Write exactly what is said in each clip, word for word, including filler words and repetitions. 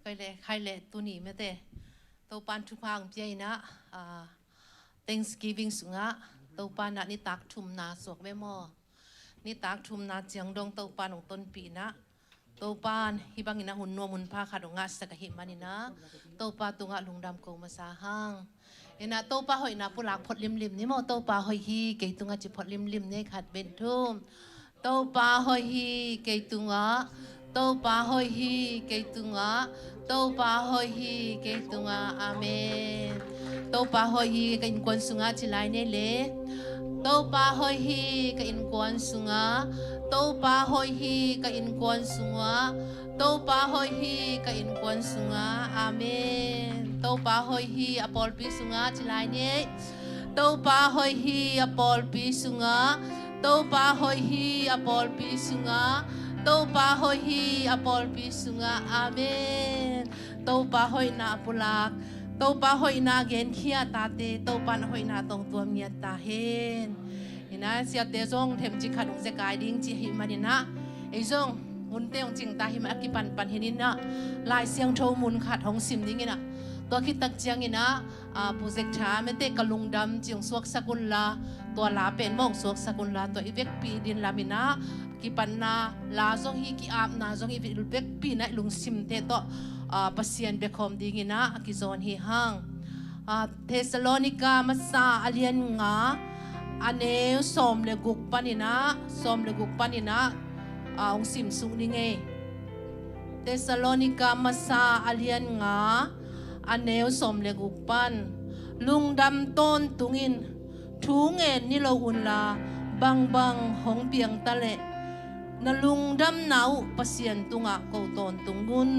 Kai le khai le tuni mete Topan thupha ang pia inah, Thanksgiving sungah Topan ah nitak thumna suak ve maw? Nitak thumna ciang dong Topan hong tonpih inah, Topan hih bangin a hun nuam hun pha khat hong ngahsak ahih maninah Topa tungah lungdam ko masa hang. Inah Topa hoihna pulak phot limlim ni maw? Topa hoih hi kei tungah ci phot limlim ni, khat, beh, thum. Topa hoih hi kei tungah, Topa hoih hi kei tungah, Topa hoih hi kei tungah. Amen. Topa hoih hi ka innkuan sungah ci lai ni le. Topa hoih hi ka innkuan sungah, Topa hoih hi ka innkuan sungah, Topa hoih hi ka innkuan sungah. Amen. Topa hoih hi a pawlpi sungah ci lai ni. Topa hoih hi a pawlpi sungah, Topa hoih hi a pawlpi sungah, Topa hoih hi a pawlpi sungah. Amen. Topa hoihna a pulak, Topa hoihna a genkhia tate Topa na hoihna tawh tuam ngiat ta hen. Inah siate zong themcik khat hong zekai ding ci ahih maninah, ei zong munte hong cingta hi mah a kipanpan hi inah, Lai Siangtho mun khat hong sim ding inah, tua khit tak ciang inah, project tha mete ka lungdam ci hong suaksak unla, tua la pen maw hong suaksak unla, tua i vekpi din lam inah kipatna la zong hi, ki-apna zong hi, i vekpi inah i lungsimte tawh Pasian biakhawm ding inah a kizawn hi hang. Thessalonika masa a lian nga a neu sawm le guk paninah, sawm le guk paninah hong simsuk ni ngei. Thessalonika masa a lian nga a neu sawm le guk pan, lungdam tawntung in, thu ngen ni lo unla, bangbang hong piang ta leh na lungdamna uh Pasian tungah ko tawntung un.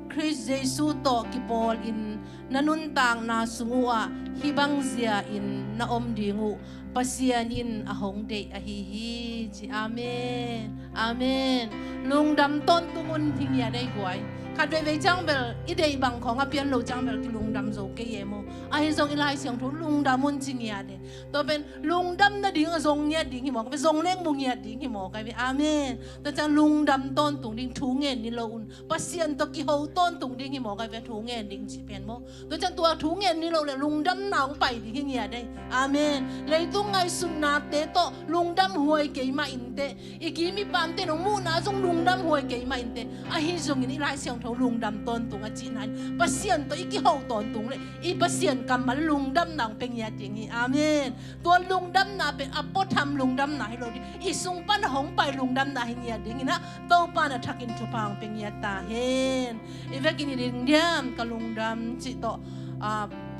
Khrist Jesu tawh kipawlin na nuntakna sung uhah hih bangzia in na om ding uh Pasian in a hong deih ahi hi, ci. Amen. Amen. Lungdam tawntung un hi ngiat ei guai. Khat veivei ciang bel i deih bang khawng a pian lo ciang bel kilungdam zo kei e maw? Ahi zong i Lai Siangtho lungdam un ci ngiat e. Tua pen lungdam nading a zong ngiat ding hi maw? Ka pen zong leng mu ngiat ding hi maw? Ka pen amen. Tua ciang lungdam tawntung ding, thu ngen ni lo un. Pasian tawh kiho tawntung ding hi maw? Ka pen thu ngen ding ci pen maw? Tua ciang tua thu ngen ni lo le lungdamna hong pai ding hi ngiat ei. Amen. Leitung ngaihsutnate tawh lungdam huai kei mah inteh, i kim i pamte nong muhna zong lungdam huai kei mah inteh. Ahi zongin i Lai Siangtho lungdam tawntung a cihna in Pasian tawh i kiho tawntung le i Pasian kammal lungdamna hong pia ngiat ding hi. Amen. Tua lungdamna pen a puatham lungdamna hi lo ding, i sung pan a hong pai lungdamna hi ngiat ding inah Topa na thakin thupha hong pia ngiat ta hen. I vekin i ding diam, ka lungdam cih tawh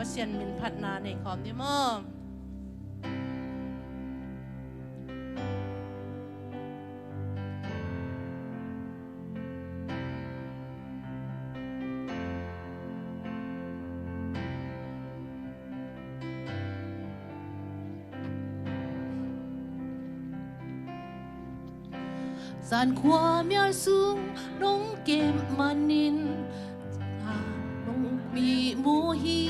Pasian min phatna nei khawm ni maw? Zan khua mial sung nong kep manin nong mihmu hi.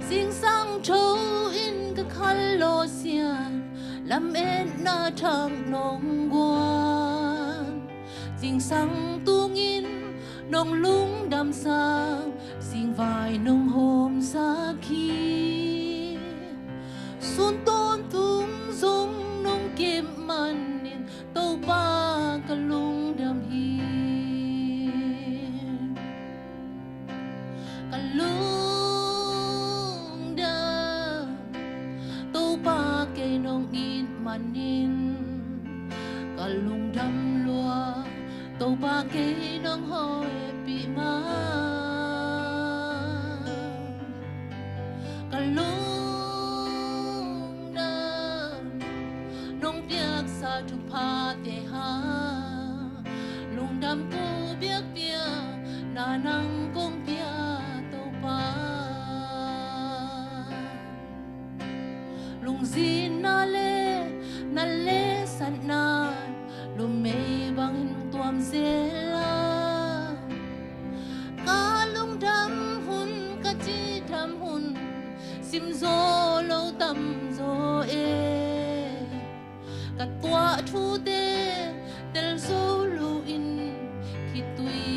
Zingsang tho in ka khal lawh sian, lametna thak nong guan. Zingsang tungin nong lungdamsak, zingvai nong hawmsak hi. Sun tawntung zong nong kep manin Topa ka lungdam hi. Ka lungdam, Topa kei nong it manin ka lungdam lua, Topa kei nong hawepih ma. Ka lungdam, nong piaksa thuphate hang lungdam ko biakpiakna nang kong pia Topa. Lungzinna le na lesatna lumei bangin tuam zel a, ka lungdam hun, ka cidam hun simzaw lo tamzaw e. Ka tuah thute tel zo loin khitui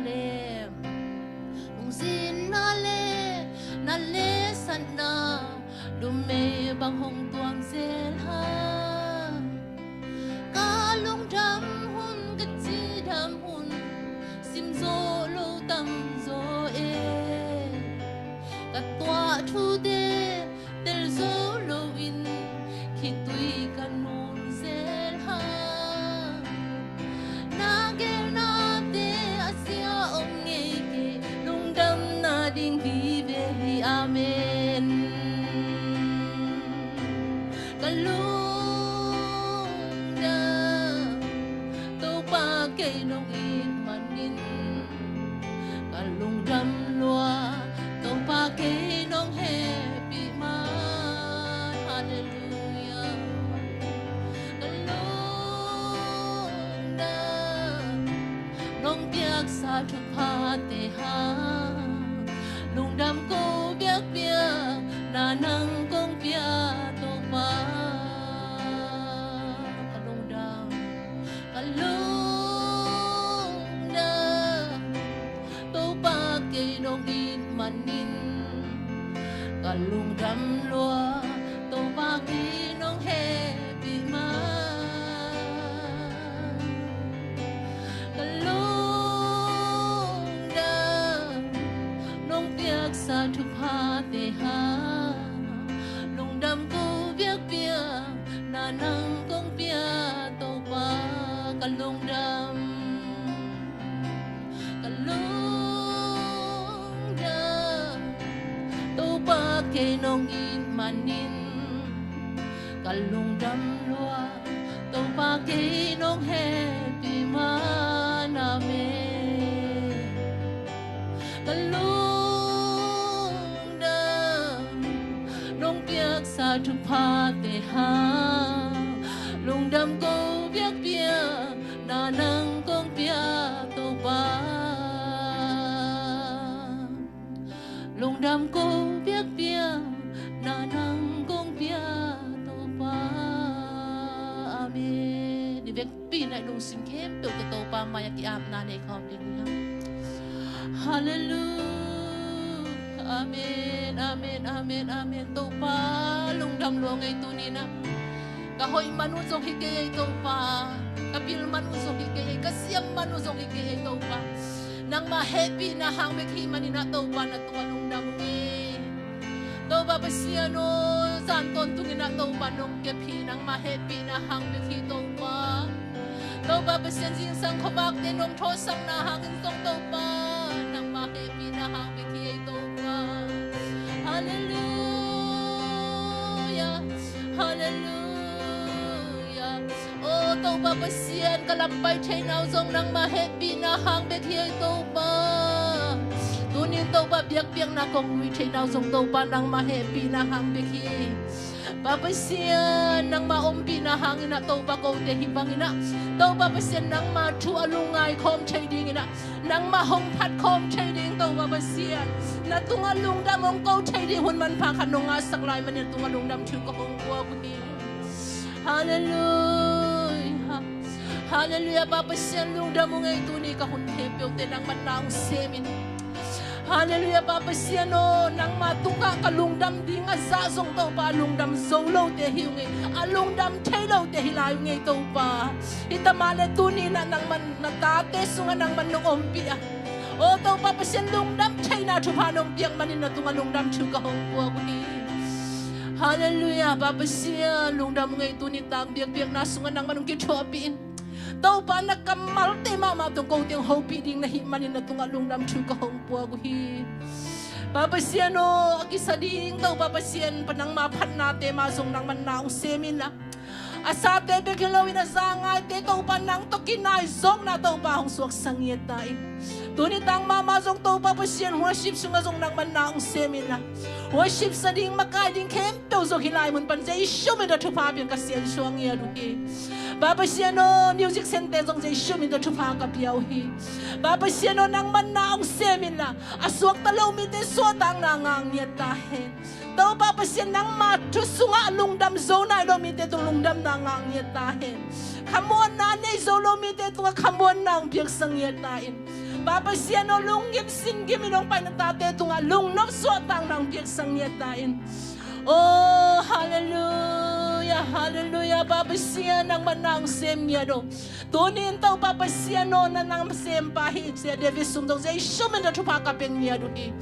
le, lungzinna le na lesatna numei bang hong tuang zel hang. Ka lungdam hun, ka cidam hun, sim zo lo tam zaw e. Ka tuah thute tel zo loin khitui ka nun zel hang. Na gelnate a sia om ngei kei, lungdamna ding vive hi. Amen. Ka lungdam, Topa kei nong it manin ka lungdam lua, Topa kei nong hehpih man. Halleluiah. Ka lungdam, nong piaksa thuphate hang, lungdam ko biakpiakna nang kong pia Topa. Ka lungdam, ka lungdam, Topa kei nong it manin ka lungdam lua, Topa kei nong hehpih man. Ka lungdam, nong piaksa thuphate hang, lungdam ko biakpiakna nang kong pia Topa. Ka lungdam, ka lungdam, Topa kei nong it manin ka lungdam lua, Topa kei nong hehpih man. Amen. Ka lungdam, nong piaksa thuphate hang, lungdam ko biakpiakna nang kong pia Topa. Lungdam ko biakpiakna nang kong pia Topa. Amen. I vekpi na i lungsim khempeuh tawh Topa mai-ah ki-apna nei khawm ding hi hang. Halleluiah. Amen, amen, amen, amen. Topa lungdam lua ngei tuni-in ah. Ka hoih man uh zong hi kei ei Topa. Ka pil man uh zong hi kei ei. Ka siam man uh zong hi kei ei Topa. Nangmah hehpihna hang bek hi manin ah Topa na tungah lungdam ung ei. Topa Pasian aw, zan tawntungin ah Topa nong kep hi, nangmah hehpihna hang bek hi Topa. Topa Pasian, zingsang khuavakte nong thawhsakna hangin zong Topa, nangmah hehpihna hang bek hi ei Topa. Halleluiah, halleluiah. Aw Topa Pasian, ka lam pai theihna uh zong nangmah hehpihna hang bek hi ei Topa. Tunin Topa biakpiakna kong lui theihna uh zong Topa nangmah hehpihna hang bek hi. Pa Pasian, nangmah ompihna hangin ah Topa kote hih bangin ah, Topa Pasian, nangmah thu a lungngai khawm thei dingin ah, nangmah hong phat khawm thei ding Topa Pasian, na tungah lungdam hong ko thei ding hun manpha khat nong ngahsak lai manin na tungah lungdam thu ka hong puak uh hi. Halleluiah. Halleluiah, Pa Pasian lungdam ung ei, tuni ka hun khempeuhte nangman na hong semin. Halleluiah, Pa Pasian aw, nangmah tungah ka lungdam ding a zah zong Topa, a lungdam zo lote hi ung ei, a lungdam thei lote hi lai ung ei Topa. Hi ta mah leh tuni-in ah nangman na tate sungah nangman nong ompih a, aw Topa Pasian, lungdam theihna thupha nong piak manin na tungah lungdam thu ka hong puak uh hi. Halleluiah, Pa Pasian lungdam ung ei, tuni tang biakpiakna sungah nangman hong kithuahpih in. Topa na kammalte mahmah tawh kote hong hopih ding na hih manin na tungah lungdam thu ka hong puak uh hi. Pa Pasian aw, a kisa ding Topa Pasian, pa nangmah phatnate mah zong nangman na hong semin la, a sate bek hi loin a za ngaite Topa nang tawh kinaizawkna Topa hong suaksak ngiat ta in. Tuni tang mahmah zong Topa Pasian, worship sungah zong nangman na hong semin la, worship sa ding makai ding khempeuh zong hih lai mun pan Jesu min tawh thupha piang ka siansuah ngiat uh hi. Pa Pasian aw, music center zong Jesu min tawh thupha ka pia uh hi. Pa Pasian aw, nangman na hong semin la, a suakta lo mite suahtakna ngah ngiat ta hen. Topa Pasian, nangma thu sungah lungdam zo nai lo mite tung lungdamna ngah ngiat ta hen. Khamuanna nei zo lo mite tungah khamuanna hong piaksak ngiat ta in. Pa Pasian aw, lunggim singgim in hong pai na tate tungah lungnop suahtakna hong piaksak ngiat ta in. Oh, halleluia, halleluia. Pa Pasian, nangmah na hong sem ngiat uh. Tuni in Topa Pasian aw, na nasem pa hi, Sia David Sum Tong Jesu min tawh thupha ka pia ngiat uh hi.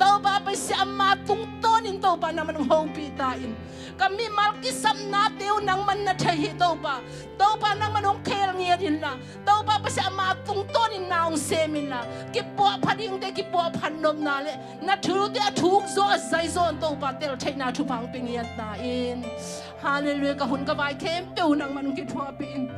Topa Pasian, ama tungtawn in Topa nangmah hong hopih ta in. Ka mimal kisapnate uh nangmah na thei hi Topa. Topa nangmah hong khel ngiat inla, Topa Pasian, ama tungtawn in na hong sem inla, kipuahpha dingte kipuahpha nopna le na thute a thuk zaw a zai zaw in Topa tel theihna thupha hong pia ngiat ta in. Halleluia. Ka hun ka vai khempeuh nangmah hong kithuahpih in.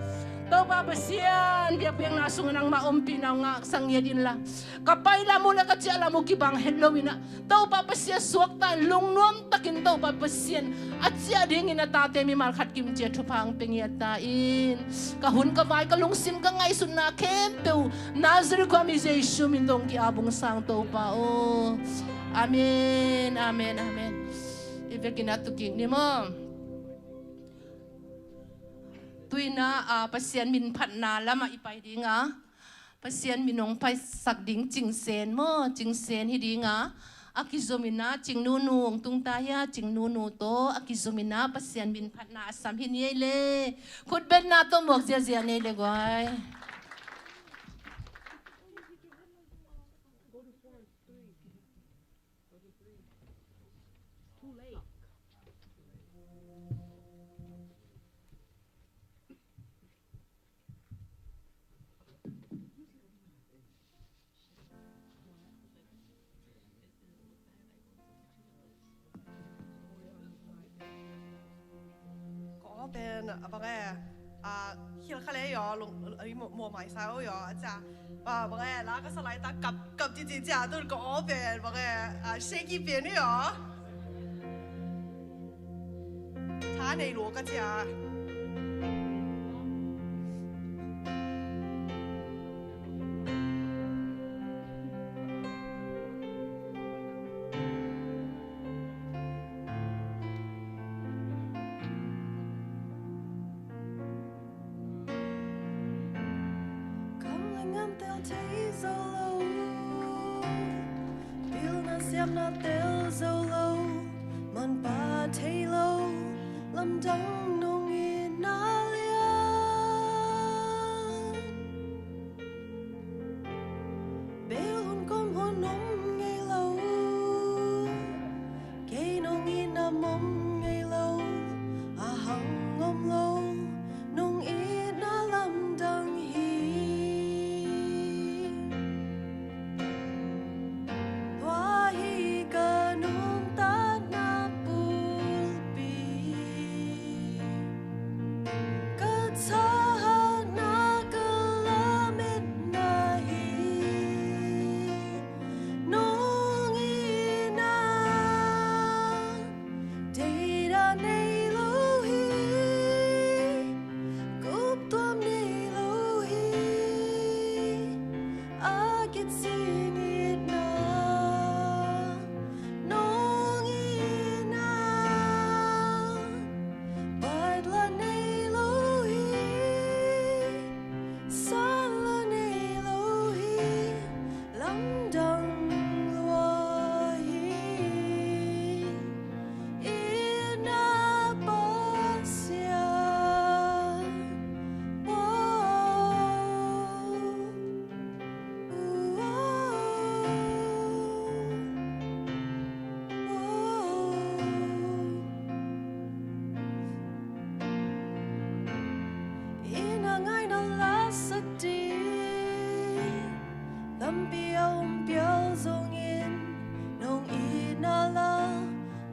Topa Pasian, biakpiakna sungah nangmah ompihna hong ngahsak ngiat inla, ka pai lam uh le ka ciah lam uh kibang het lo inah, Topa Pasian, suak ta in, lungnuam takin Topa Pasian, a ciah dingin a tate mimal khat kim ciat thupha hong pia ngiat ta in. Ka hun ka vai, ka lungsim, ka ngaihsutna khempeuh Nazareth khuami Jesu min tawh hong ki-ap ung, sang Topa aw. Amen, amen, amen. I vekin a tukik ni maw. Tuinah, ah, Pasian min phatna lamah i pai dinga, Pasian min hong paisak ding Cingsen maw, Cingsen hi dinga, a kizom inah Cingnunu hong tung ta hi a, Cingnunu tawh a kizom inah Pasian min phatna a sam hi ni ei le. Khutbetna tawh muak ziazia ni ei le guai. Ka aw pen a bang e, a, khil kha le yaw, lung, a, i maw, maw mai sa o yaw, a cia, a, bang e, la ka sa lai ta kap, kap ci ci cia, tun ka aw pen, bang e, a, shaky pen o yaw. Tha nei lua ka cia. Kam le ngam tel thei zo lo, pilna siamna tel zo lo, manpha thei lo, lamdang nong itna lian. Bel hun kom hun om ngei lo, kei nong itna mong ngei lo, a hang om lo, nong itna lamdang hi. Tua hi ka nuntakna pulpi. Ka thahatna ka lametna hi. Nong itna deida nei lo hi. Kup tuam nei lo hi. A kicing itna nong itna. Paitla nei lo hi. Sanla nei lo hi. Lamdang lua hi. Itna Pasian. Wow. Itna ngaihna la sa ding tampi a om pial zongin, nong itna la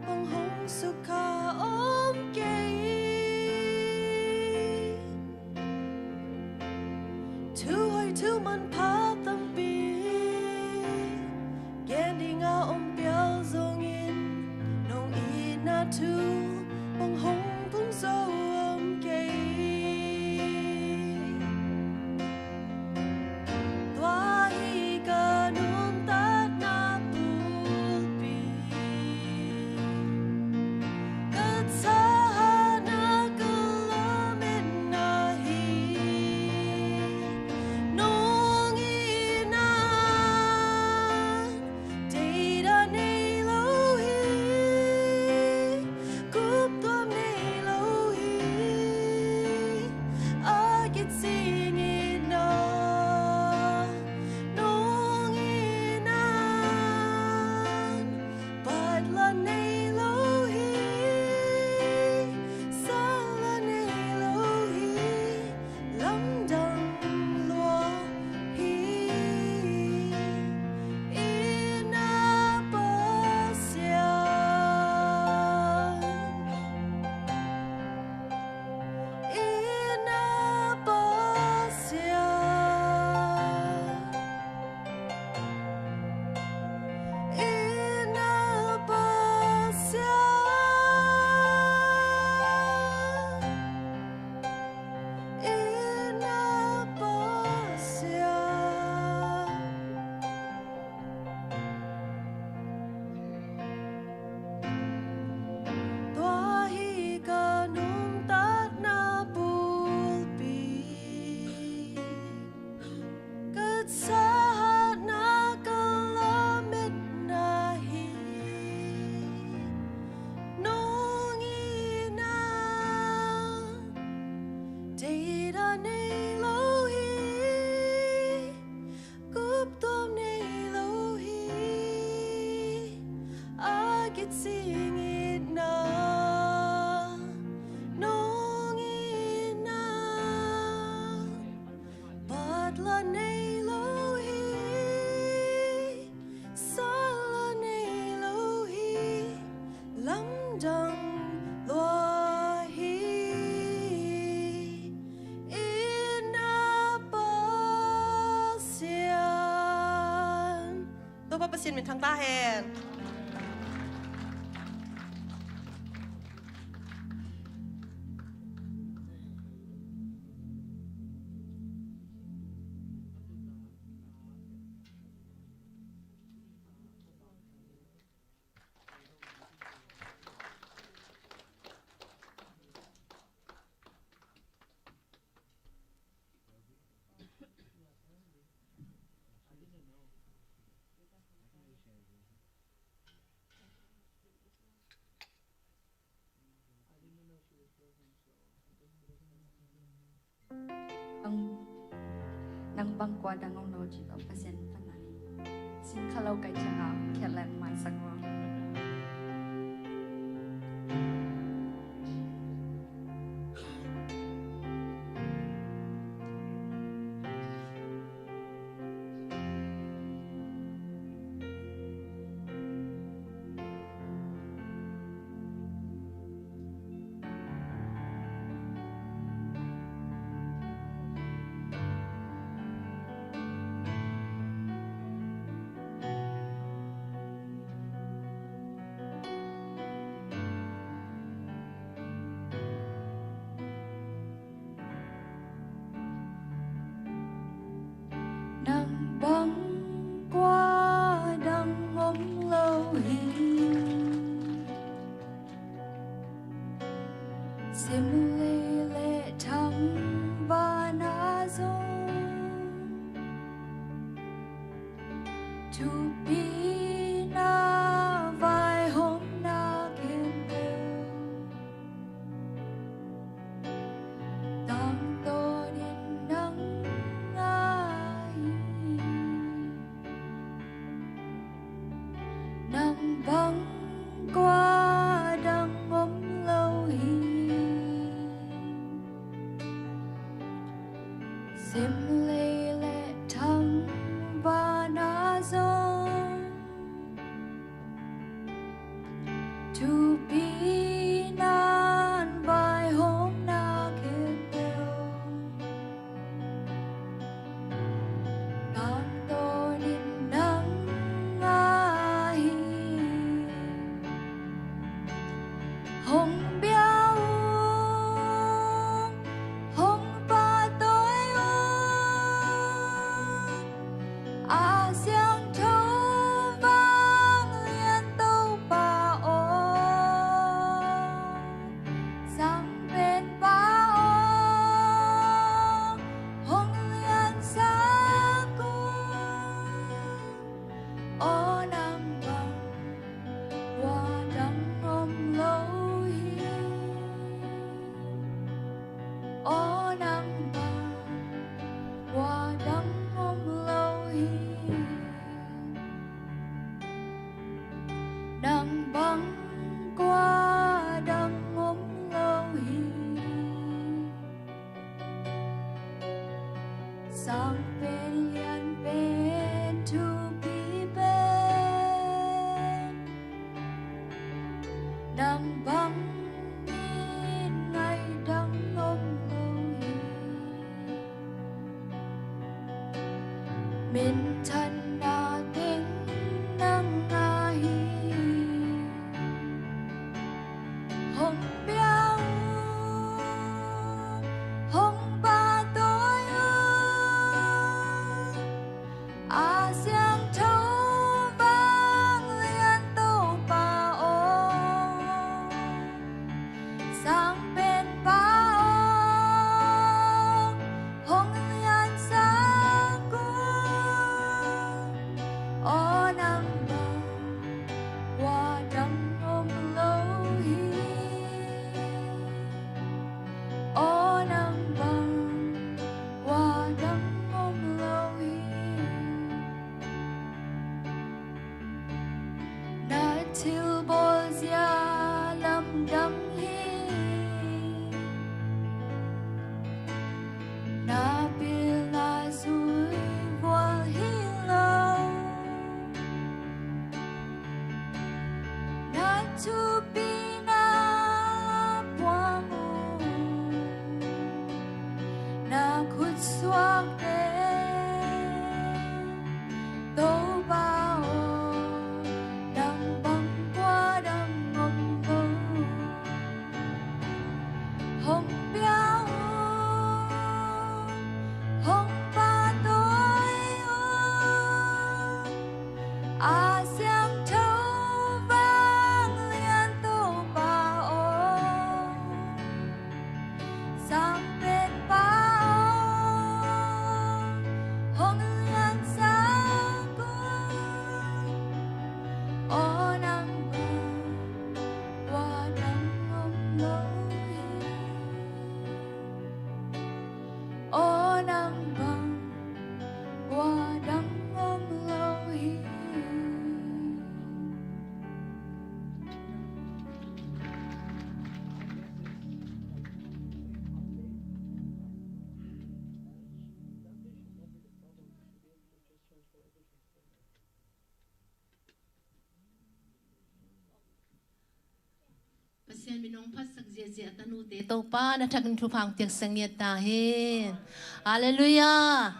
hong hong sukha om kei. Thu hoih thu manpha tampi gen dinga om pial zongin, nong itna thu hong hong phung zo om kei. Tua hi ka nuntakna pulpi. Topa Pasian min thang ta hen. Nang, nang bang kua dang om lo ci tawh Pasian pan a singkha lo kai ciangah khiat leng maisak uh. Nang bang kua dang om lo hi. Sim lei le thangvahna zong, thupina vaihawmna khempeuh tangtawn in nang ahi. Nang bang kua dang om lo hi. Sim lei le thangvahna zong, thupina vaihawmna khempeuh tangtawn in nang ahi. Hong bia ung, hong pahtawi ung, a siangtho vanglian Topa aw, Sangpenpa aw, hong liansak ung. Aw nang bang kua dang om lo hi. Aw nang bang kua dang om lo hi. Nang bang kua dang om lo hi. Sang pen lian pen thupi pen, nang bang min ngaih dang om lo hi. Minthanna teng nang ahi. Hong pia ung, hong pahtawi ung, a siangtho vanglian Topa aw, Sangpenpa aw, hong liansak ung. Aw nang bang kua dang om lo hi. Aw nang bang kua dang om lo hi. Na thilbawlzia lamdang hi. Na pilna zui vual hi lo. Na thupina puang uh, na khutsuakte Topa aw, Min hong phatsak ziahziah tanute Topa na thakin thupha hong piaksak ngiat ta hen. Halleluiah.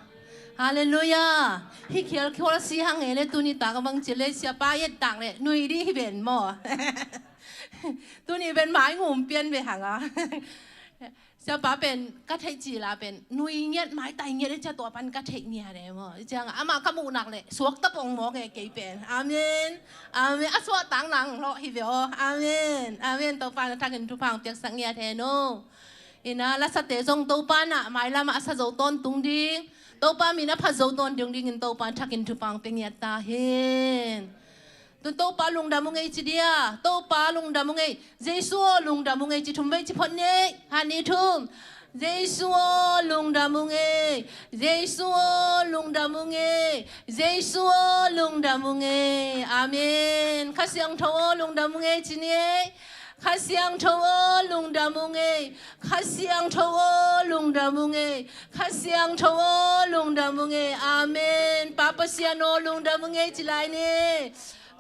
Halleluiah. Hih khial khual si hang e le tuni tak a bang ci le siapa i et tak le nui dih hi ven maw? Tuni ven mai ngum pian ve hang a. Siapa pen ka theih cil a pen nui ngiat, maitai ngiat e cia, tua pan ka theih ngiat e maw? Ciang amah ka muh nak le suak ta pong mawk e kei pen. Amen. Amen. A suahtak nang hlawh hi ve aw. Amen. Amen. Topa na thakin thupha hong piaksak ngiat hen aw. Ina lasate zong Topa na mailam ah a sa zo tawntung ding, Topa min a phat zo tawntung dingin Topa na thakin thupha hong pia ngiat ta hen. Tun Topa lungdam ung ei ci dia. Topa lungdam ung ei. Jesu aw lungdam ung ei ci thum vei ci phot ni. Hani thum. Jesu aw lungdam ung ei. Jesu aw lungdam ung ei. Jesu aw lungdam ung ei. Amen. Kha Siangtho aw lungdam ung ei ci ni ei. Kha Siangtho aw lungdam ung ei. Kha Siangtho aw lungdam ung ei. Kha Siangtho aw lungdam ung ei. Amen. Pa Pasian aw lungdam ung ei ci lai ni.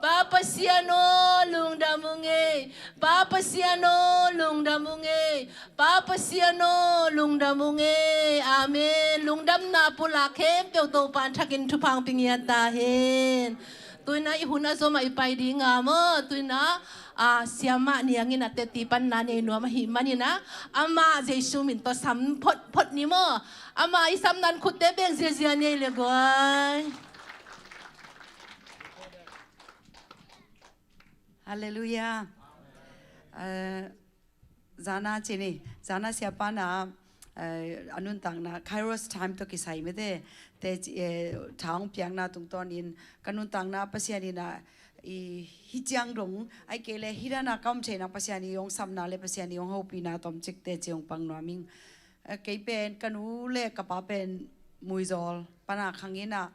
Pa Pasian aw lungdam ung ei. Pa Pasian aw lungdam ung ei. Pa Pasian aw lungdam ung ei. Amen. Lungdamna pulak khempeuh Topa na thakin thupha hong pia ngiat ta hen. Tuina i hun a zom a i pai ding a maw? Tuina a siamah niangin a teti panna nei nuam ahih manin a, amah Jesu min tawh sam photphot ni maw? Amah i sam nan khutte beng ziazia nei le guai. Halleluiah. Zana ci ni, zana siapa na a nuntakna Kairos time tawh kisai mete te tha hong piakna tungtawnin ka nuntakna Pasian in a i hi ciang dong ai kei le hi dana ka om thei nang Pasian i hong sapna le Pasian i hong hopihna tomcik te ci hong pang nuam ing. Kei pen ka nu le ka pa pen Muizawl pana khangin a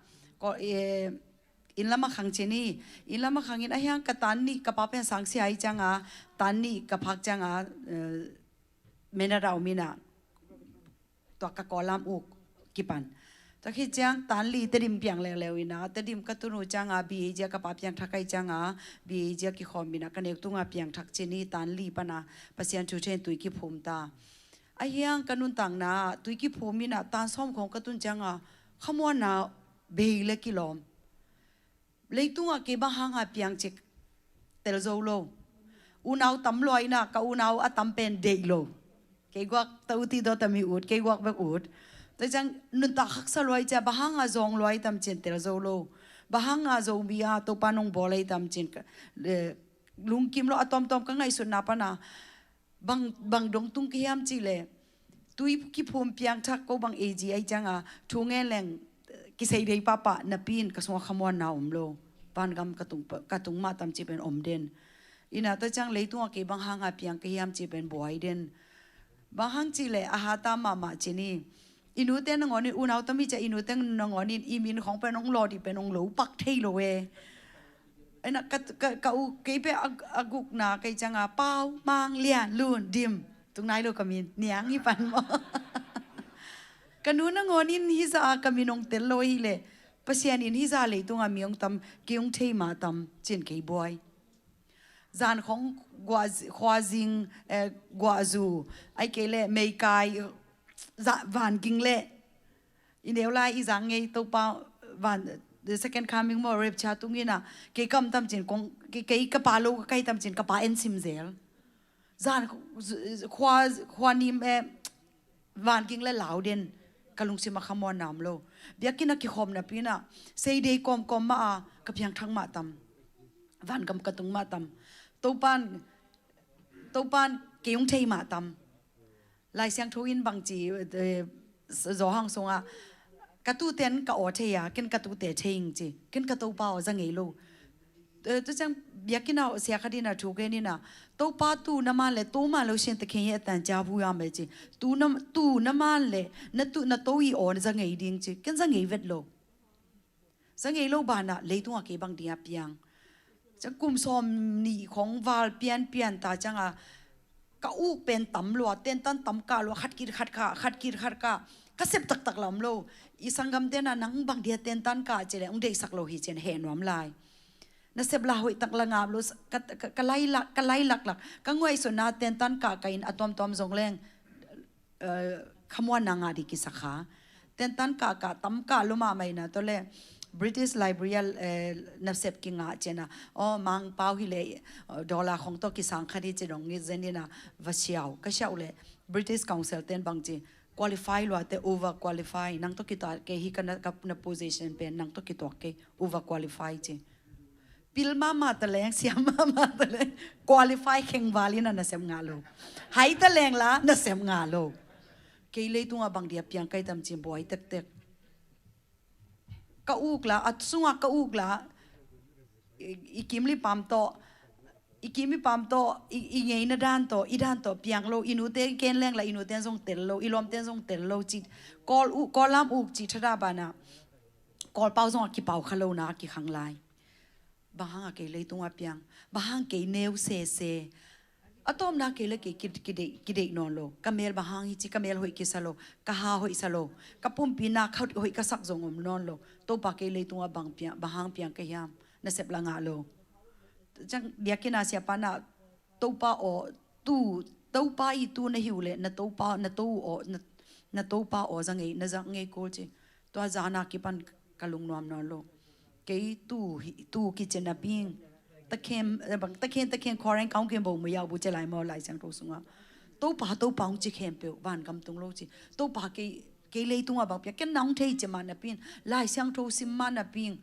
inn lam a khang ci ni. Inn lam a khangin a hiang ka tan nih ka pa pen sangsia i cianga tan nih ka phak cianga menat a om ina tua ka kawlam uk kipan. Tua khit ciang tan li Tedim piang leuleu ina Tedim ka tunu cianga B A G a ka pa piang thak ai cianga B A G a kikhawm ina ka neu tunga piang thak ci ni tan li pana Pasian thu then tui kiphum ta. A hiang ka nuntakna tui kiphum ina tan sawm khawng ka tun cianga khamuanna bei le kilawm. Leitungah kei bang hanga piang cik tel zo lo. Unau tam lua ina ka unau a tam pen deih lo. Kei guak ta uti dawta mi ut kei guak bek ut. Tua ciang nuntak haksa luai cia bang hanga zawng luai tam cin tel zo lo. Bang hanga Zomi a Topa nong bawl ai tam cin lungkim lo a tawmtawm ka ngaihsutna pana bang dong tung ka hiam cih leh tui kiphum piangthak ko bang A G ai cianga thu ngen leng kisei dei pahpah napi in ka sungah khamuanna om lo. Vangam ka tung mah tam cih pen om den. Ina tua ciang leitungah kei bang hanga piang ka hiam cih pen buai den. Bang hang cih leh a hata mahmah ci ni. I nute nangawn in unau tami cia i nute nangawn in i min khawng pen hong lawh dih pen hong lo pak thei lo e. Ina ka u kei pen a gukna kei cianga Pau Mang Lian Lun Dim. Tung nai lo ka min niang hi pan maw? Ka nu nangawn in hizah a ka min hong tel lo hileh Pasian in hizah leitunga mi hong tam kei hong thei mah tam cin kei buai. Zan khawng khuazing guahzu ai kei leh meikai vanging leh i neu lai i zang ngei Topa van the second coming maw rapture tungina kei kam tam cin kong kei ka pa lo ka kai tam cin ka pa en sim zel. Zan khua nim e vanging le lau den ka lungsim a khamuan nam lo. Biakinn a kikhawm napi ina seidei kawmkawm mah a ka piangthak mah tam. Vangam ka tung mah tam. Topan Topan kei hong thei mah tam. Lai Siangtho in bangci Zawhang sungah ka tuten ka aw thei a ken ka tute thei ing ci ken ka Topa aw za ngei lo. Tuciang biakinn a sia khat ina thu gen ina Topa tu na man le to man lo sian te khen hi atan cia hu ya mai ci tu na man le na tu na to i aw na za ngei ding ci ken za ngei vet lo. Za ngei lo banah leitungah kei bang ding a piang. Ciang kum sawm nih khong val pianpian ta cianga ka uk pen tam lua tentan tam kah lua khat kit khat kah khat kit khat kah ka sep taktak lam lo. I sanggam tena nang bang dia tentan kah cileh hong deihsak lo hi cin heh nuam lai. Nasep la hoih tak la ngap lo, ka, ka, ka lai lak, ka lai lak lak. Ka nguaihsutna tentan kah kah in a tuamtuam zong leng, eh, khamuanna ngah ding kisakha. Tentan kah kah tam kah lo mahmah ina, tua le British Library a, eh, nasep kingah ciana. Aw, Mangpau hi le, eh, dollar khong tawh kisang kha ding ci dong ni zen ina va siau. Ka siau le British Council ten bang ci, qualify luate, over qualify. Nang tawh kituak kei hi, ka na, ka na position pen nang tawh kituak kei, over qualify ci. Pil mahmah ta leng, siam mahmah ta leng, qualify kheng val ina nasem ngah lo. Hai ta leng la nasem ngah lo. Kei leitungah bang dia piang kai tam ci, buai tektek. Ka uk la, a sungah ka uk la, i, i kim li pam tawh, i kim i pam tawh, i, i ngeina dan tawh, i dan tawh piang lo, i nute ken leng la, i nute zong tel lo, i lawmte zong tel lo ci. Kawl u, Kawl lam uk ci thada bana, Kawl pau zong a kipau kha lo na, a kikhang lai. Bang hang a kei leitungah piang, bang hang kei neu sese. A tawpna kei le kei ki, kideih, kideih nawn lo. Ka mel bang hang hi ci, ka mel hoih kisa lo, ka ha hoih sa lo. Ka pumpi na khat hoih ka sak zong om nawn lo. Topa kei leitungah bang piang, bang hang piang ka hiam. Nasep la ngah lo. Ciang diakina siapa na Topa aw, tu, Topa i tu na hi uh le, na Topa, na to aw, na, na Topa aw za ngei, na za ngei kul ci. Tua zana kipan ka lungnuam nawn lo. Kei tu hi, tu kici na ping. Takhen, eh, bang, takhen, takhen, Korin kaung ken bo mu yau bu ci lai maw, Lai Siangtho sungah. Topa, Topa hong ci khempeuh, van gam tung lo ci. Topa kei, kei leitungah bang piang, ken na hong thei ci mah na ping. Lai Siangtho sim mah na ping.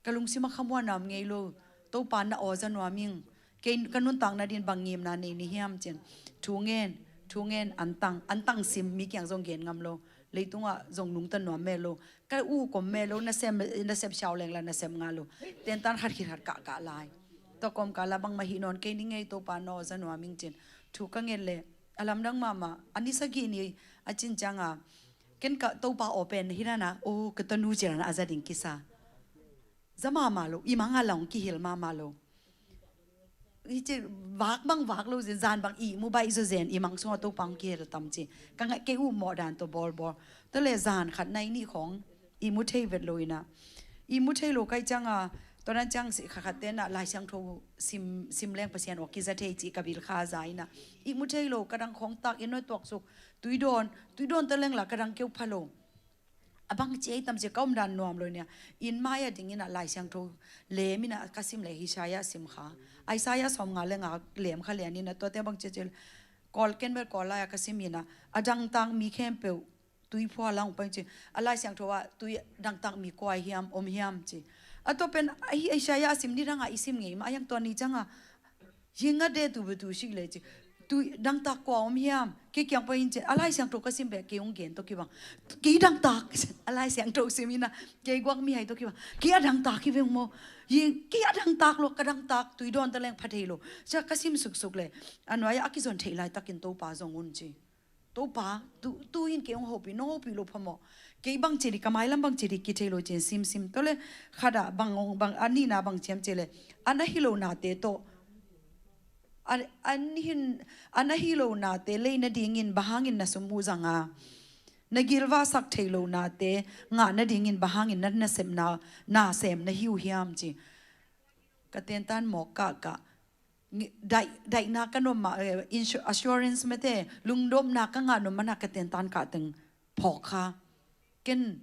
Ka lungsim a khamuanna om ngei lo. Topa na aw za nuam ing. Kei ka nuntakna din bang ngimna nei ni hiam cin. Thu ngen, thu ngen, antang, antang sim mi kiang zong gen ngam lo. Leitungah zong nungta nuam meh lo. Ka u kom meh lo, nasem, nasem siau leng la nasem ngah lo. Tentan khat khit khat kah kah lai. Tua kom kah la bangmah hi nawn kei ni ngei, Topa na aw za nuam ing cin. Thu ka nget le, a lamdang mahmah, a ni sagih ni a cin cianga, ken ka Topa aw pen hi nana, o ka tanu ci nana a za ding kisa. Za mahmah lo, i manga la hong kihel mahmah lo. Hi ci vak bang vak lo zen, zan bang i mu baih zo zen, i mang sungah Topa hong kihel tam ci. Ka ngaih kei uh mawh dan tawh bawlbawl. Tua le zan khat nai nih khong i mu thei vet lo ina. I mu thei lo kai cianga, tua nan ciang si kha khat tena Lai Siangtho sim, sim leng Pasian aw kiza thei ci ka bil kha za ina. I mu thei lo, ka dang khong tak, i noi tuak suk, tuidawn, tuidawn ta leng la ka dang keu pha lo. A bang ci ei tam ci ka om dan nuam lo nia. Inn mai a ding ina Lai Siangtho lem ina ka sim le Isaiah sim kha. Isaiah sawm nga le nga lem kha lian ina tuate bang ci ci le. Kawl ken bel Kawl lai a ka sim ina. A dangtak mi khempeuh tui phua la hong pai ci. A Lai Siangtho ah tui dangtak mi kua hiam om hiam ci. A tua pen a hi Isaiah a sim ni danga i sim ngei mah a hiang tua ni cianga. Hi nga de tu bu tu sik le ci. Tui dangtak kua om hiam. Kei kiang pai in ci. A Lai Siangtho ka sim beh kei hong gen tawh kibang. Kei dangtak. A Lai Siangtho sim ina. Kei guak mihai tawh kibang. Kei a dangtak hi veng maw. Hi kei a dangtak lo, ka dangtak. Tuidawn ta leng pha thei lo. Cia ka sim suksuk le. A nuai a kizon thei laitakin Topa zong un ci. Topa, tu, tu in kei hong hopih, nong hopih lo phamawh. Kei bang ci di, ka mailam bang ci di, kithei lo cin simsim. Tua le, khat ah bang hong, bang, a nihna bang ciam ci le. A na hi lo nate tawh. A, a nihin, a na hi lo nate lei nadingin bang hangin na sum uh zanga. Na gilvahsak thei lo nate ngah nadingin bang hangin na nasepna, na sem na hi uh hiam ci. Ka tentan mawk kahkah. Ngi-, daih, daihna ka nuam mah, eh, insu-, assurance mete, lungdopna ka ngah nuam mana ka tentan kah teng phawk kha. Ken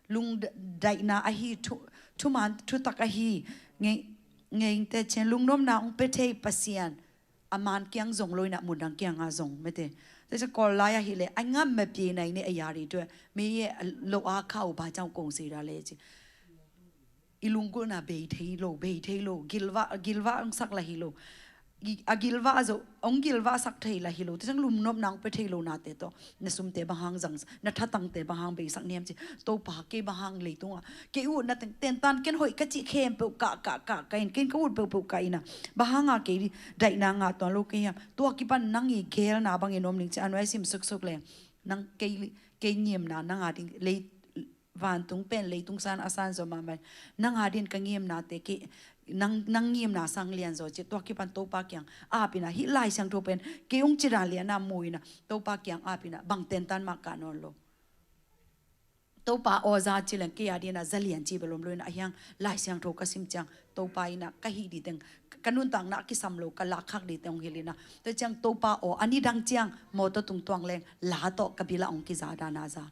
lung d-, daihna ahi, thu, thuman, thutak ahi, ngei, ngei te cien lungdopna hong pe thei Pasian, a man kiang zong lo ina mun dang kianga zong mete. Te cia Kawl lai ahi le, a ngam ma pi nai ni a yari tu, mi ye lo a khau ba ciang kong si ra le ci. I lunggulhna bei thei lo, bei thei lo, gilvah, gilvah hong sak la hi lo. I, a gilvah a zo, hong gilvah sak thei la hi lo. Tua ciang lungdopna hong pe thei lo nate tawh. Na sumte bang hang zang, na thatangte bang hang beisak niam ci. Topa kei bang hang leitungah. Kei uh na teng, tentan ken hoih ka cih khempeuh kah, kah, kah, kah in, ken ka ut peuhpeuh kah ina. Bang hanga kei daihna ngah tuan lo kei hiam. Tua kipan nang i gelna bangin om ning ci a nuai sim suksuk leng. Nang kei, kei ngimna, nang a ding, lei, vantung pen leitung san a san zaw mahmah. Nang a din ka ngimnate kei, nang, nang ngimna sang lian zaw ci, tua kipan Topa kiang ap ina, hih Lai Siangtho pen kei hong ci dan liana mu ina, Topa kiang ap ina, bang tentan mah kah nawn lo. Topa aw za ci leng kei a dingin ah za lian ci bel om lo in ah, ahi hang Lai Siangtho ka sim ciang Topa in ah ka hih ding teng, ka nuntakna a kisam lo ka lakkhak ding teng hong hilh in ah, tua ciang Topa aw a nidang ciang mawtaw tung tuang leng la tawh ka bil ah hong kiza dan a za.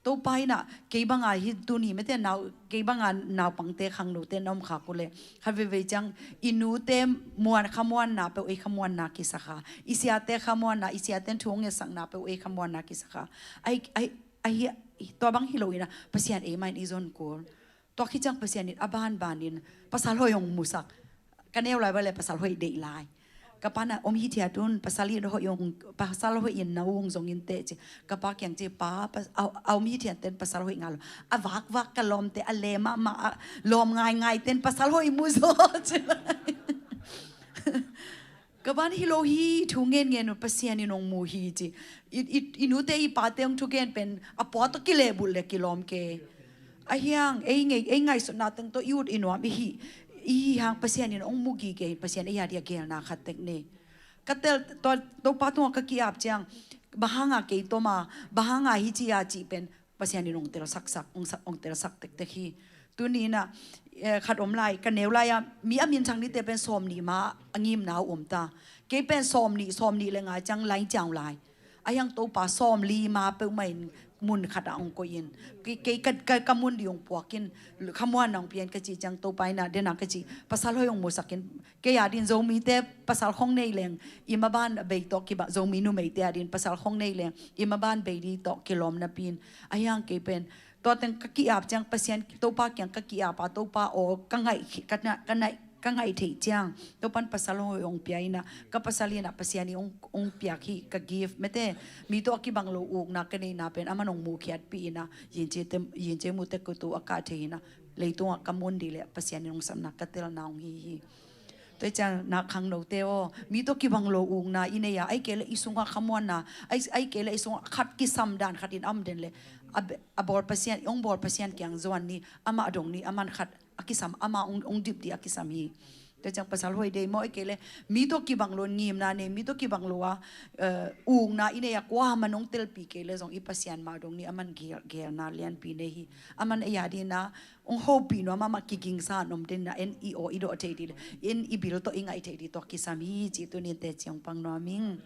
Topa in ah kei bang a hi tuni mete nau, kei bang a naupangte khangnote na om khak uh leh khat veivei ciang i nute muan, khamuanna peuh ei khamuanna kisa kha, i siate khamuanna, i siate'n thu hong ngetsak na peuh ei khamuanna kisa kha. Ahi, ahi, ahi, tua bang hi lo in ah Pasian ei mah in i zon kul. Tua khit ciang Pasian in a banbanin pasal hoih hong musak. Ka neu lai bang leh pasal hoih deih lai. Ka pa in ah om hithiat un, pasal in hoih hong, pasal hoih in na u hong zong in teh ci. Ka pa kiang ci, pa, pas-, a, a om hithiat ten pasal hoih ngah lo. A vakvak ka lawmte, a le mahmah, a lawm ngaingai ten pasal hoih mu zaw ci. Ka pa in hi lo hi, thu ngenngen un Pasian in hong mu hi ci. I, i, i nute i pate hong thugen pen a pua tawh kilehbulh leh kilawm kei. Ahi hang ei ngei, ei ngaihsutna teng tawh i ut i nuam i hih, i hih hang Pasian in hong mu gige in Pasian ei a dingin a geelna khat tek nei. Ka tel, tua, Topa tungah ka ki-ap ciang, bang hang a kei tom a, bang hang a hi ci a cih pen Pasian in hong telsaksak, hong sa-, hong telsak tektek hi. Tuni in ah, eh, khat om lai, ka neu lai ah, mi a minthang dingte pen sawmnih ma a ngimna uh om ta. Kei pen sawmnih, sawmnih le nga ciang lai ciang lai. Ahi hang Topa sawmli ma peuhmah in mun khat ah hong koih in. Kei, kei ka, ka, ka mun ding hong puak in, khamuanna hong pia in ka cih ciang Topa in ah, den a ka cih, pasal hoih hong musak in, kei a dingin Zomite pasal khong nei leng, i maban a bei tawh kiba, Zomi numeite a dingin pasal khong nei leng, i maban bei ding tawh kilawm napi in. Ahi hang kei pen, tua teng ka ki-ap ciang Pasian, Topa kiang ka ki-ap a, Topa aw, ka ngaih, ka na-, ka naih, ka ngaih theih ciang, Topa in pasal hoih hong pia in ah, ka pasal in ah Pasian in hong, hong piak hi ka gift. Mete, mi tawh a kibang lo ukna ka neihna pen, aman hong mukhiatpih in ah, yince te, yince mute kut uh a kah thei in ah, leitungah ka mun ding leh Pasian in hong sapna ka telna hong hi hi. Tua ciang na khangnote aw, mi tawh kibang lo ukna i nei a, ahih kei leh i sungah khamuanna, ahih, ahih kei leh i sungah khat kisam dan khat in a om den leh, a be-, a bawl Pasian, hong bawl Pasian kiang zuan ni, amah dong ni, aman khat a kisam, amah hong, hong dip ding a kisam hi. Tua ciang pasal hoih deih maw, ahih kei leh mi tawh kibang lo ngimna nei, mi tawh kibang lo a, eh, ukna i nei a, kuaman hong telpih kei leh zong i Pasian mah dong ni, aman geel, geelna lianpi nei hi. Aman ei a dingin ah hong hopih nuam, amah kigingsa nuam den in ah, en i aw i dawh theih ding leh, en i bil tawh i ngaih theih ding tawh kisam hi cih tuni in teci hong pang nuam ing.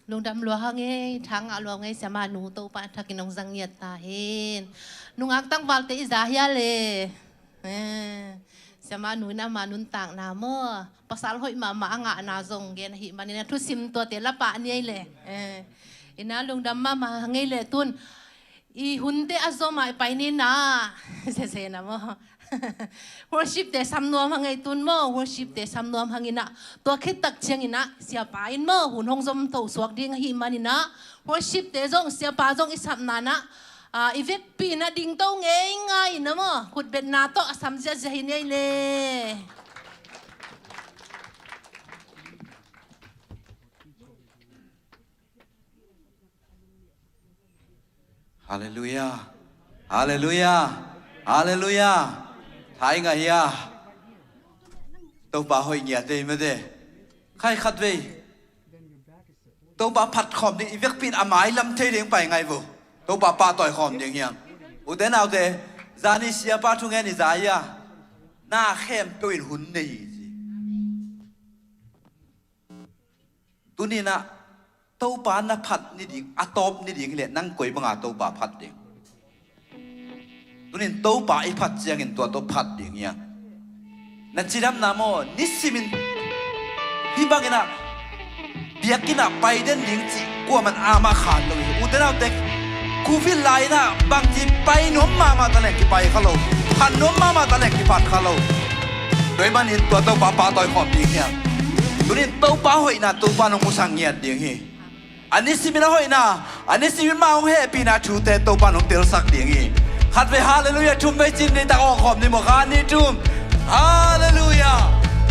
Lungdam lua hang ei, tha ngah lua hang ei, siamah nu, Topa thakin hong zang ngiat ta hen. Nungak tangvalte i za hial e. Eh, siamah nu in ama nuntakna maw, pasal hoih mahmah a ngahna zong gen ahih manin a thusim tuate la pah ni ei le. Eh, ina lungdam mahmah hang ei le tun. I hunte a zom a i pai ni na. Sese na maw. Worship te sam nuam hang ei tun maw. Worship te sam nuam hang ina. Tua khit tak ciang ina, siapa in maw, hun hong zom tho suak ding ahih manin a, worship te zong, siapa zong i sapna na, ah, i vekpi na ding to ngeingai na maw, khutbetna tawh a sam ziahziah hi ni ei le. Halleluiah. Halleluiah. Halleluiah. Tha i ngah hia? Topa hoih ngiat ei mete. Khai khat vei. Topa phat khawm ding, i vekpi in a mailam thei ding pai ngai vo. Topa pahtawi khawm ding hiam? Ute naute, zani siapa thungen i za hia? Na khempeuh in hun nei hi ci. Tuni in ah, Topa na phat ni ding, a tawp ni ding hi leh nang koi banga Topa phat ding? Tunin Topa i phat ciangin tua tawh phat ding hiam? Na cidamna maw, nisimin hih bangin ah biakinn ah pai den ding cih kuaman amah khan lo hi. Ute naute, Covid lai-in ah bangci pai nuam mahmah ta leng kipai kha lo, phat nuam mahmah ta leng kiphat kha lo. Tua ahih manin tua Topa pahtawi khawm ding hiam? Tunin Topa hoihna Topa nong musak ngiat ding hi. A nisimin a hoihna, a nisimin mah hong hehpihna thute Topa nong telsak ding hi. Khat vei halleluiah thum vei cin ni tak awng khawm ni maw, khat nih thum. Halleluiah.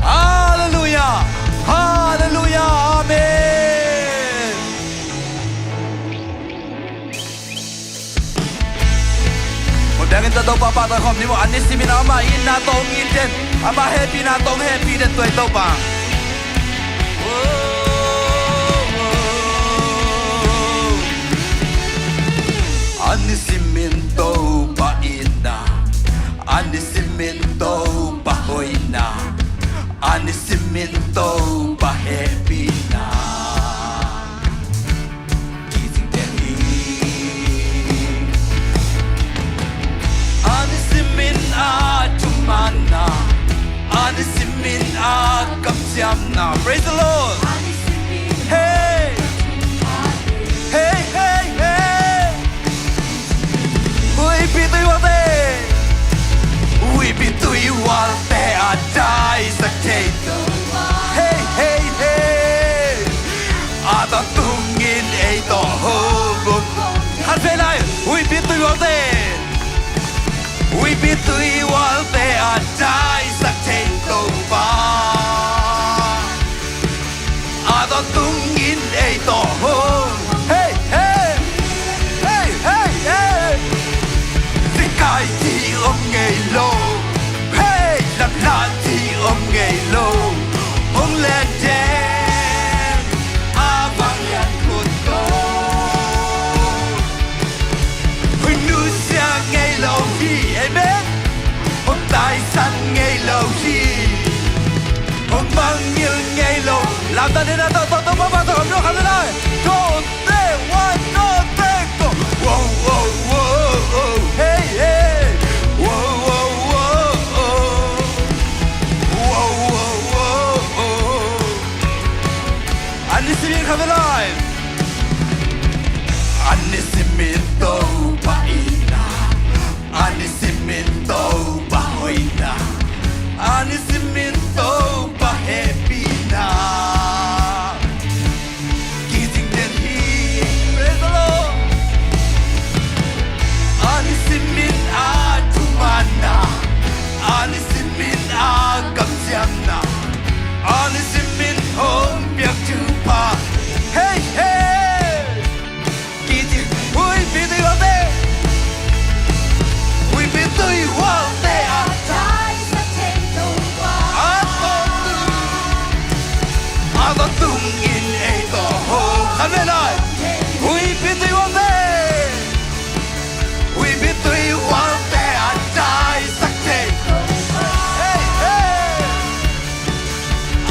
Halleluiah. Halleluiah. Amen. Mun biangin tua Topa pahtawi khawm ni maw, a nisimin amah itna tawh hong it den, amah hehpihna tawh hong hehpih den tua i Topa. An i simin Topa itna, an i simin Topa hoihna, an i simin Topa hehpihna. Kicing den hi. An i simin a thumanna, an i simin a kamciamna. Praise the Lord. Hey. Hey, hey, hey. Huihpi tui hualte, huihpi tui hualte a daisak thei. Hey, hey, hey. A tawntung in ei tawh hong. Khat vei lai, huihpi tui hualte, huihpi tui hualte a daisak thei Topa. A tawntung in ei tawh hong. Hey, hey. Hey, hey, hey. Sikai ci om ngei lo. Hey, lapla ci om ngei lo. Hong len den. A vanglian khut ko. Hong nusia ngei lo hi. Amen. Hong taisan ngei lo hi. Hong mangngilh ngei lo. Lamdang in a tawh, tawh, tawh, tawh, tawh, tawh, tawh, tawh, tawh, tawh. One, two, three, go. Wow, wow, wow, wow. Hey, hey. Wow, wow, wow, wow. Wow, wow, wow, wow. An i simin khat vei lai. An i simin Topa itna, an i simin Topa hoihna, an i simin Topa hehpihna. Kicing den hi. Praise the Lord. An i simin a thumanna, an i simin a kamciamna, an i simin hong piak thupha. Hey, hey. Kicing, huihpi tui hualte, huihpi tui hualte a a tawntung, a tawntung in ei tawh hong. Khat vei lai. Huihpi tui hualte, huihpi tui hualte a daisak thei. Hey, hey.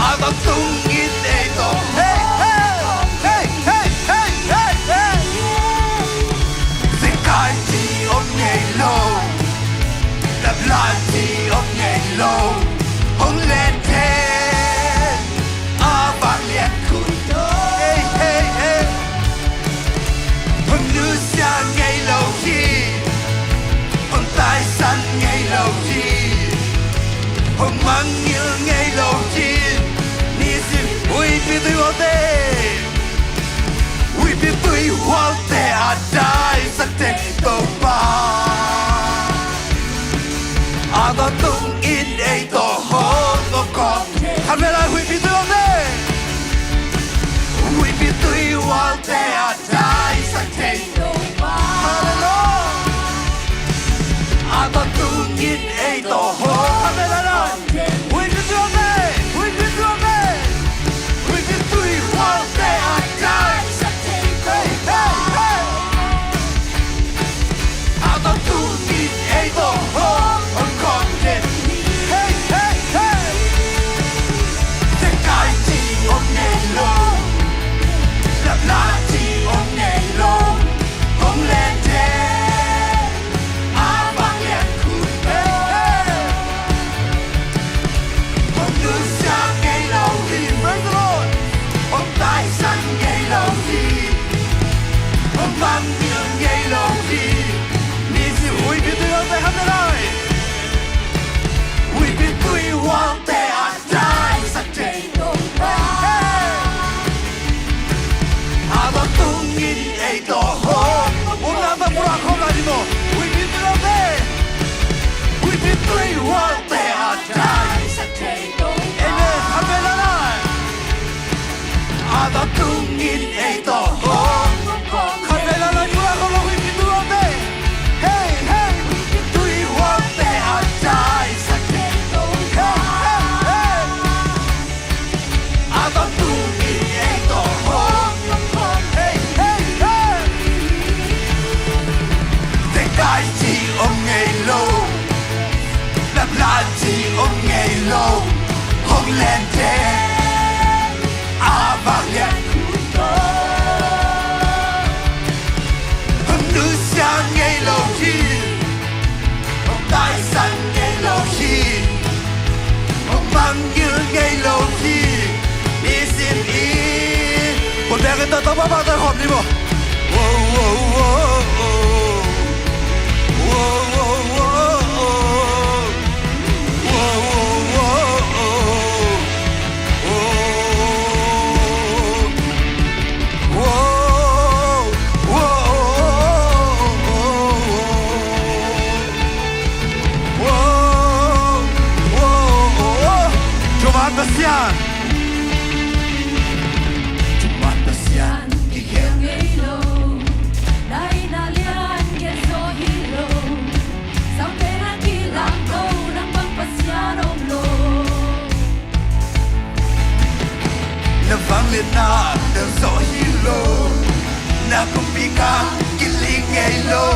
A tawntung in ei tawh. Hey, hey. Hey, hey, hey, hey, hey. Sikai ci om ngei lo. Lapla ci om ngei lo. Hong len den. A vanglian khut. Hey, hey, hey. Hong nusia ngei lo hi. Hong taisan ngei lo hi. Hong mangngilh ngei lo hi. Nisim huihpi tui hualte, huihpi tui hualte a daisak thei Topa. A tawntung in ei tawh hong om kawm. Khat vei lai, huihpi tui hualte, huihpi tui hualte a daisak thei. Hallelujah. A tawntung in ei tawh hong. Khat vei lai lai. Huihpi tui hualte, huihpi tui hualte, huihpi tui hualte a daisak thei. Hey, hey, hey. A tawntung in ei tawh hong, hong kawm den. Hey, hey, hey. Sikai ci om ngei lo. Lapla ci om ngei lo. Hong len den. A vanglian khut. Hey, hey. Om ngei lo, hong lente a vanglian. Hong nusia ngei lo hi, hong taisan ngei lo hi, hong mangngilh ngei lo hi. I sin i. Kul bek in tawh tawh bang bang tawh khawm ni maw. Wo, wo, wo, wo. Wo, wo, wo, wo. Thuman Pasian. Thuman Pasian. Kikhel ngei lo, na itna lian gen zaw hi lo. Sangpen a kilangto, nang bang Pasian om lo. Na vangliatna tel zaw hi lo. Na kumpi kang kiling ngei lo.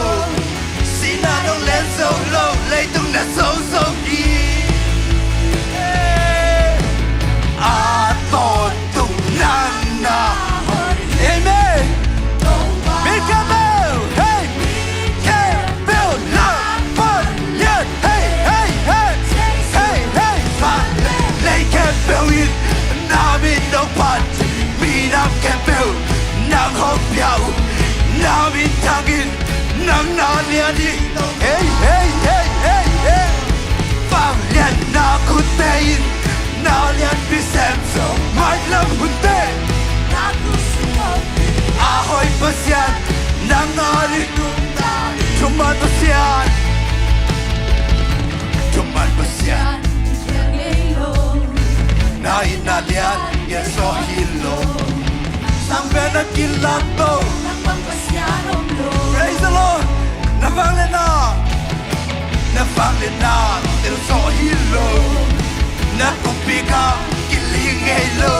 Sihna nong len zo lo, leitung na zo zo hi. A tawntung nang na. Amen. Min khempeuh, hey! Khempeuh nang vanglian, hey, hey, hey. Hey, hey. Vanglian, lei khempeuh in na min hong phat. Minam khempeuh nang hong pia uh. Na minthang in nang na lian hi. Hey, hey, hey, hey, hey. Vangliatna khutte in na lianpi sem zo. Mailam hunte na kut sung om hi. A hoih Pasian nang na lian. Thuman Pasian. Thuman Pasian. Na itna lian gen zaw hi lo. Sangpen a kilangto. Praise the Lord. Na vangliatna, na vangliatna tel zaw hi lo. Na kumpi kang kiling ngei lo.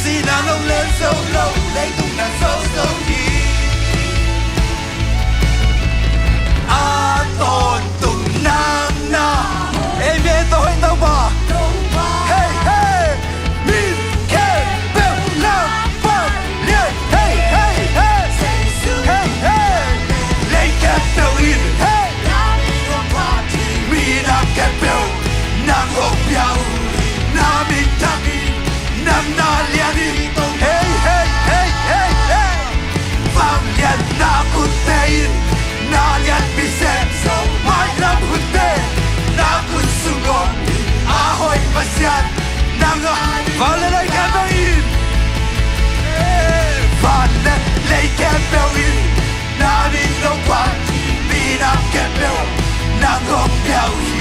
Sihna nong len zo lo, leitung na zo zo hi. A tawntung nang na. Amen. Tua hoih Topa. Hey, hey. Min khempeuh nang vanglian. Hey, hey, hey. Hey, hey. Lei khempeuh in, hey. Minam khempeuh nang hong pia uh. Na minthang in nang na lian hi. Hey, hey, hey, hey, hey. Vangliatna khutte in na lianpi sem zo. Mailam hunte na kut sung om hi. A hoih Pasian nang a. Van le lei khempeuh in, van le lei khempeuh in na min hong phat. Minam khempeuh nang hong pia uh hi.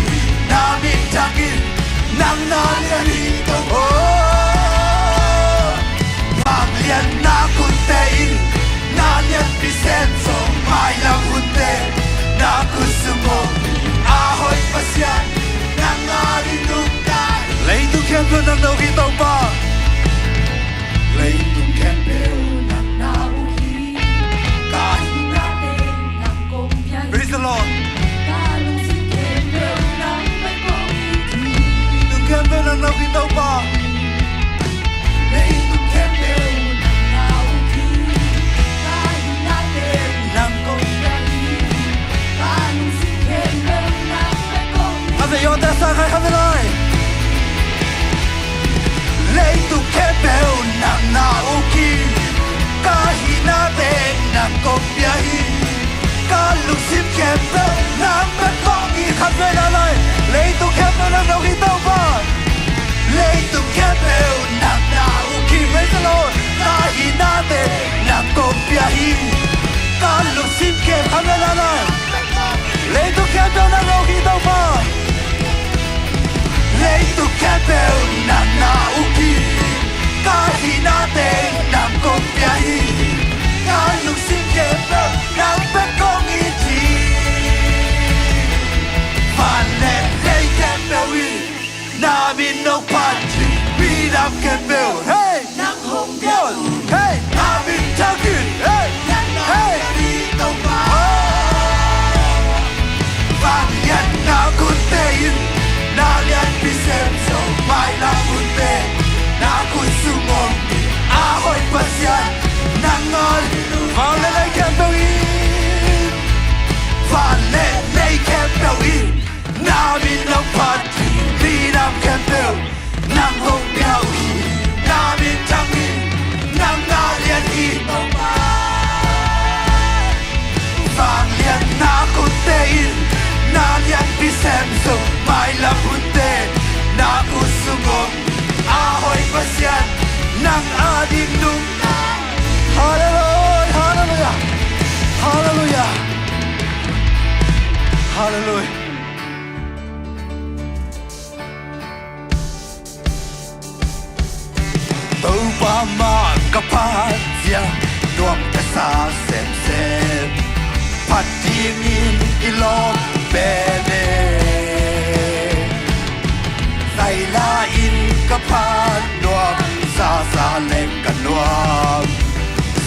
Na minthang in nang na lian hi. Oh. Vangliatna khutte in na lianpi sem zo. Mailam hunte na kut sung om hi. A hoih Pasian nang na lian uh. Leitung khempeuh nang na uk hi Topa. Leitung khempeuh nang na uk hi. Ka hihna teng nang kong pia hi. Praise the Lord. Ka lungsim khempeuh nang bek kong it hi. Leitung khempeuh nang na uk hi Topa. Leitung khempeuh nang na uk hi. Ka hihna teng nang kong pia hi. Ka lungsim khempeuh nang bek kong it hi. A ve yo te sa khai khat ve lai. Leitung khempeuh nang na uk hi. Ka hihna teng nang kong pia hi. Ka lungsim khempeuh nang bek kong it hi. Khat ve lai lai. Leitung khempeuh nang na uk hi Topa. Leitung khempeuh nang na uk hi. Praise the Lord. Ka hihna teng nang kong pia hi. Ka lungsim khempeuh, khat ve lai lai. Leitung khempeuh nang na uk hi Topa. Leitung khempeuh nang na uk hi. Ka hihna teng nang kong pia hi. Ka lungsim khempeuh nang bek kong it hi. Van le lei khempeuh in na min hong phat hi. Minam khempeuh, hey! Nang hong pia uh. Hey! Na minthang in, hey! Hey! Vangliatna khutte in na Halleluiah. Topa mah ka phat ciang nuam ka sa semsem. Phat dingin kilawm pen e. Zaila in ka phat nuam, sasa leng ka nuam.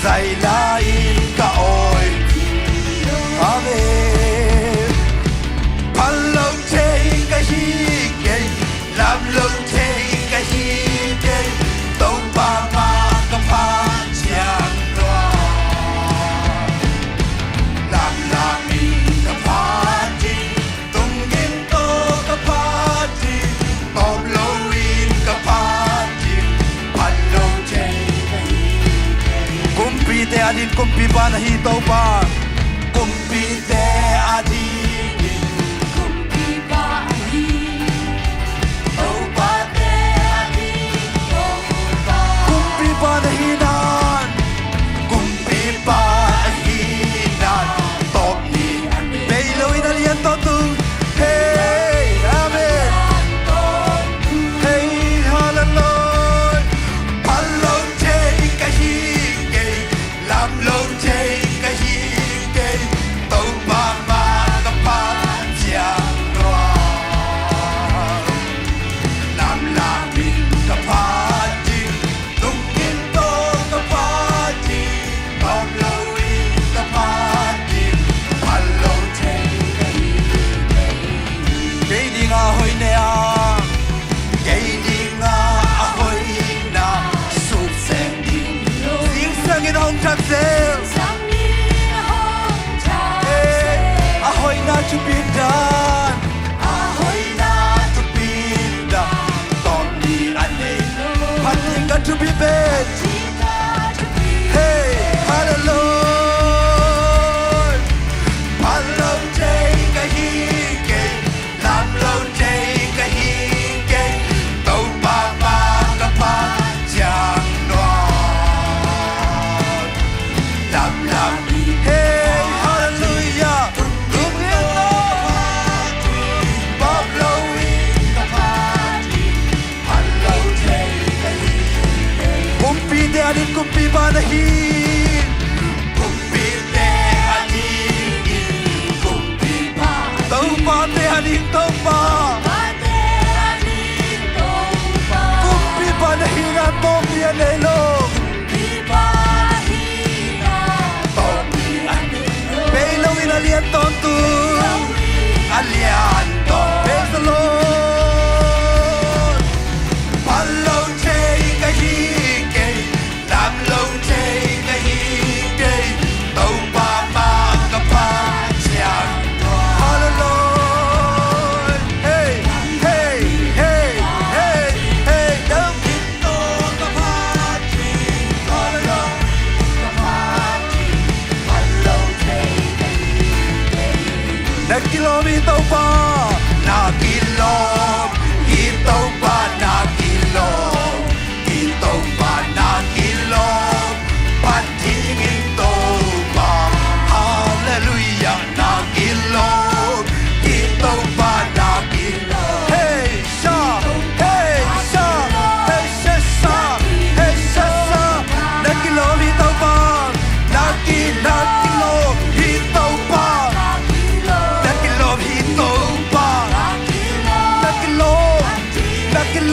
Zaila in ka awi. Amen. Phal lo thei ka hi kei, lam lo thei ka hi kei, Topa mah ka phat ciang nuam. Lamlam in ka phat ding, tungin tawh ka phat ding, tawp lo in ka phat ding, phal lo thei ka hi kei. Kumpite ading kumpipa na hi Topa. Kumpite ading kumpipa ahi, Topate ading Topa. Kumpipa na hi nan, kumpipa ahi nan, tawp ni a nei. Bei lo in a lian tawntung. Hei, amen. Hei, halleluiah. Phal lo thei ka hi kei, lam lo thei ka hi kei, Topa mah ka phat ciang nuam. Lamlam in ka phat ding, tungin tawh ka phat ding, tawp lo in ka phat ding, phal lo thei ka hi kei. Kei ding a hoih na hi a, kei ding a a hoihna suk seng ding lo. Zingsang in a hong thak zel. Zingsang in a hong thak zel. Eh, a hoihna thupi dan. A hoihna thupi dan, tawp ni a nei lo. Phat ding ka thupi pen. Hei, halleluiah. Phal lo thei ka hi kei, lam lo thei ka hi kei, Topa mah ka phat ciang nuam. Lamlam in, hei, halleluiah. Tungin tawh, tawp lo in ka phat ding, phal lo thei ka hi kei. Kumpite ading kumpipa na hi. Kumpite ading kumpipa. Topate ading Topa. Topate ading Topa. Kumpipa na hi nan tawp ni a nei lo. Kumpipa hi nan tawp ni a nei lo. Bei lo in a lian tawntung. A lian tawntung. Praise the Lord. Phal lo thei ka hi kei, lam lo thei ka hi kei, Topa mah ka phat ciang nuam. Halleluiah. Hei, hei, hei, hei, hei, dam. Tawh ka phat ding, tawp lo in ka phat ding, phal lo thei ka hi kei. Na kilawm hi Topa, na kilawm hi Topa, na kilawm hi Topa, na kilawm. Phat ding hi Topa, halleluiah, na kilawm hi Topa, na kilawm. Hei, sha, hei, sha, hei, sha, sha, hei, sha, sha. Na kilawm hi Topa, na ki, na kilawm hi Topa. Na kilawm hi Topa. Na kilawm, na kilawm.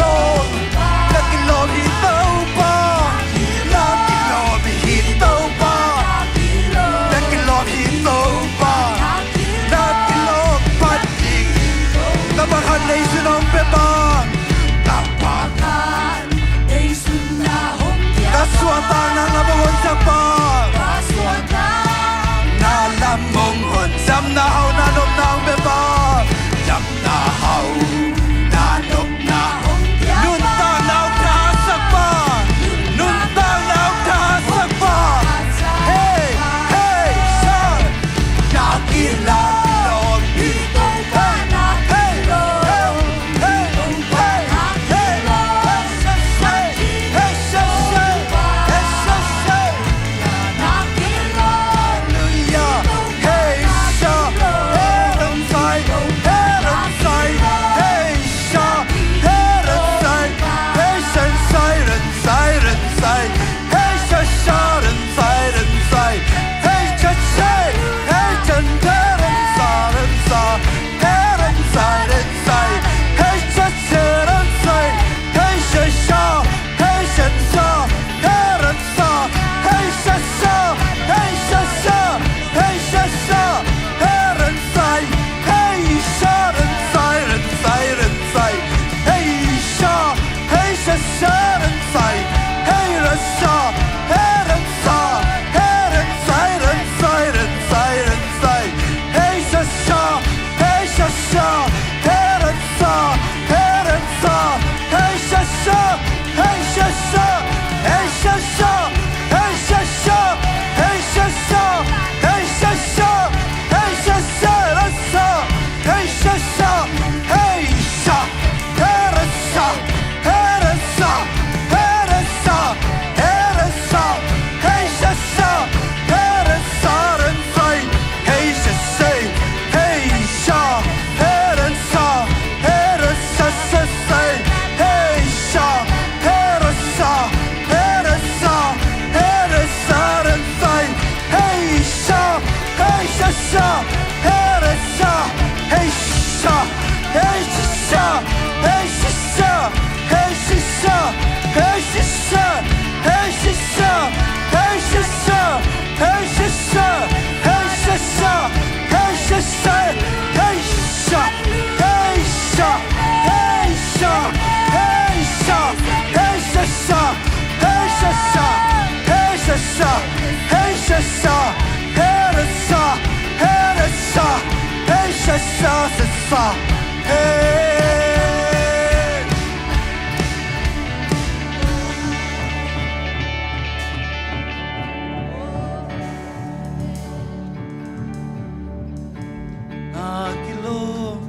Na kilawm,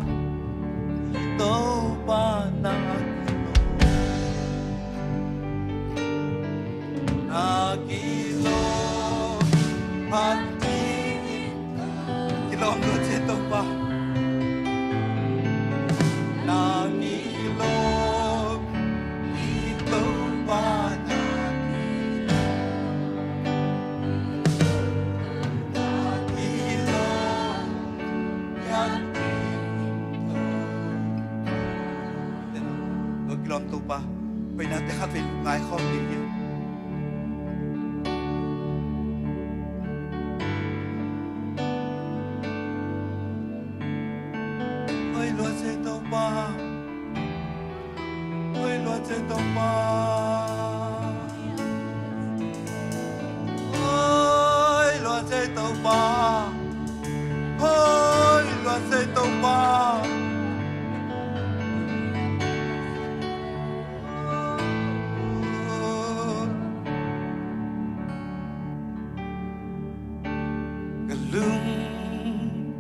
Topa na kilawm. Na kilawm, phat ding. Kilawm lua ci Topa. Na kilawm, Topa na kilawm. Na kilawm, phat ding. Tua kilawm Topa, hoihnate khat vei ngai khawm ding hi. Hoih lua ci Topa. Hoih lua ci Topa. Hoih lua ci Topa. Hoih lua ci Topa. Ka lungdam,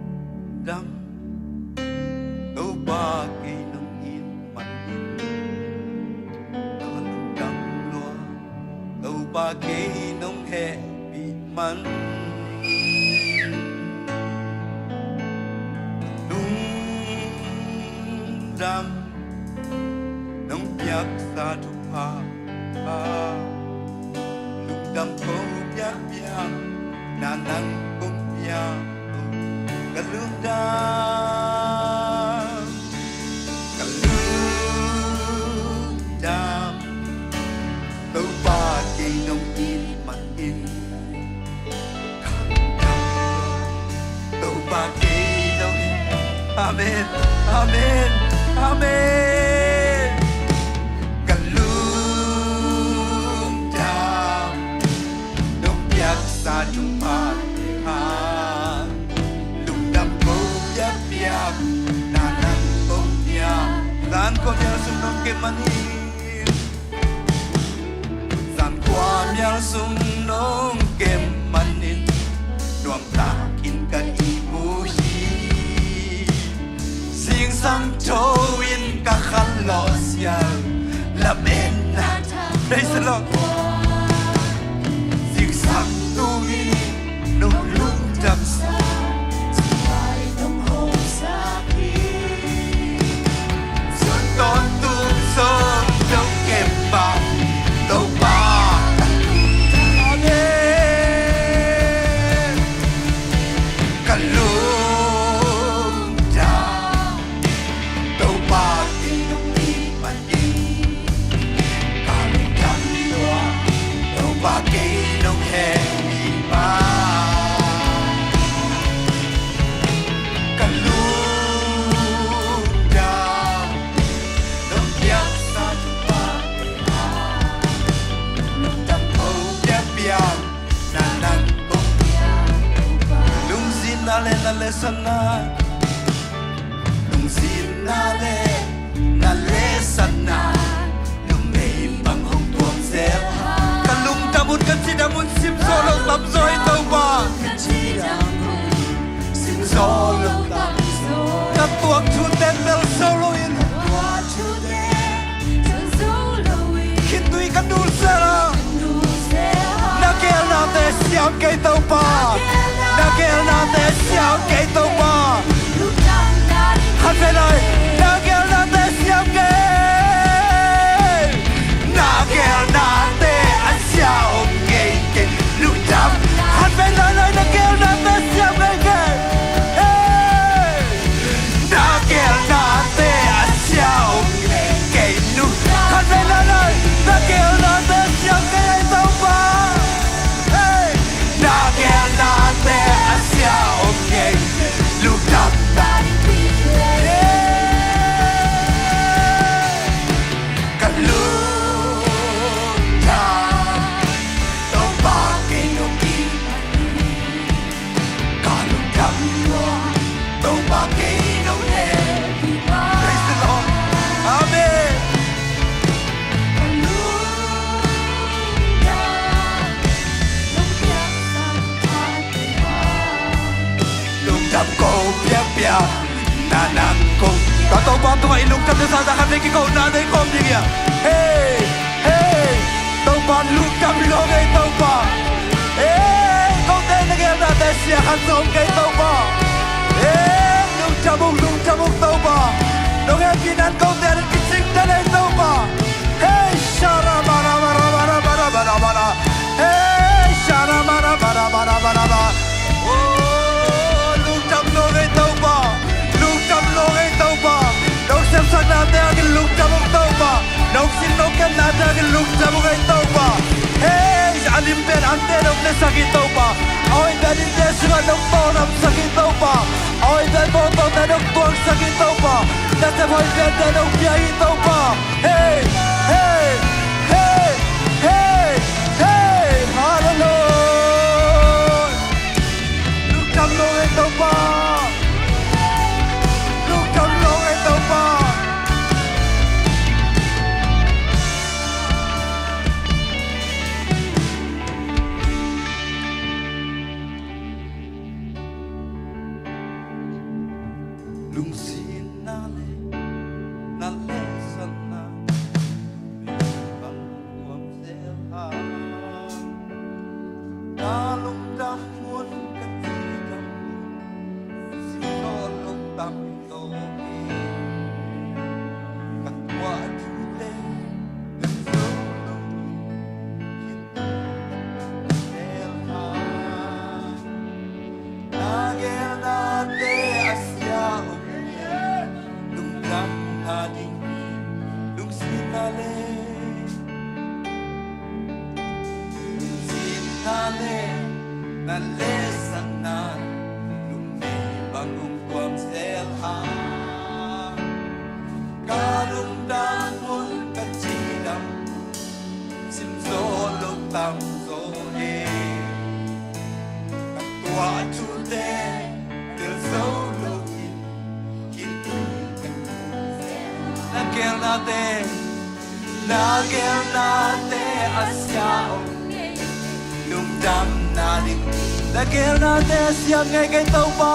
Topa kei nong it man in. Ka lungdam lua, Topa kei nong hehpih man. Lungdam, nong piaksa thupha, lungdam ko piakpiak, na nang kong piak. Ka lungdam, ka lungdam, Topa kei nong it man in. Topa kei nong. Amen. Amen. Amen. Ka lungdam, nong piaksa thupha, lungdam ko piakpiak, na nang kong piak. Zan kua mial sung nong kem man in. Zan kua mial sung nong kem man in, nuamtak in ka it uh hi. Zingsang tho in ka khanlawh sial, lametna. Praise the Lord. Zingsang tu in nong lungdam sa. Tawntung sawm dong kem bang Topa. Amen. Ka lungdam, Topa kei nong it man in. Ka lungdam lua, Topa kei nong hehpih bang. Ka lungdam, nong piaksa thupha, lungdam ko piakpiak, na nang kong piak. Lungzinna le na letsonna, Lungzinna le na lehsanna numei bang hong tuam zel. Ka lungdam un, ka cidam un, sim zawh lo tam zaw hi Topa. Ka tuak thute tel zo loin, khitui ka nul sela, na geelnate siam kei Topa. Na geelnate siam kei Topa. Khat vei lai, na geelnate siam kei. Na geelnate a sia om ngei kei. Lungdam. Khat vei lai lai, na geelnate siam ngei kei. Hey! Na geelnate a sia om ngei kei. Lungdam. Khat vei lai lai, na geelnate siam ngei ei Topa. Hey! Na geelnate a sia om ngei. Lungdam. Hey! Ka lungdam, Topa kei nong it hi. Ka lungdam lua, Topa kei nong hehpih hi. Praise the Lord. Amen. Ka lungdam, nong piaksan thate a lungdam ko piakpiak na nang kong. Ka Topa tungah i lungdamna sangin khat vei kikohna nei khawm ding hi a. Hey, hey, Topa lungdam lo ngei Topa. Hey, kote na geelnate sia khat zong kei Topa. Hey, lungdam ung, lungdam ung Topa. Nong hehpihna in kote a kicing ta nei Topa. Hey, shara bara bara bara bara bara bara. Hey, shara bara bara bara bara bara. Oh, lungdam lo ngei Topa. Lungdam lo ngei Topa. Nong sepsaknate a kilungdam ung Topa. Nong sin nong kennate a kilungdam ung ei Topa. Hey, a lim pen ante nong nesak hi Topa. A hoih pen innte sungah nong tawldamsak hi Topa. A hoih pen mawtawte nong tuangsak hi Topa. Nasep hoih pente nong pia hi Topa. Hey, hey, hey, hey, hey, hallelujah. Lungdam lo ngei Topa. Lungdam lo ngei Topa. Lungzinna le na lehsanna bang tuam zel a. Ka lungdam un, ka cidam un, sim zawh lo tam zaw hi. Ka tuah thute tel zo lo hi. Khitui ka nul zel a. Na geelnate a sia om ngei. Lungdamna ding hi. Lungzinna le, lungzinna le na lehsanna numei bang hong tuam zel a. Ka lungdam un, ka cidam un, sim zawh lo tam zaw hi. Ka tuah thute tel zo loin, khitui ka nul zel. Na geelnate, na geelnate a sia om ngei. Lungdamna ding. Na geelnate a siam ngei kei Topa.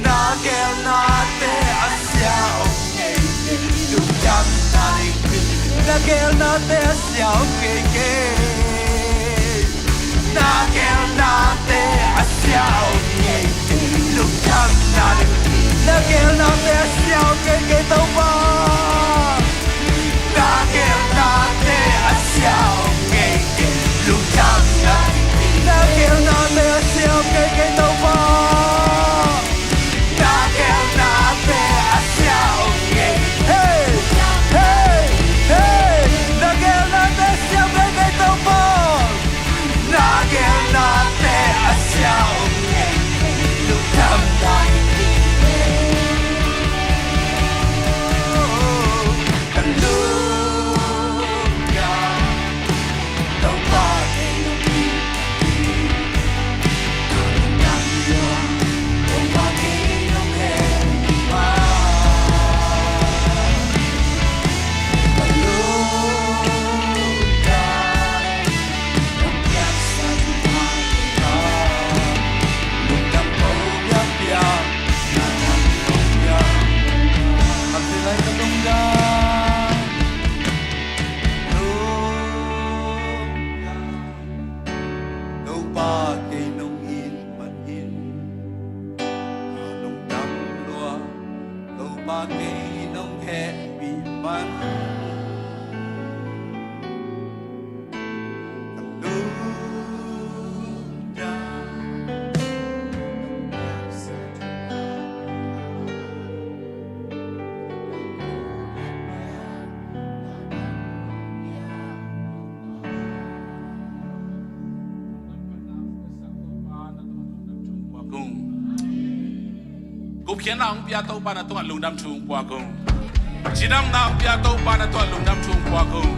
Na geelnate a sia om ngei kei. Lungdamna ding. Na geelnate a sia om ngei kei. Na geelnate a sia om ngei kei. Lungdamna ding. Na geelnate a sia om ngei kei Topa. Na geelnate a sia om ngei kei. Lungdamna ding. Na geelnate a sia om ngei kei Topa. Na geelnate a sia om ngei. Hey, hey, hey. Na geelnate a sia om ngei kei Topa. Na geelnate a sia om ngei. Pa kei nong hehpih man ka lungdam. Gupkhiatna hong pia Topa na tungah lungdam thu hong puak ung. Cidamna hong pia Topa na tungah lungdam thu hong puak ung.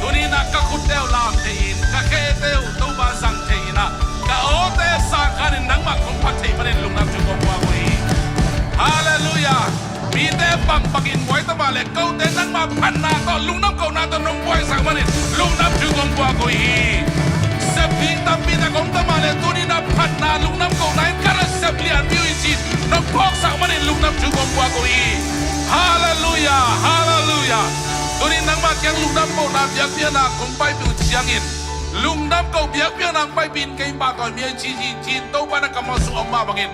Tuni na ka khutte uh lam thei in, ka khete uh Topa zang thei in ah, ka awte sang khanin nangmah kong phat thei manin lungdam thu kong puak uh hi. Halleluiah. Mite bangbangin buai ta mah le, kote nangmah phatna tawh, lungdam kohna tawh nong buaisak manin lungdam thu kong puak uh hi. Sep ding tampi tak om ta mah le, tuni na phatna lungdam kohna in ka nasep lianpi uh hi ci-in nong phawksak manin lungdam thu kong puak uh hi. Halleluiah, halleluiah. Tuni nangmah kiang lungdam kohna biakpiakna kong paipih uh ciangin, lungdam ko biakpiakna hong paipih in, kei pahtawi mi ahi ci hi ci-in Topa na kammal sung om mah bangin,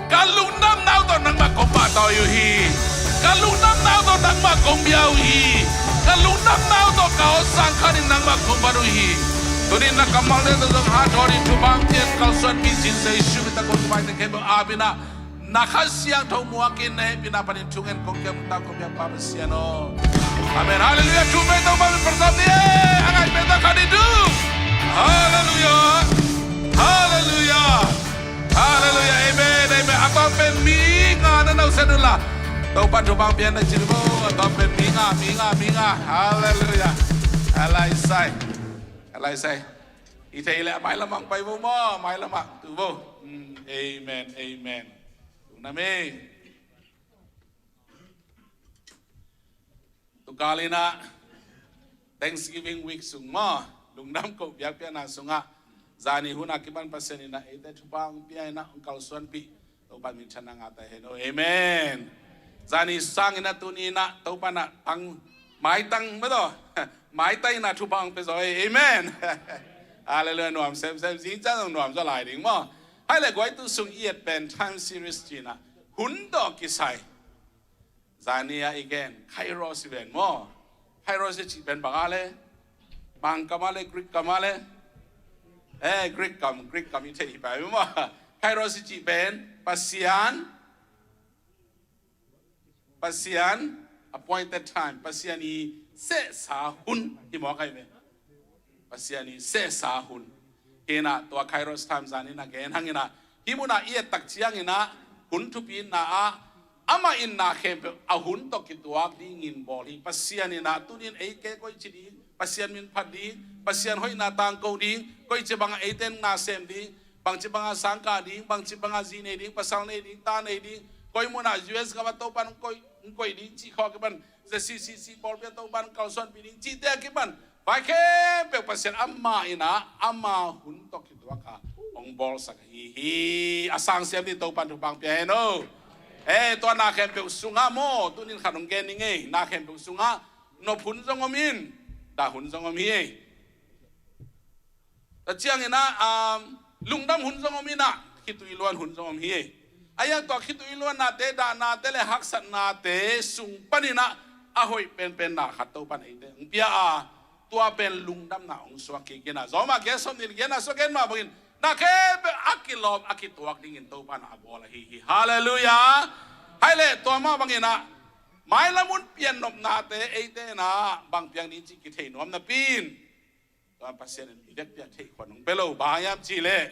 ka lungdamna uh tawh nangmah kong pahtawi uh hi. Ka lungdamna uh tawh nangmah kong bia uh hi. Ka lungdamna uh tawh ka aw sang khanin nangmah kong phat uh hi. Tuni na kammalte tawh zong hat hawh in thupha hong pia in, kalsuanpih ci-in Jesuh min tawh kong thupha hong pia in, khempeuh aap in ah, na Kha Siangtho muak in, na hehpihna panin thungen kong kiang nuntak kong biak Pa Pasian aw. Amen. Halleluiah. Thu pia Topa min phat ta ni e. A ngai pia ta khat in thu. Halleluiah. Halleluiah. Halleluiah. Amen. Amen. A tawm pen mi nga na na uh sen un la, Topa thupha hong pia in na ci ni bo. A tawm pen mi nga, mi nga, mi nga. Halleluiah. A lai sai. A lai sai. I thei leh a mailam ah hong pai vo maw. A mailam ah tu vo. Mm, amen. Amen. Lungdam e. Tukal in ah Thanksgiving week sung maw, lungdam ko biakpiakna sungah, zani hun a kipan Pasian in ah eite thupha hong pia in ah hong kalsuanpih Topa minthanna ngah ta hen aw. Amen. Zani sang in ah tuni in ah Topa in ah tang, maitang mah tawh, maitang in ah thupha hong pia zaw e. Amen. Halleluiah. Nuam semsem, zing ciang zong nuam zaw lai ding maw. Hai le guai, tu sung i et pen time series ci-in ah hun tawh kisai. Zani a i gen, Kairos i ven maw. Kairos i cih pen bang a le? Bang kam a le, Greek kam a le? Eh, Greek kam, Greek kam i theih hi pai maw. Kairos i cih pen Pasian, Pasian appointed time, Pasian i sehsa hun hi mawk ahi ve. Pasian i sehsa hun. Hi in ah tua Kairos time zan in ah gen hang in ah, hih mun ah i et tak ciangin ah hun thupi in na ah, amah in na khempeuh a hun tawh kituak dingin bawl hi. Pasian in ah tuni in ei ke koici ding, Pasian min phat ding, Pasian hoihna tangko ding, koici bangah eite in na sem ding, bangci bangah sangkah ding, bangci bangah zi nei ding, pasal nei ding, ta nei ding, koi mun ah U S gam ah Topa in hong koih, hong koih ding cih khawng a kipan, Z C C C pawlpi ah Topa in hong kalsuanpih ding cihte a kipan, vai khempeuh Pasian amah in ah ama hun tawh kituak a hong bawlsak ahi hi. A sang siam ding Topa in thupha hong pia hen aw. Eh, tua na khempeuh sungah maw, tuni in khat hong gen ning ei, na khempeuh sungah nop hun zong om in, dah hun zong om hi ei. Tua ciangin ah, um, lungdam hun zong om in ah, khitui luan hun zong om hi. A iang tua khitui luannate, dahnate le haksatnate sung panin ah a hoih penpen na khat Topa in eite hong pia a, tua pen lungdamna hong suak kik in ah, Rom a kiang sawm nih le giatna sung gen mah bangin, na khempeuh a kilawm a kituak dingin Topa in a bawl ahi hi. Halleluiah. Hai le tua mah bangin ah mailam hun pian nopnate eite in ah bang piang ding cih kithei nuam napi in, tua Pasian in i vekpi-a theih khuan hong pia lo, bang hiam cih leh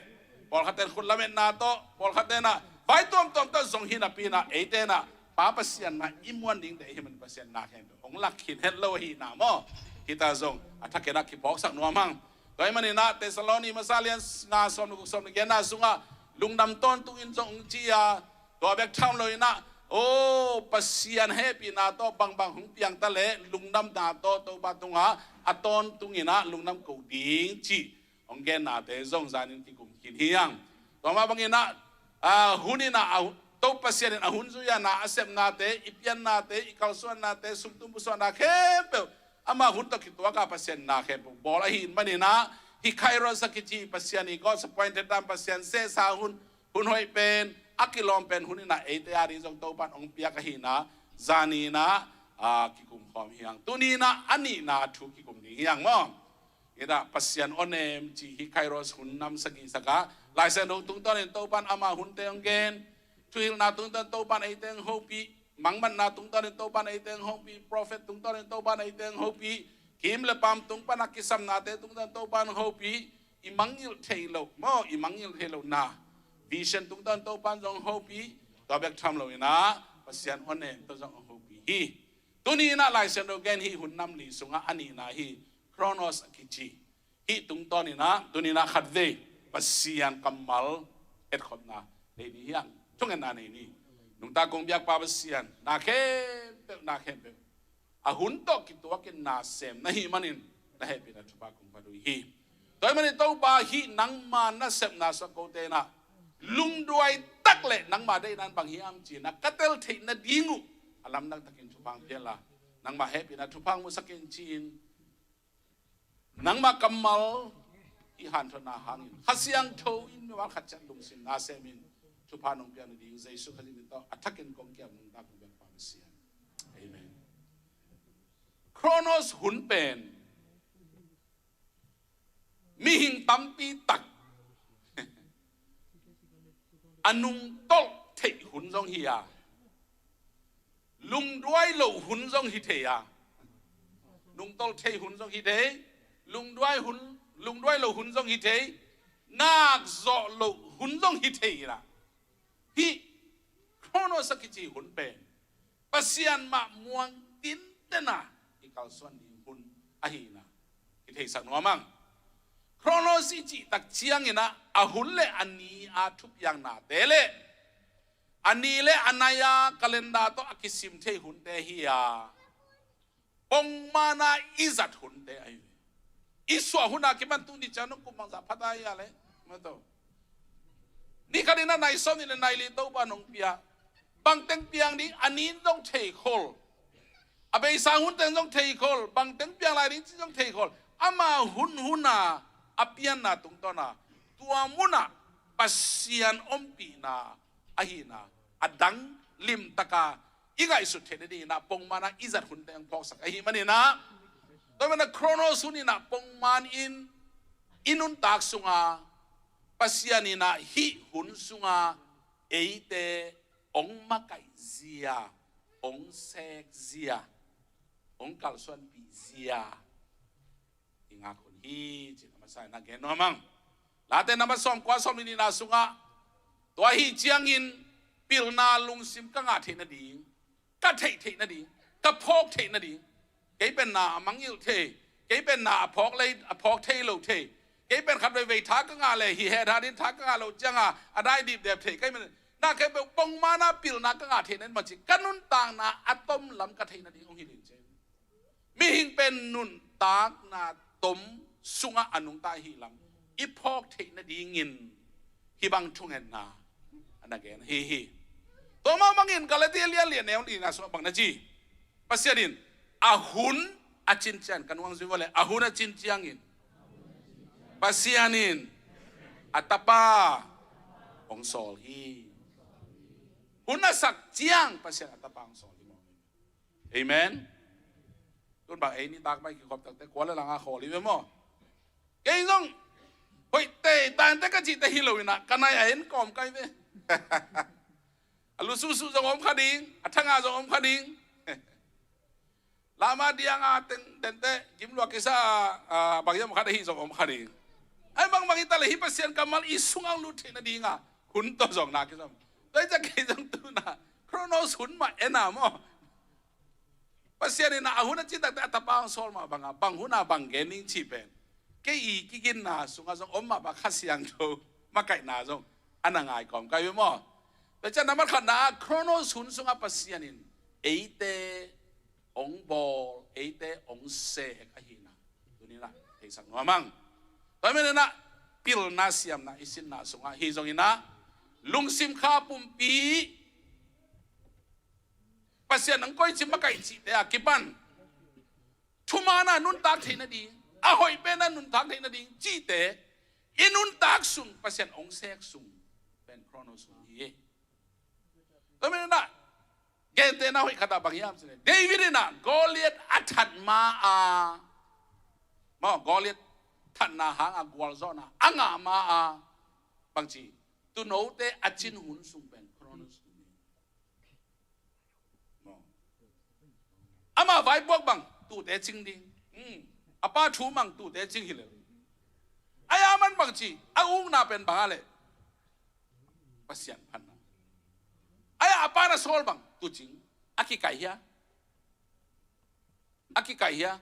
pawlkhatte in khut lametna tawh, pawlkhatte in ah vai tuamtuam tawh zong hi napi in ah, eite in ah Pa Pasian mah i muan dingte i hih man Pasian na khempeuh hong lak khin het lo ahihna maw. Hita zong a thak in ah kiphawksak nuam hang. Tua ahih manin ah Thessaloni masa lian nga sawm le guk, sawm le giatna sungah lungdam tawntungin zong hong ci a, tua bek tham lo in ah, aw, Pasian hehpihna tawh bangbang hong piang ta leh lungdamna tawh Topa tungah a tawntungin ah lungdam ko ding cih hong gennate zong zanin kikum khin hi hang. Tua mah bangin ah, ah, hun in ah, ah, To Pasian in a hun zui a na a sepnate, i piannate, i kalsuannate, sumtum pusuahna khempeuh ama hun tawh kituak a Pasian na khempeuh bawl ahih manin ah, hih Kairos a kici Pasian i God's appointed time, Pasian sehsa hun, hun hoih pen, a kilawm pen hun in ah eite a ding zong Topa in hong piak ahihna Zani in ah, ah, kikum khawm hi hang. Tuni in ah a nihna thu kikum ding hi hang maw. Inah Pasian awnem ci hi Kairos hun nam sagih saka Lai Siangtho tungtawnin Topan ama hunte hong gen. Thuhilhna tungtawnin Topan eite hong hopih. Mangmatna tungtawnin Topan eite hong hopih. Prophet tungtawnin Topan eite hong hopih. Kim le pam tung pana kisamnate tungtawnin Topan hong hopih. I mangngilh thei loh maw, i mangngilh thei lohna vision tungtawnin Topan zong hong hopih. Tua bek tham lo inah Pasian awnem tawh zong hong hopih hi. Tuni inah Lai Siangtho gen hi hun nam li sungah a nihna hi Kronos a kici. Hih tungtawn inah tuni inah khatvei Pasian kammal etkhopna nei ni hi hang. Thungetna nei ni. Nungta kong biakpa Pasian, na khempeuh, na khempeuh a hun tawh kituakin na sem na hih manin na hehpihna thupha kong phat uh hi. Tua hih manin Topa, hih nangma nasepna sungah kote inah lungduai tak le nangma deihna in bang hiam ci-in ah ka tel theih nading uh a lamdang takin thupha hong pia inla, nangma hehpihna thupha hong musak in ci-in, nangma kammal i hanthotna hangin Kha Siangtho in mimal khat ciat lungsim na semin thupha nong piak nading Jesu Khazih min tawh a thakin kong kiam, nungta kong biakpa Pasian. Amen. Kronos hun pen mihing tampi tak a nungtolh theih hun zong hi a, lungduai loh hun zong hi thei a, nungtolh theih hun zong hi thei, lungduai hun, lungduai loh hun zong hi thei, ngakzawh loh hun zong hi thei inah, hih Kronos a kici hun pen Pasian mah muang tinten a i kalsuan ding hun ahihna i theisak nuam hang. Kronos i cih tak ciangin ah a hun le a ni a thupiaknate le a ni le a nai a calendar tawh a kisim thei hunte hi a, pongman a i zat hunte ahi ve. I suah hun a kipan tuni ciang nong kum bangzah pha ta hi a le, mato, ni khat in ah nai sawm nih le nai li Topa nong pia. Bangteng piang ding a ni in zong theikhol, a beisa hun teng zong theikhol, bangteng piang lai ding ci zong theikhol. Ama hun hun a a pianna tungtawn a tua mun ah Pasian ompihna ahihna a dang limtaka i ngaihsut theih nading inah pongman a i zat hunte hong phawksak ahih manin ah, tua manin ah Kronos hun inah pongman in i nuntak sunga Pasian inah hih hun sunga eite hong makaih zia, hong sek zia, hong kalsuanpih zia i ngak hun hi ci-in a masa in ah gen nuam hang. Late nambat sawmkua, sawm le nihna sungah tua ahih ciangin pilna lungsim ka ngah theih nading, ka theih theih nading, ka phawk theih nading, kei pen na a mangngilh thei, kei pen na a phawk lei, a phawk thei lo thei, kei pen khat veivei tha ka ngah le, hih heh tha ding tha ka ngah loh cianga a dai dipdep thei, kei pen na khempeuh pongman a pilna ka ngah theih nading mah ci, ka nuntakna a tom lam ka theih nading hong hi ding ci. Mihing pen nuntakna tom sungah a nungta ahih lam i phawk theih nadingin hih bang thungetna a na gen ahi hi. Tua mah bangin Galatia lian li a neu lina sungah bang na ci? Pasian in a hun a cin ciangin, ka nuang zui vua le, a hun a cin ciangin Pasian in a Tapa hong sawl hi. Hun a sak ciang Pasian a Tapa hong sawl hi maw. Amen. Tun bang ei nitak mai kikhop takte kua le langa khawl hi ve maw. Kei zong hoih tei tante ka cihte hi lo inah ka nai a en kawm kai ve. A lususu zong om kha ding, a thanga zong om kha ding. Lama dianga teng tente gimluak kisa a, a, bang hiam khat ahi zong om kha ding. Ai bangbang hi ta le hih Pasian kammal i sungah hong lut theih nadinga hun tawh zong na kisam. Tua hi ciah kei zong tuna Kronos hun mah en a maw. Pasian in a hun a cin takte a Tapa hong sawl mah banga bang hun a bang gen ning cih pen kei i kiginna sungah zong om mah bang Kha Siangtho makaihna zong a na ngai kawm kai ve maw. Tua ciah nambat khatna ah Kronos hun sungah Pasian in eite hong bawl, eite hong sek ahihna tuni-in ah theisak nuam hang. Tua hi manin ah pilna siamna i sinna sungah hi zongin ah lungsim kha pumpi Pasian hong koici makaih cihte a kipan thumaana nuntak theih nading, a hoih pena nuntak theih nading cihte i nuntak sung Pasian hong sek sung pen Kronos hun hi. Tua hi manin ah Gentehna hoih khat ah bang hiam cih leh, David in ah Goliath a that ma-a, maw, Goliath thatna hang a gualzawhna a ngah ma-a, bangci, tuunote a cin hun sung pen Kronos hun hi. Maw. Ama vaipuak bang, tuute cing ding. Hmm. A pa thu mang, tuute cing hi lel. Ai a man bangci, a ukna pen bang a leh, Pasian phatna. Ai a pa na sawl bang, tuucing. A kikaih hia? A kikaih hia?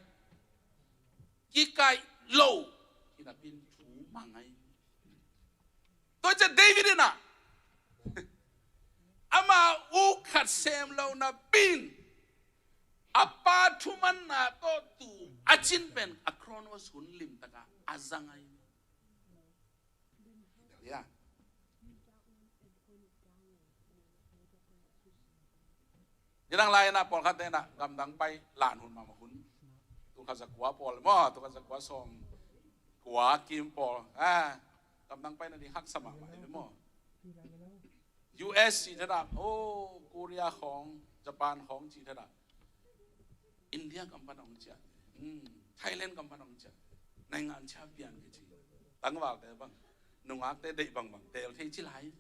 Kikaih lo. Hi napi in thu mang ai. Tua ciang David in ah, ama uk khat sem lo napi in, a pa thumanna tawh tuu a cin pen a Kronos hun limtak a a zang ai. Ya. Nidang lai-in ah pawlkhatte in ah gamdang pai lan hun mahmah hun. Tul khat za kua pawl maw, tul khat za kua sawm kua kim pawl. Ah, gamdang pai nading haksa mahmah hi maw. U S cih thadah, oh, Korea khawng, Japan khawng cih thadah, India gam pan hong ciah, hmm, Thailand gam pan hong ciah, naingan champion kici. Tangvalte bang, nungakte deih bangbang teel thei ci lai.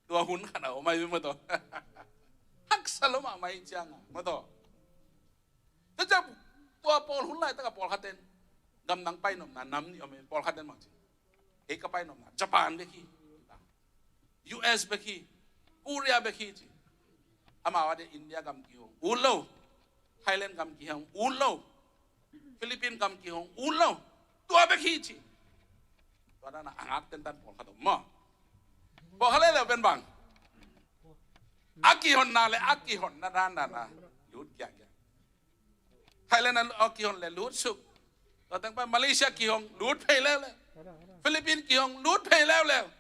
Tua hun khat a om ai maw tua. Haksa lo mahmah hi ciang a maw tua. Tua ciang tua pawl hun laitak a pawlkhat in gamdang pai nopna nam nih om hi, pawlkhat in bang ci, kei ka pai nopna Japan bek hi, U S bek hi, Korea bek hi ci. Amau a dia India gam kihong ut lo, Thailand gam kihong ut lo, Philippines gam kihong ut lo, tua bek hi ci. Tua dan a ngak tentan pawlkhat om maw. Pawlkhat leuleu pen bang, a kihonna le a kihonna dandan a lut kiakia. Thailand a kihon le lut suk. Tua teng pai Malaysia kihong lut phei leuleu. Philippines kihong lut phei leuleu.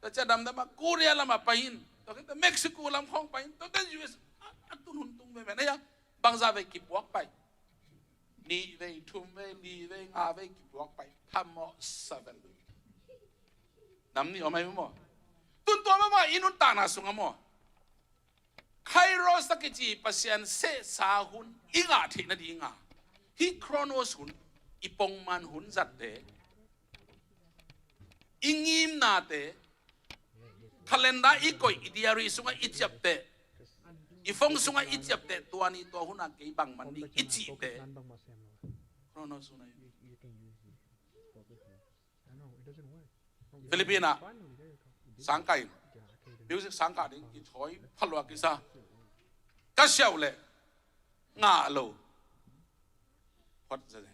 Tua ciang damdam a Korea lam a pai in. Tua khit teh Mexico lam khawng pai in. Tua teng U S a, a tun hun tung veve na ya. Bangzah vei kipuak pai. Nih vei, thum vei, li vei, nga vei kipuak pai. Thamawh seven. Nam nih om ai maw. Tun tua mahmah i nuntakna sungah maw, Kairos a kici Pasian sehsa hun i ngah theih nading a, hih Kronos hun, i pongman hun zatte, i ngimnate, calendar i koih, i diary sungah i ciapteh, i phone sungah i ciapteh, tua ni tua hun a kei bang man ding i cihte, Kronos hun ahi. Philippines ah sangkah in, music sangkah ding kithawi phalua kisa. Ka siau leh ngah lo. Hot zeze.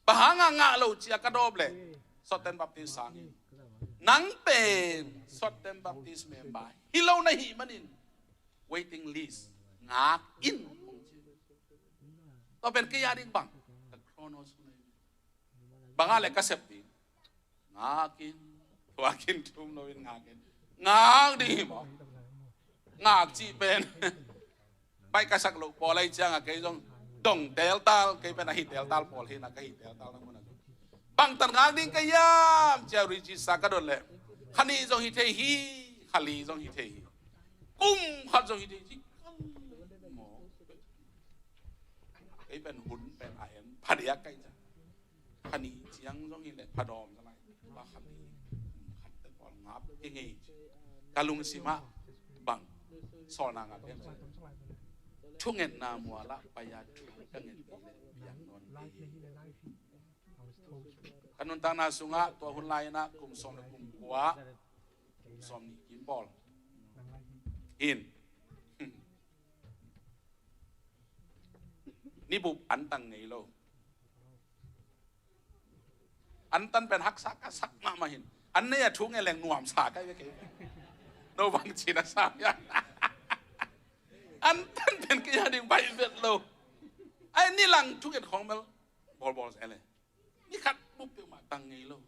Bang hang a ngah lo cia ka dawp leh Soten Baptist sang in, nang pen Soten Baptist member hi lo na hih manin waiting list ngak in. Tua pen kei a ding bang, ka Kronos hun ahi. Bang a leh ka sep ding. Ngakin, tuakin, thum loin ngakin. Ngak ding hi maw. Ngak cih pen baih ka sak loh pawl ahi ciangah kei zong dong teltal, kei pen a hi teltal pawl hi na, ka hi teltal na mun a zong. Bangtan ngak ding ka hiam cia register ka dot leh, kha nih zong hi thei hi, kha li zong hi thei hi. Kum khat zong hi thei hi. Maw. Kei pen hun pen a en phadiak ka hi ciang. Kha nih ciang zong hi leh phadawm zong lai. Ba kha nih khat te pawl ngap kei ngei. Ka lungsim ah bang sawlna ngap em. Thungetna mual ah pai a thu ka nget kei leh piang nawn kei. Ka nuntakna sungah tua hun lai-in ah kum sawm le kum kua, kum sawm nih kim pawl in. Ni bup an tang ngei lo. An tan pen haksa ka sak mahmah hi. An nei a thu ngen leng nuamsa ka hi ve kei. No bang ci na sa hiam. An tan pen kei a ding baih vet lo. Ai ni lang thunget khong bel bawlbawl se le. Ni khat bup peuhmah tang ngei lo.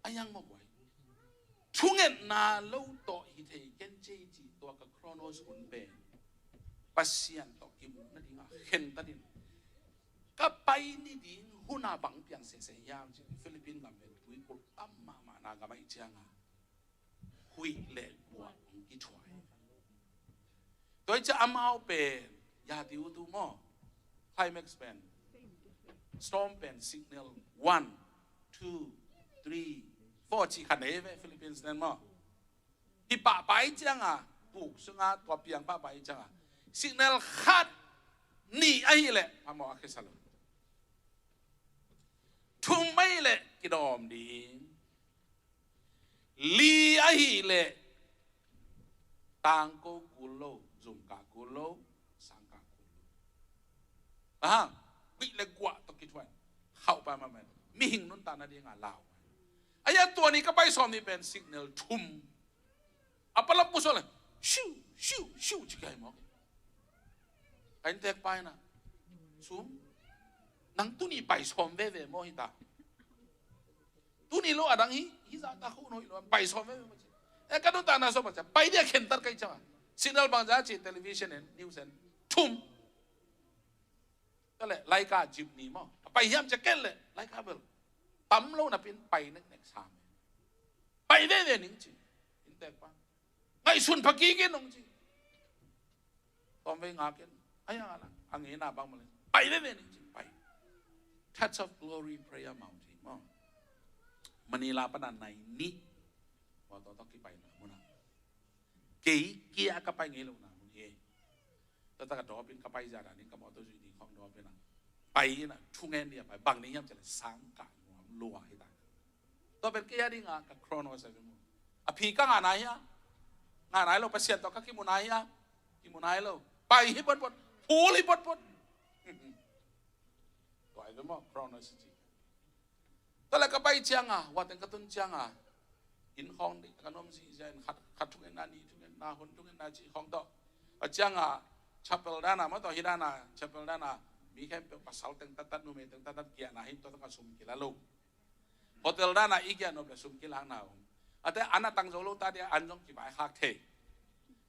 A yang mawk uai. Thungetna lo tawh hi thei ken cei cih tua ka Kronos hun pen Pasian tawh kimuh nadingah khentat in, ka pai ni ding hun a bang piang sese hiam cih Philippine gam pen tuikulh tam mahmahna gam ahih ciangah huih le guah hong kithuai. Tua hi ciang amau pen yati utu maw. Climax pen, storm pen signal one, two, three, four ci khat nei ve Philippines nen maw. Hi pahpah hi cianga, buk sunga tua piang pahpah hi cianga, signal khat, nih ahih leh phamawh a khesa lo. Thum ahih leh kidawm ding. Li ahih leh tangko kul lo, zumkah kul lo, sangkah kul lo. Bang hang, guih le guah tawh kithuah. Khauh pai mahmah. Mihing nuntakna dinga lau. Ahi a, tua ni ka pai sawm ni pen signal thum. A palam pusuak le, siu, siu, siu ci kai mawk. Ka inntek pa in ah, Sum, nang tuni pai sawm veve maw hita. Tuni lo a dang hi, hi zah ta khun hoih lo, pai sawm veve maw ci. E, ka nuntakna sawm a ci a, pai dia khentat kai cianga. Signal bangzah ci, television en, news en, thum. Ka le, laika jip ni maw. A pai hiam ci a, ken le, laika bel tam lo napi in pai neknek sam. Pai veve ning ci. Inntek pa. Ngaihsun pha kik in hong ci. Tawmvei ngak in. Ai, a la, a ngeina bang mah le, pai veve ning ci, pai. Touch of Glory Prayer Mountain maw. Manila pana nai nih. Mawtaw tawh kipaina mun ah. Kei kia ka pai ngei lo na mun hi. Tua tak a dawp in ka pai zia dan in ka mawtaw zui ding khawng dawp in ah. Pai in ah, thungen dia pai. Bang ding hiam ci le sangkah nuam lua hi ta. Tua pen kei a dinga ka Kronos a ve maw. A phi ka ngah nai hia? Ngah nai lo, Pasian tawh ka kimu nai hia? Kimu nai lo. Pai hi potpot, phul hi potpot. Tua a ve maw, Kronos ci. Tua le ka pai cianga, wateng ka tun cianga, inn khawng ding ka nuam zihziah in, khat, khat thungetna, nih thungetna, hun thungetna ci khawng tawh. A cianga, chapel dana maw tawh, hi dana, chapel dana, mi khempeuh pasal teng tattat, numei teng tattat, giahna hi, tua tawh ka sum kila lo. Hotel dana i giah nop le sum kilakna om. A te an a tang zo lo ta dia, an zong kivaikhak thei.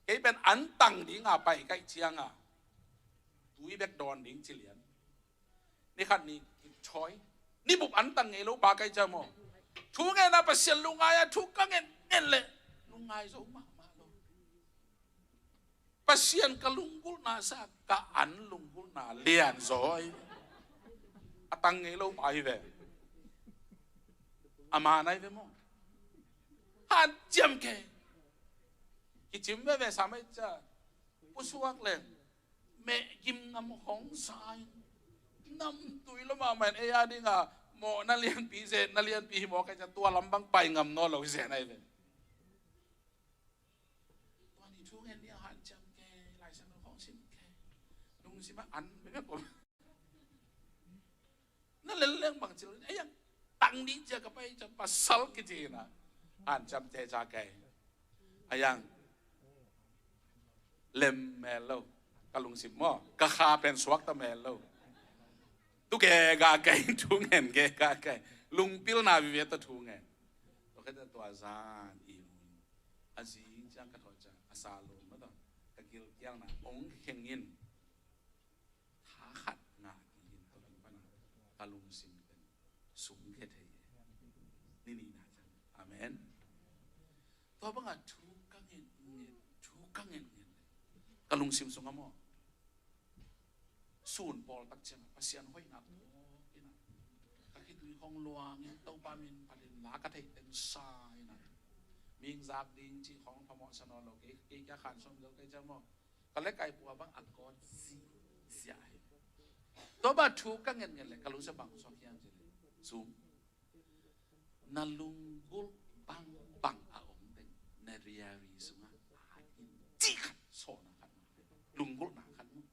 Kei pen an tang dinga pai kaih cianga, tui bek dawn ding ci lian. Ni khat ni kip chawi. Ni bup an tang ngei lo pa kaih cia maw. Thungetna Pasian lungngai a, thu ka ngen ngen le lungngai zo mahmah lo. Pasian ka lunggulhna sa, ka an lunggulhna lian zaw hi. A tang ngei lo pa hi ve. A man ahi ve maw. Hanciam kei. Kicim veve sa mai cia. Pusuak leng. Meh gim ngam hong sa in. Namtui lo mahmah in ei a dinga mawhna lianpi, zetna lianpi hi mawk ahi cia, tua lam bang pai ngam nawn lo hi zen ahi ve. Tua ni thu ngen ni a hanciam kei, Lai Siangtho khawng sim kei. Lungsim a an bek bek om. Na lel leng bang ci lo, ei ang tang ding cia ka pai cia pasal kici na. Hanciam te cia kei. Ei ang lem mel lo. Ka lungsim maw, ka kha pen suak ta mel lo. Tu kei ga kei, thu ngen kei ga kei. Lungpilna vive ta thu ngen. Tua kei ta tua zan i mun. A zing ciang ka thawh ciang a sa lo ma ta. Ka gilkialna ong kheng in. Tha khat ngah kik in tua tung pana ka lungsim pen sungkhia thei hi. Ni nihna ciang. Amen. Tua banga thu ka ngen ngen, thu ka ngen ngen le ka lungsim sungah maw, sun pawl tak ciangah Pasian hoihna tawh inah ka khitui khawng luangin Topa min phatin la ka theih teng sa inah mihing zak ding cih khawng phamawh sa nawn lo. Kei, kei kia khan sawm zo kei ciang maw, ka le kai pua bang a kawt zihziah hi. Tua bang thu ka ngen ngen le ka lungsim bang suak hiam cih le, Sum, na lunggulh bangbang a om teng na diary sungah a in cih khat sawhna khat mah, lunggulhna khat mah.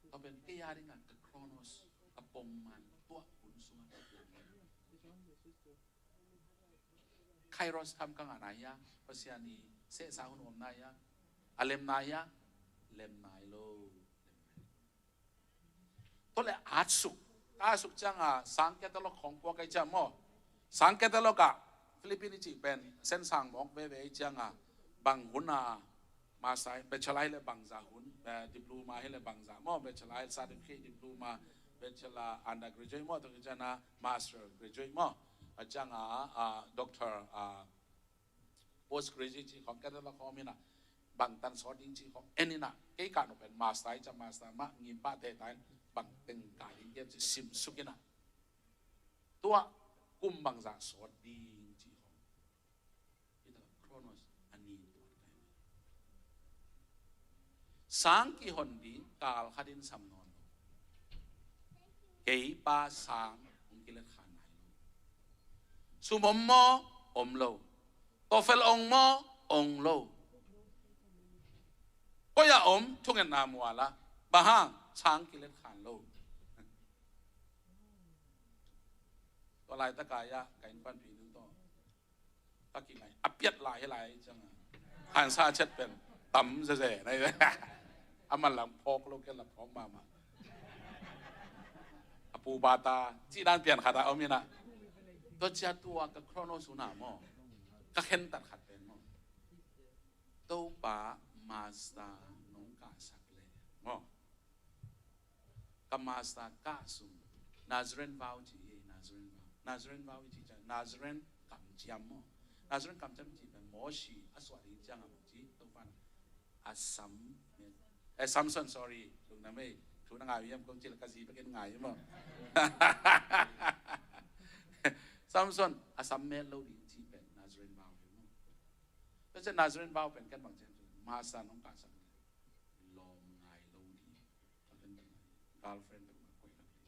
Tua pen kei a dingah ka Kronos a pom man tuah hun sungah ka pom man. Kairos tham ka ngah nai hia? Pasian i sehsa hun om nai hia? A lem nai hia? Lem nai lo. Tua le atsuk, atsuk ciangah sang catalog khawng pua kai ciang maw. Sang catalog ah Philippine i cih pen sensang mawk veve i ciangah bang hun a, master, bachelor hi le bangzah hun, eh, diploma hi le bangzah maw, bachelor hi le certificate, diploma, bachelor, undergraduate maw, tua ciangah master, graduate maw, a ciangah, ah, doctor, ah, post graduate cih khawng catalog khawng om inah. bangtan sawt ding ci khawng en in ah, kei kah nop pen master i ca master mah ngim pah teh ta in, bangteng kah ding hiam ci simsuk in ah, tua kum bangzah sawt ding ci khawng. Hi ta, Kronos a ni tuat kai. Sang kihon ding kal khat in sam nawn lo. Kei pa sang hong kilet khan nai lo. Sum om maw? Om lo. Tawfel ong maw? Ong lo. Koi ah om? Thungetna mual ah. Bang hang? Sang kilet khan lo. Tua laitak ah ka innkuanpihnu tawh ka kingai, a piat lai hi lai ciang a, khansa chet pen tam zeze na hi. A man lam phawk lo, ken la phawk mahmah. A pu bata cih dan pian khat a om in ah, tua cia tua ka Kronos hun ah maw, ka khentat khat pen maw, Topa master nong kahsak leh maw, ka master kah sung Nazarene vow ci hi. Nazarene vow, Nazarene vow i ci ciang Nazarene kamciam maw. Nazarene kamciam ci pen Mosi a suah ding ciang a maw ci, Topa in a sam, eh, Samson, sorry, lungdam ei, thu na ngai uh hiam kong ci leh ka zi bek in ngai uh maw. Samson a sam met lo ding ci pen Nazarene vow hi maw. Tua ciang Nazarene vow pen ken bang ciang master nong kahsak leh lawm ngai lo ding. Girlfriend peuhmah koih lo ding.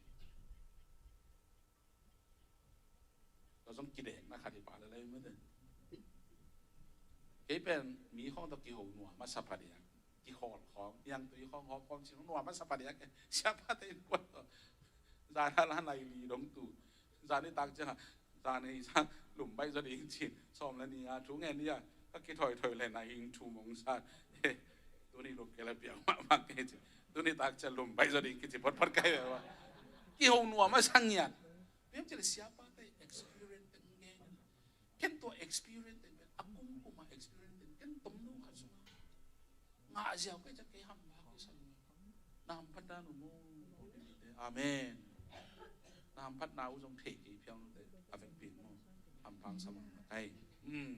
Tua zong kidekna khat hi pah lel ei mate. Kei pen mi khawng tawh kiho nuam a sa phadiak, kikhawl khawng, niangtui khawng, hawm khawng cih nuam a sa phadiak. Siapate innkuan tawh zan a la nai li dong tu, zan nitak ciang a, zan ei sang lum baih zaw ding ci-in, sawm le nih a thu ngen ni a, ka kithoithoi leh nai hing thum hong sa. Tuni lum kei leh piang mahmah kei ci. Tuni tak ciang lum baih zaw ding kici photphot kai ve ua. Kiho nuam a sa ngiat. Piang ci leh siapate experience teng ngen. Ken tua experience teng pen a kumkum a experience teng ken tomno khat sung a ngah ziau kei ciang kei hampha kei sa. Na hamphat dan uh maw. Amen. Na hamphatna uh zong thei kei phial nute a vekpi maw. Hampha sa mahmah kai. Hmm.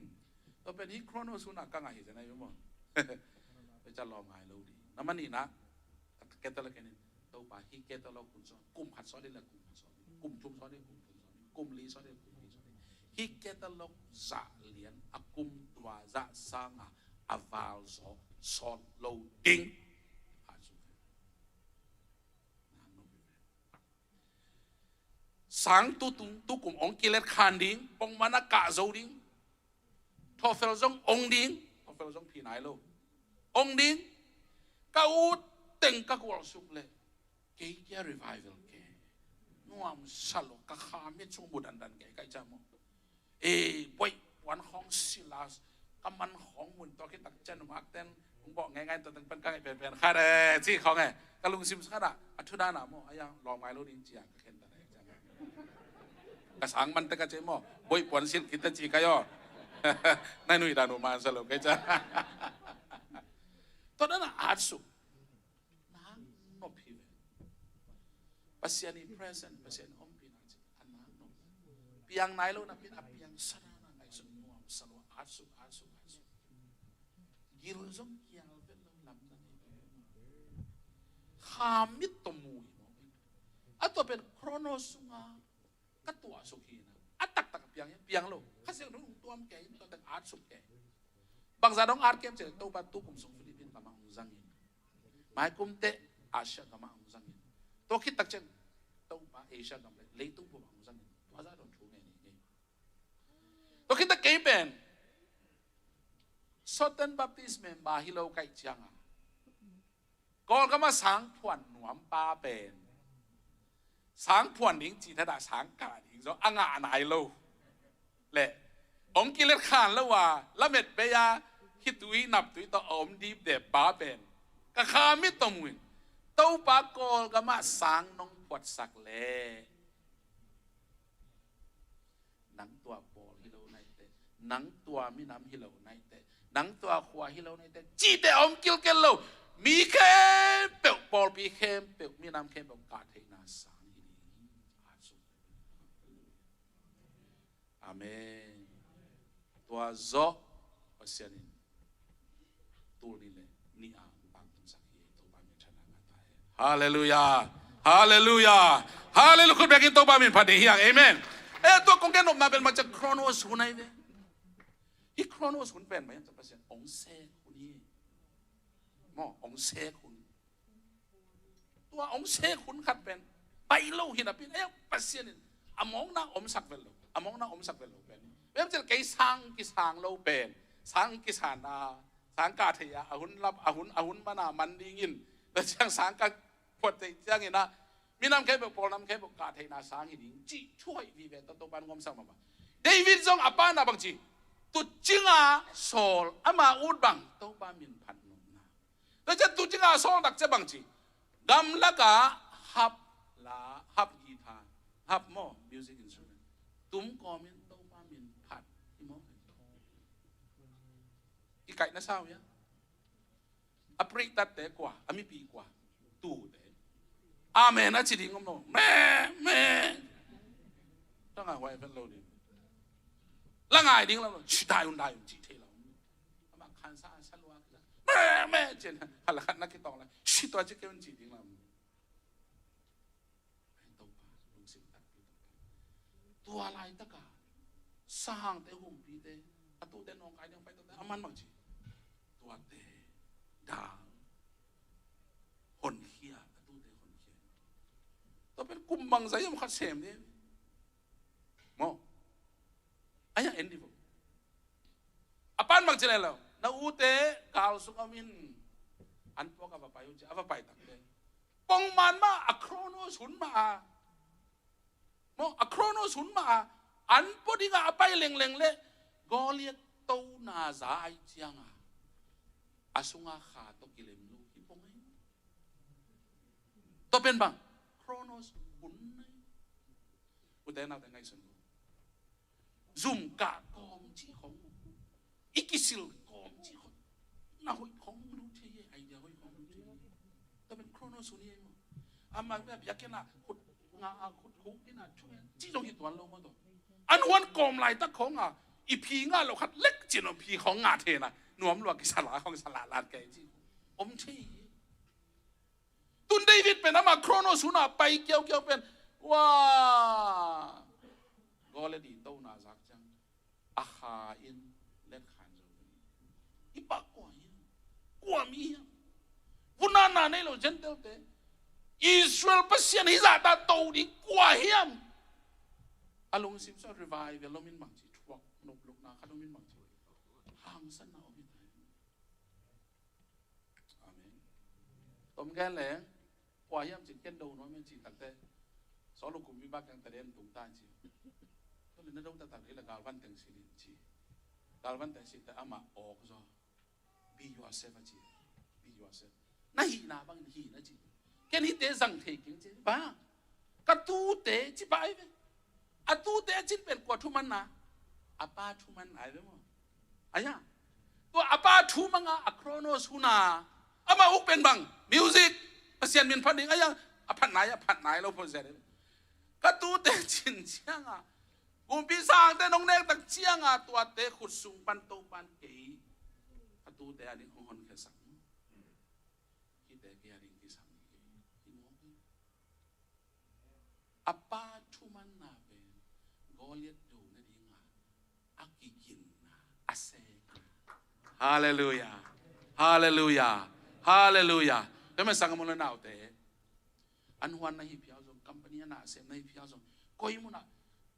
Tua pen hi Kronos hun ah ka ngah hi zen ahi maw. Tua ciang lawm ngai lo ding. Na man in ah, ka catalog en in, Topa hih catalog hun sawt, kum khat sawt in leh kum khat sawt in, kum thum sawt in leh kum thum sawt in, kum li sawt in leh kum li sawt in. Hih catalog zah lian a kum tua zah sang a a val zaw sawt lo ding. A suk. Sang tutung tukum ong kilet khan ding, pongman a kah zo ding. Thawfel zong ong ding, thawfel zong phi nai lo. Ong ding, ka ut teng ka gualsuk leh kei kia revival ke. Nuam sa lo, ka kha mit sung bu dandan kei kai ca maw. Eh, boih puan khawng silas, ka man khawng mun tua khit tak ciang nungak ten hong bawh ngeingai tua teng pen ka ngaih penpen khat eh, ci khawng eh, ka lungsim sa khat ah, a thu dan ah maw, a yang lawm ngai lo ding ci a ka khen ta dai ciang. Ka sang man te ka ci maw, boih puan sil khit te ci kai aw. Nai nui dan uh man sa lo kai ca. Tua dan ah at suk. Nang nop hi ve. Pasian i present, Pasian i ompihna ci a nang nop. Piang nai lo napi in a piang sa dan a ngaihsun nuam sa lo, at suk, at suk, at suk. Gil zong kial vet lo lam na nei ve. Kha mit tawh mu hi maw. A tua pen Kronos sunga ka tuah suk hi na. A taktak piang hi, piang lo. Kha siang dong tuam kei, tua teng at suk kei. Bangzah dong at kem cih leh Topa tukum sung Philippines gam ah hong zang in. Mai kum teh Asia gam ah hong zang in. Tua khit tak ciang Topa Asia gam leh leitung bup ah hong zang in. Tua zah dong thu ngen hi ngei. Tua khit tak kei pen Southern Baptist member hi lo kaih ciang a Kawlgam ah sang phuan nuam pa pen sang phuan ding cih thadah sang kah ding zaw a ngah nai lo. Leh ong kilet khan lo a lamet bei a khitui naptui tawh a om dipdep pa pen ka kha mit tawh mu in Topa Kawlgam ah sang nong phuatsak leh nang tua pawl hi lo naite, nang tua minam hi lo naite, nang tua khua hi lo naite, cihte a om kilkel lo. Mi khempeuh, pawlpi khempeuh, minam khempeuh kah theihna sang hi ding. Amen. Tua zawh Pasian in tul nih le nih a hong tungsak hi. Topa min thang ngah ta hen. Halleluiah. Halleluiah. Halleluiah. Khut bekin Topa min phat ding hi hang. Amen. Eh, tua kong gen nopna pen mah ciang Chronos hun ahi ve. Hih Chronos hun pen mah hiam cih leh Pasian hong sek hun hi. Maw, hong sek hun. Tua hong sek hun khat pen pai lo hi napi-in, ei, Pasian in a mawkna omsak vet lo, a mawkna omsak vet lo pen. Bem cil kei sang kisang lo pen, sang kisang a, sang ka thei a, a hun lap, a hun, a hun man a man dingin, tua ciang sang ka phuat thei ciangin a, minam khempeuh, pawlnam khempeuh ka theihna sang hi ding cih thu hoih vive tawh Topa in hong omsak mahmah. David zong a pa'n a bang ci, tuucing a sawl, ama ut bang Topa min phat nopna. Tua ciang tuucing a sawl tak ciang bang ci, gamlak ah harp la, harp guitar, harp maw, music instrument, tum kawmin Topa min phat hi maw. I kaihna sau hia? A preitatte kua, a mipi kua, tuute. Amen a ci ding om lo. Me, me. Tang a huai vet lo ding. La ngai ding lo, ci dai un, dai un ci thei lo. Ama khansa a sa lua kila. Me, me, cin. Hala khat na kitawng la. Ci tua ci kei un ci ding lo. Ai Topa, lungsim takpi Topa. Tua laitaka sangte, humpite, a tuute nawngkai ding pai tuate, a man bang ci. Tuate dal honkhia, a tuute honkhia. Tua pen kum bangzah hiam khat sem ding. Maw. Ai a en dih vo. A pa'n bang ci leh lo. Na ute gal sung a om in, an puak a va pai uh ci, a va pai tak leh. Pongman mah a Chronos hun mah a. Maw, a Chronos hun mah a. An pua ding a a pai lengleng leh Goliath tona za ahih ciang a, a sung a kha tawh kilem lo hi pong ei. Tua pen bang Chronos hun ei. Ute naute ngaihsun ko. Zum kah kawm cih khong, i kisil kawm cih khong, na hoih khong mu thei e, idea hoih khong mu thei e. Tua pen Chronos hun hi ei maw. Ama biakinn ah khut ngah a, khut huk in a thu en cih zong hi tuan lo maw tua. An huan kawm laitak khong a, i phi ngah loh khat lek cin om, phi khong ngah thei na, nuam lua kisa la khong sa la lat kei cih om thei hi. Tun David pen ama Chronos hun a pai kiaukiau pen, wa, Goliath i tona zak ciang a kha in let khan zo. I pah kua hiam? Kua mi hiam? Vunanna nei lo Gentile te, Israel Pasian hih zah ta to ding kua hiam? A lungsim sung revival om in bang ci, thuak nop lohna khat om in bang ci, hangsanna om in. Amen. Tom gen leng, kua hiam cin ken do nuam hiam cih takteh, Saul kumpipa kiang tade in tung ta in ci. Tua leh na do taktak leh galvan teng sit in ci. Galvan teng sit teh amah awk zaw. Be yourself a ci. Be yourself. Na hihna bangin hi na ci. Ken hihte zang thei keng ci. Bang? Ka tuute ci pah ahi ve. A tuute a cin pen kua thumanna? A pa thumanna ahi ve maw. Ahi a. Tua a pa thumang a, a Chronos hun a. Ama uk pen bang? Music. Pasian min phat ding ahi a. A phat nai, a phat nai lo pho zia de. Ka tuute cin ciang a, kumpi sangte nong nek tak ciang a, tuate khut sung pan Topa'n kei, a tuute a ding hong honkhiasak. Hihte kei a ding kisam hi kei. Hi mawk hi. A pa thumanna pen Goliath do nading a, a kiginna, a sekna. Halleluiah. Halleluiah. Halleluiah. Tua mah sang a, u le naute, an huan na hi phial zong, company a na sem na hi phial zong, koi mun ah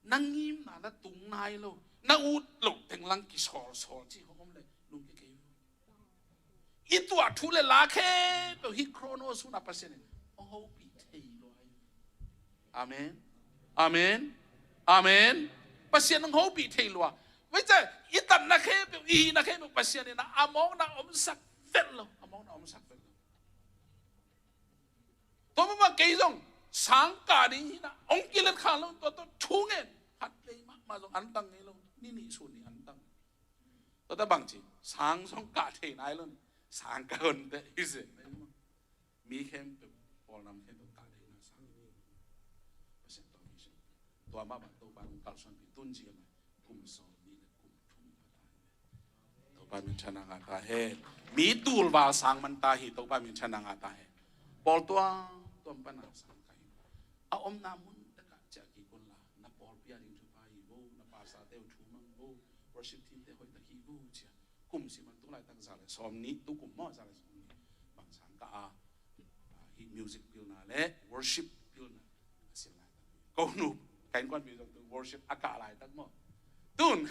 na ngimna na tung nai lo, na ut loh teng lang kisawlsawl cih hong om leh lungkia kei uh. I tuah thu le la khempeuh hih Chronos hun a Pasian in hong hopih thei lua hi. Amen. Amen. Amen. Pasian hong hopih thei lua. Tua ciang i tatna khempeuh, i hihna khempeuh Pasian in a mawkna omsak vet lo. A mawkna omsak vet lo. Tua mahmah kei zong sang kah ding hi na, hong kilet kha lo, tua, tua thu ngen khat vei mahmah zong an tang ngei lo, ni nih sun nih an tang. Tua ta bang ci, sang zong kah thei nai lo ni, sang kah hon teh hi se. Mi khempeuh, pawlnam khempeuh kah thei na sang. Pasian tua mi sang. Tua mahmah Topa hong kalsuanpih tun ci a mai, kum sawm nih le kum thum pha ta hi ve. Topa min thang a ngah ta hen. Mi tul val sang man ta hi, Topa min thang a ngah ta hen. Pawl tuamtuam pan a sang ka hi. A omna mun takah ciah kik un la, na pawlpi a ding thupha hi vo, na pastorte uh thu mang vo, worship teamte hoih tak hi vo ci a. Kum sim a tu laitak za le sawm nih, tu kum maw za le sawm nih. Bang sang ka a, a, hi music pilna le worship pilna a sim laitak. Ko nu, ka innkuanpih zong tu worship a kah laitak maw. Tun,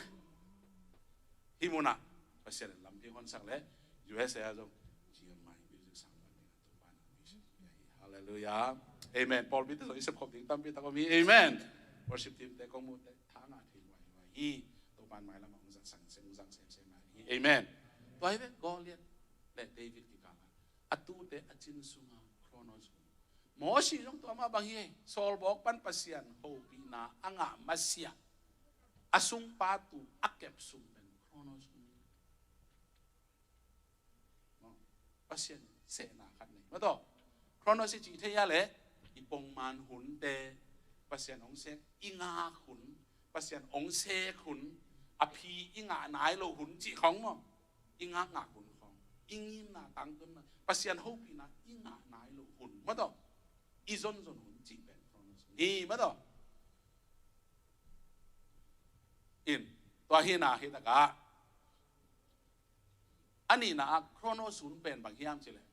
hih munah Pasian in lampi honsak le U S A ah zong G M I music sang pan ding a Topa in a vision pia hi. Halleluiah. Amen. Pawlpite zong i sepkhop ding tampi tak om hi. Amen. Worship teamte kong muhte thangah thei luailuai hi. Topa in mailamah hong zat sang sem, hong zang semsem lai hi. Amen. Tua hi ve Goliath le David kikal ah a tute a cin sunga Kronos hun. Mosi zong tua mah bang hi. Sawlbawk pan Pasian hopihna a ngah masiah a sungpa tu a kep sung pen Kronos hun. Pasian sehna khat nei. Mataw, Kronos i cih thei a le i pongman hunte Pasian hong sek, i ngak hun, Pasian hong sek hun, a phi i ngah nai lo hun cih khong maw. I ngakngak hun khong, i ngimna tangtunna, Pasian hopihna i ngah nai lo hun. Mataw, i zonzon hun cih pen Kronos hun hi. Mataw. In, tua hi na hi takah a nihna ah Kronos hun pen bang hiam cih leh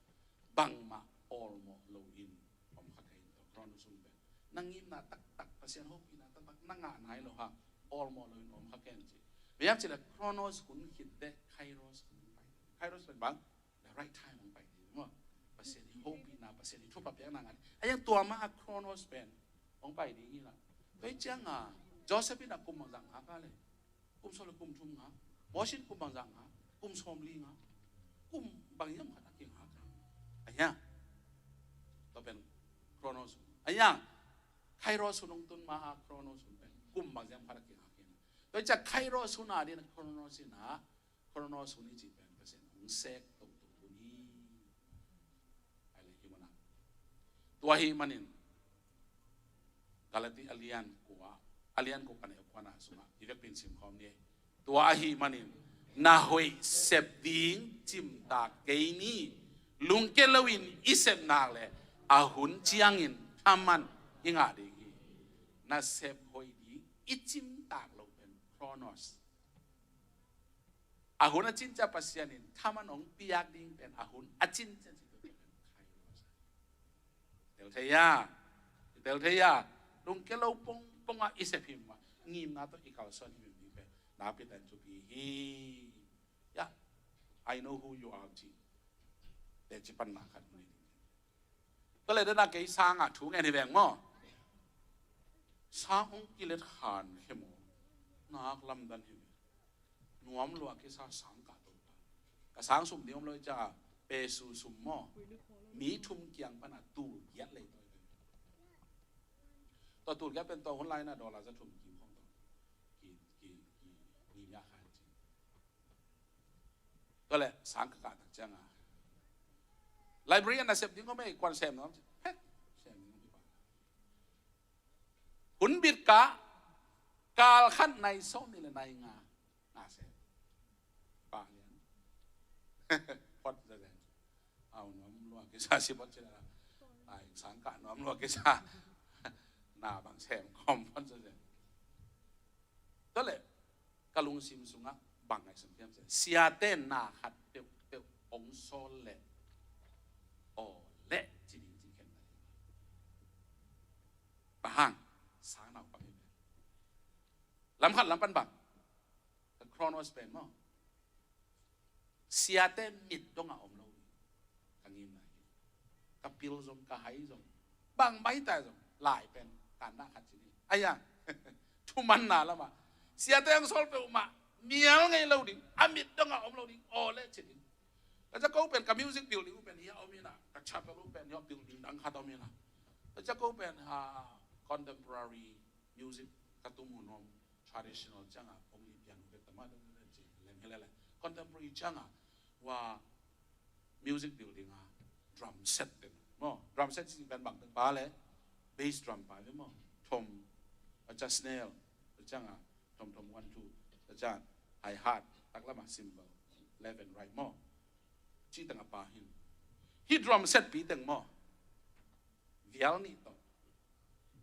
bangmah awlmawh loin om kha thei in tua Kronos hun pen. Na ngimna taktak, Pasian hopihna taktak na ngah nai lo hang awlmawh loin om kha ken ci. Bang hiam cih leh Kronos hun khit teh Kairos hun pai. Kairos pen bang? The right time hong pai thei maw. Pasian i hopihna, Pasian i thupha piakna ngah. A yang tua mah a Kronos pen hong pai ding hi na. Tua hi ciang a Joseph in a kum bangzah ngak a le? Kum sawm le kum thum ngak. Mosi in kum bangzah ngak? Kum sawmli ngak. Kum bang hiam khat a kingak. A hiang. Tua pen Kronos. A hiang. Kairos hun hong tun ma a Kronos hun pen kum bang hiam khat a kingak hi na. Tua hi ciang Kairos hun a ding Kronos in a, Kronos hun i cih pen Pasian hong sek toto hun hi. Ai le hi mana. Tua ahih manin Galati a lian kua, a lian kua pan a kuana sungah i vekpi in sim khawm ni. Tua ahih manin na hoih sep ding cimtak kei ni. Lungkia loin i sep nak le a hun ciangin thaman i ngah ding hi. Na sep hoih ding i cimtak lo pen Kronos. A hun a cin ciang Pasian in thaman hong piak ding pen a hun a cin ciang cin pen Kairos. Tel thei a, tel thei a, lungkia lo pongpong a i sep him a, ngimna tawh i kalsuan him ding pen nakpi tak in thupi hi. Ya, I know who you are ci. Teci panna khat mu ni. Tua le dana kei sang a thu ngen hi veng maw. Sang hong kilet han hi maw. Nak lamdan hi veng. Nuam lua kisa sang ka to. Ka sang sum ding om lo i ca pesu sum maw. Mi thum kiang pana tul giat lei to. Tua tul giat pen tua hun lai na dollar za thum kim hong to. Ki, ki, ki, ni mia khan ci. Tua le sang ka kah tak ciang a library an a sep ding om ei, kuan sem nuam ci. Hek, sem ding om ei. Hun bit kah, kal khat nai sawm nih le nai nga, nga sem. Pa lian. Phot zazen. Au nuam lua kisa si phot ci la. Ai sang kah nuam lua kisa. Na bang sem khawm phot zazen. Tua le ka lungsim sungah bang ngaihsun hiam cih leh siate na khat peuhpeuh hong sawl leh aw leh ci ding ci khen ta hi. Bang hang? Sang naupang hi pen. Lam khat lam pan bang? Ka Kronos pen maw. Siate mit dongah om lo ding. Ka ngimna hi. Ka pil zong, ka hai zong, bang bai ta zong, lai pen kanna khat ci ni. A hiang, thumanna lamah siate hong sawl peuhmah mial ngei lo ding, a mit dongah om lo ding, aw le ci ding. Ka ca ko pen ka music building uh pen hia om ina, ka chapel uh pen hia building dang khat om ina. Ka ca ko pen, ah, contemporary music ka tum hun om, traditional ciangah only piano bek tama dong ci lem hi lele. Contemporary ciangah wa music building a drum set pen. Maw, drum set ci pen bang pen pa le bass drum pa le maw. Thom, a ca snare, a ciangah thom thom one two, a ca hi-hat, tak lama cymbal. eleven, right maw? Ci teng a pa hin. Hih drum set pi teng maw? Vial nih tawh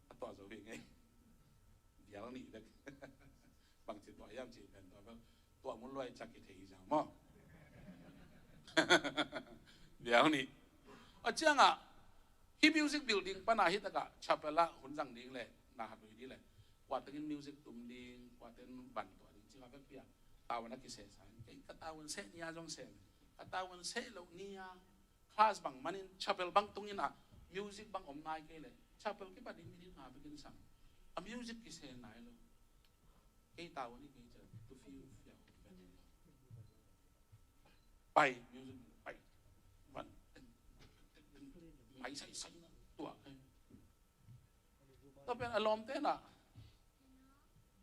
a tuah zo hi ngei. Vial nih bek. Bangci tuah hiam cih pen tuah bel, tuah mun luai ciang kithei hi ciang maw? Vial nih. A ciangah hih music building panah hih takah chapel ah hun zang ding leh na hat uh hi ding leh, kua tengin music tum ding, kua tengin van tuah ding cih a vekpi ah tavuan a kisehsa in, kei ka tavuan seh ni-a zong sem, ka tavuan seh loh ni-a class bang manin chapel bang tungin ah music bang om nai kei leh chapel kipat ding minute nga bekin sang. A music kiseh nai lo. Kei tavuan i kei ciang tu fiu fiau. Pai, music pai. Van. Mai sai sai na tuah kei. Tua pen a lawmte na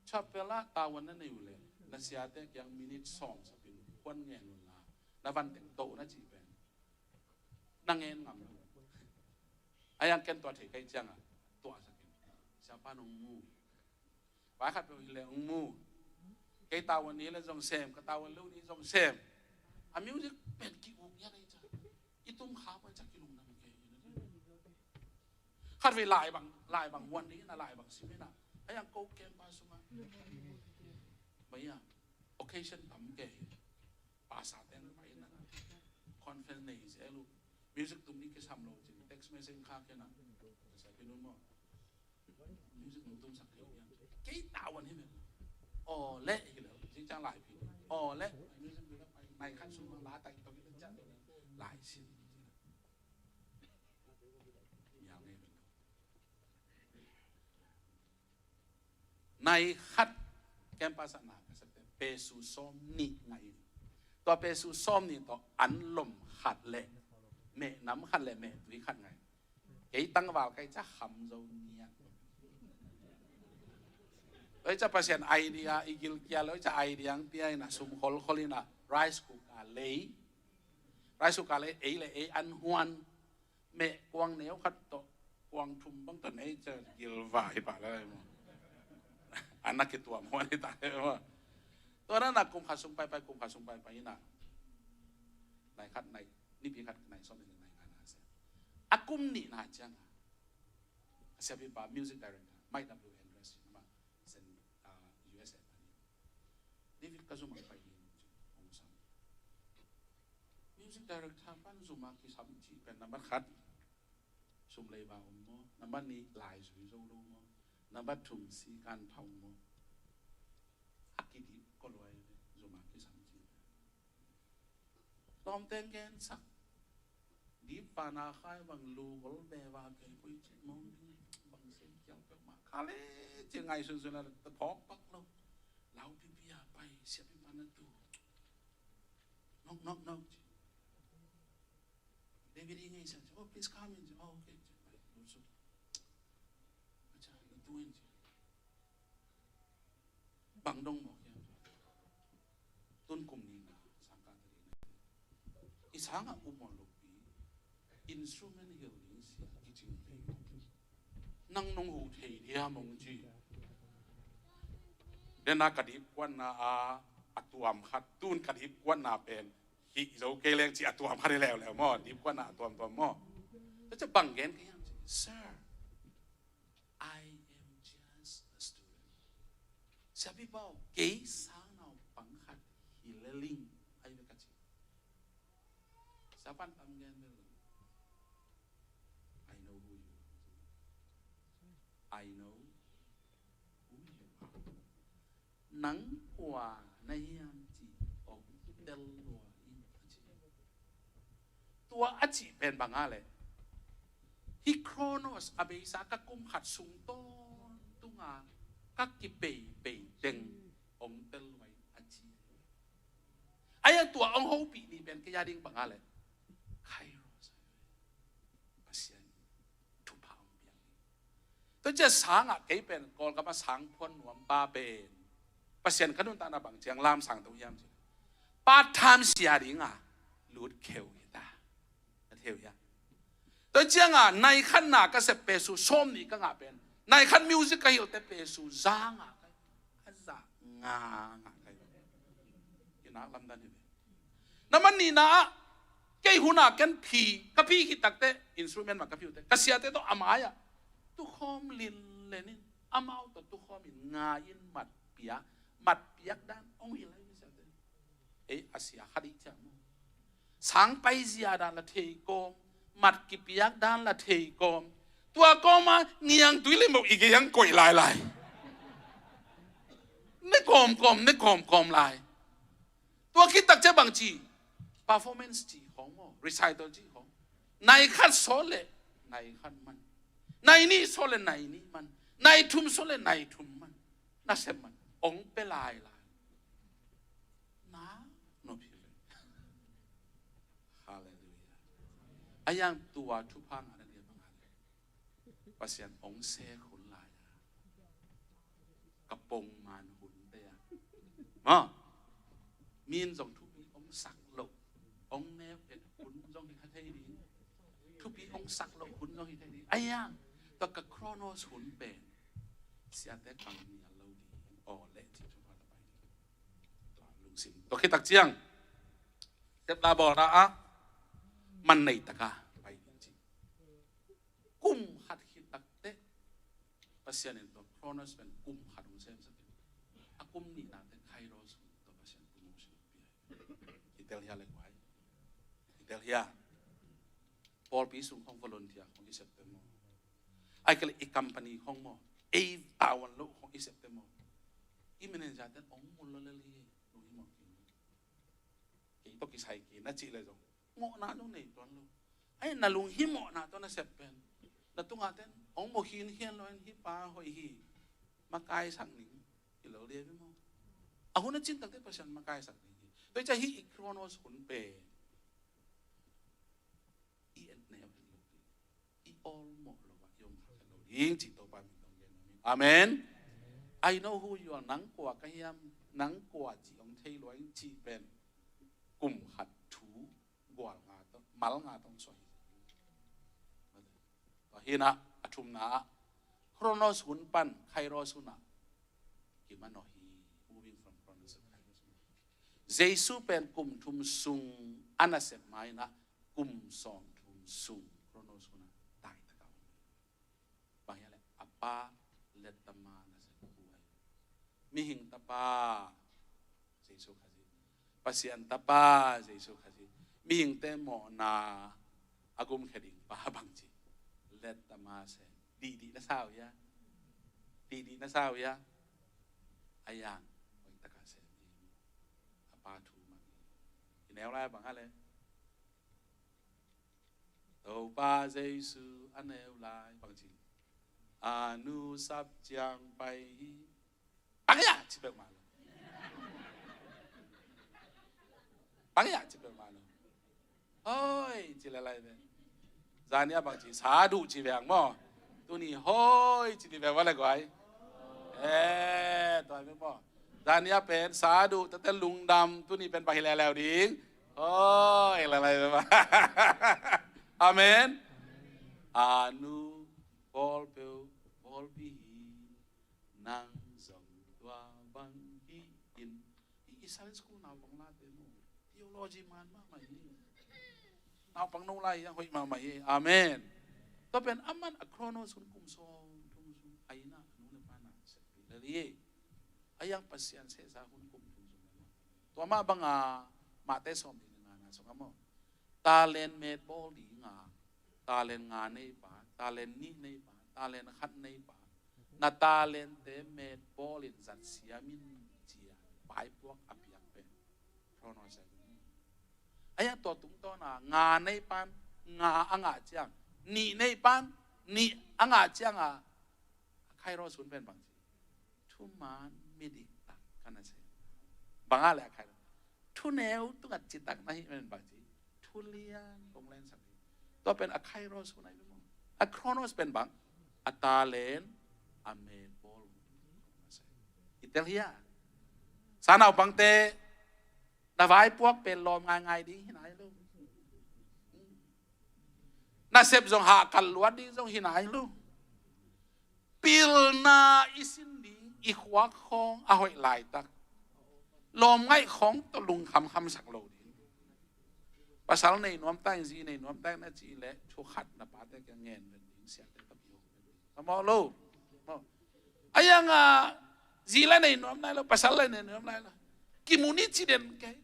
chapel ah tavuan na nei uh leh na siate kiang minute sawm sapin kuan ngen uh la, na van teng toh na cih pen na ngen ngam lo. A yang ken tua thei kai ciangah tuah sakin, siapa nong mu? Vai khat peuh hi leh hong mu. Kei tavuan ni leh zong sem, ka tavuan lo ni zong sem. A music pen ki-uk ia nei ciang i tum kha pai ciang kilungdam kei hi na. Khat vei lai bang, lai bang huan ding in a, lai bang sim in a, a yang ko kem pa sungah mai a occasion tam kei hi. Pasa teng pai in a, conference nei zel uh. Music tum ding kisam lo cin text message kha ken a, sa pi nun maw? Music nong tumsak kei uh hiam? Kei tavuan hi mel. Aw leh hi lo, zing ciang lai pi. Aw leh music pi lo, nai khat sung la tai tawh hi lo ciang lai sin. Mial ngei mel. Nai khat campus ah na ka septe peso sawm nih ngah in. Tua peso sawm nih tawh an lom khat leh mehnam khat leh mehtui khat ngah in. Kei tangval kai ca kham zo ngiat. Oi ca Pasian idea i gilkial, oi ca idea ang pia in a sum kholkhol in a rice cooker lei. Rice cooker lei ei le ei an huan. Meh kuang neu khat tawh kuang thum bang tawh nei ca gilvai pah lai maw? An na kituam huan i ta lai maw? Tua na na kum khat sung paipai, kum khat sung paipai in a nai khat nai, nipi khat nai sawm in nai nga na sia. A kum nih na ciang a siapipa music director Mike W. Andrews in a ma sen, ah, U S A pan in, David, ka zum a pai ding ci hong sam. Music director pan zum a kisam cih pen nambat khat sum leiba om maw? Nambat nih lai zui zo lo maw? Nambat thum si kan phau maw? A kidip ko luai ve zum a kisam cih pen. Tawmteng gensak. Dip pana khai bang lu gol beva kei pui cik mong ding bang sen kial pek ma kale cik ngai sun sun a ta phok pak lo. Lau pipi a pai siapipa na tu. Nok nok nok cik. David i ngai san cik. Oh, please come in cik. Oh, okay cik. Pai lu su. Acha, na tu in cik. Bang dong mawk hiam? Tun kum nihna sang ka tali na i sangah um on lopi instrument hilh ding sia kicing thei. Nang nong huh thei diam hong ci. Dena ka dipkuatna a a tuam khat tun ka dipkuatna pen hih zo kei leng ci a tuam khat hi leuleu maw? Dipkuatna a tuamtuam maw? Tua bang gen ka hiam ci? Sir, I am just a student. Siapipa aw, kei sang naupang khat hi leling ai ve ka ci. Siapan tam gen ve lo. I know who you are. I know who you are. Nang kua na hiam ci hong tel lua in a ci. Tua a cih pen bang a leh hih Chronos a beisa ka kum khat sung tawntunga ka kipeipei teng hong tel lua in a ci. A ia tua hong hopih nih pen kei a ding bang a leh Kairos. Pasian thupha hong piang hi. Tua cia sangah kei pen Kawlgam a sang phuan nuam pa pen Pasian ka nuntakna bang ciang lam sang to hiam ci. Part time sia dinga lut kheu hi ta. Na theu hiam? Tua cianga nai khatna ka sep pesu sawm nih ka ngah pen nai khat music ka hilhte pesu za ngah ka hi. A za nga ngah ka hi. Kinak lamdan hi ve. Nihna ah, kei hun ah ken phi, ka phi khit takteh, instrument mah ka phi uh teh, ka siate tawh a mai-ah tukhawm lillen in, amau tawh tukhawm in, ngai in, mat pia, mat piak dan hong hilh lai, ka siate. Ei, a sia khat i ciang maw, sang paizia dan la thei kawm, mat kipiak dan la thei kawm. Tua kawma niangtui limau i gei ang koih lailai. Ne kawmkawm, ne kawmkawm lai. Tua khit tak ciang bang ci, performance ci khawng maw, recital ci khawng, nai khat sawt le nai khat man, nai nih sawt le nai nih man, nai thum sawt le nai thum man, nasep man, hong pia lailai. Na, no phi le. Halleluiah. A yang tua thupha ngah na dia bang a le, Pasian hong sek hun lai-a, ka pongman hunte ah, ma, min zong thupi hong sak loh, hong neu et hun zong hi kha thei ding. Thupi hong sak loh hun zong hi thei ding. A yang, tua ka Chronos hun pen, siate kam nial lo ding. Aw le, ci thupha ta pai ding. Tua lungsim. Tua khit tak ciang, step la bawlna ah, man nei taka pai ding ci. Kum khat khit takteh, Pasian in tua Chronos pen kum khat hong semsak in, a kum nihna teh Kairos, tua Pasian promotion hong pia hi. I tel hia le guai? I tel hia? Pawlpi sung khawng volunteer khawng i sep teh maw, ahih kei leh i company khawng maw, ei tawan lo khawng i sep teh maw, i manager ten hong mul lo lel hi. Lunghimawh kei, kei tawh kisai kei na cih leh zong, mawhna zong nei tuan lo. Ai, na lunghimawhna tawh na sep pen, na tungah ten hong mawh khinkhian lo in, hih pa hoih hi, makaisak ning, hi lo liau hi maw. A hun a cin takteh Pasian makaisak ning hi. Tua hi ciang hih i Chronos hun pen i et neu het lo ding, i awlmawh lo ah i om kha het lo ding cih Topa min tawh gen nuam ing. Amen. I know who you are. Nang kua ka hiam, nang kua cih hong thei lua ing cih pen kum khat thu gual nga tawh, mal nga tawh hong suah hi. Tua hi-in ah, a thumna ah, Chronos hun pan Kairos hun ah kimanawh hi. Moving from Chronos to Kairos. Jesu pen kum thum sung a nasep ma-in ah, kum sawm thum sung Chronos hun ah daitak a om. Bang hia leh, a Pa let tama nasep khu ahi. Mihing Tapa Jesu Khazih, Pasian Tapa Jesu Khazih, mihingte mawhna a gumkhia ding Pa bang ci, let tama sem. Dihdih na sa uh hia? Dihdih na sa uh hia? A yang, hoih taka sem hi. A Pa thu mang hi. I neu lai bang a le, Topa Jesu a neu lai bang ci, a nu sap ciang pai hi. Bang hia ci peuhmah lo. Bang hia ci peuhmah lo. Hoi ci le lai ve. Zani a bang ci, sadu ci veng maw. Tuni hoi ci ti veng va le guai. Eh, tua mi maw. Zani a pen sadu, tate lungdam, tuni pen bang hi leuleu ding. Hoi, la lai ve maw. Amen. A nu, bawl peuh, bawlpi hi. Nang zong tua bang hi in. I, i Sunday school naupang late maw, theology man mahmah hi. Naupang no lai hiang hoih mahmah hi. Amen. Tua pen aman a Chronos hun kum sawm thum sung a inn ah a nu le pa na seppi lel hi. A yang Pasian sehsa hun kum thum sung lel hi. Tua mah banga Mate sawm nih le ngana sung a maw, talent met bawl dinga, talent nga nei pa, talent nih nei pa, talent khat nei pa, na talente met bawlin zat siam in, ci-a vaipuak a piak pen Chronos ahi. A yang tua tungtawna nga nei pan nga a ngah ciang, nih nei pan nih a ngah cianga, a Kairos hun pen bang ci, thuman midik tak ka na sem. Banga le a Kairos, thuneu tungah citak na hih pen bang ci, thulian kong lensak hi. Tua pen a Kairos hun ahi pen maw. A Chronos pen bang, a talent a met bawl. I tel hia? Sanaupangte, na vaipuak pen lawm ngaingai ding hi nai lo. Nasep zong hahkat luat ding zong hi nai lo. Pilna i sin ding, i khuak khawng a hoih laitak, lawm ngaih khawng tawh lungkham khamsak lo ding. Pasal nei nuam ta in, zi nei nuam ta in a ci leh, thu khat na pate kiang ngen ven ding, siate tawh kiho ven ding. Ka maw lo? Maw. A yang a, zi la nei nuam nai lo, pasal la nei nuam nai lo. Kimu ni ci den kei.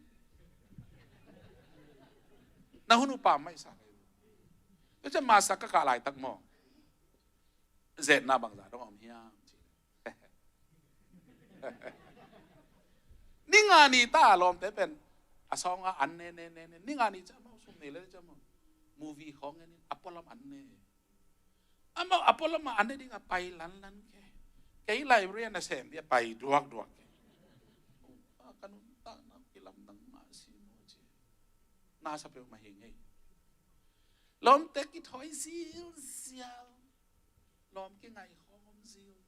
Na hun uh pam mai sa kei. Tua ciang masa ka kah laitak maw, zetna bangzah dong om hiam ci. Ni nga ni ta lawmte pen a sawng a an ne ne ne ne. Ni nga ni ciang maw, sum nei le ciang maw, movie khawng ngen in a pualam an ne. Amau a pualam a an ne ding a pai lanlan kei. Kei library a nasem ding a pai duakduak kei. A ka nuntakna kilamdang mah si maw ci. Na sa peuhmah hi ngei. Lawmte kithawi zilzial. Lawm kingai khawm zilzial.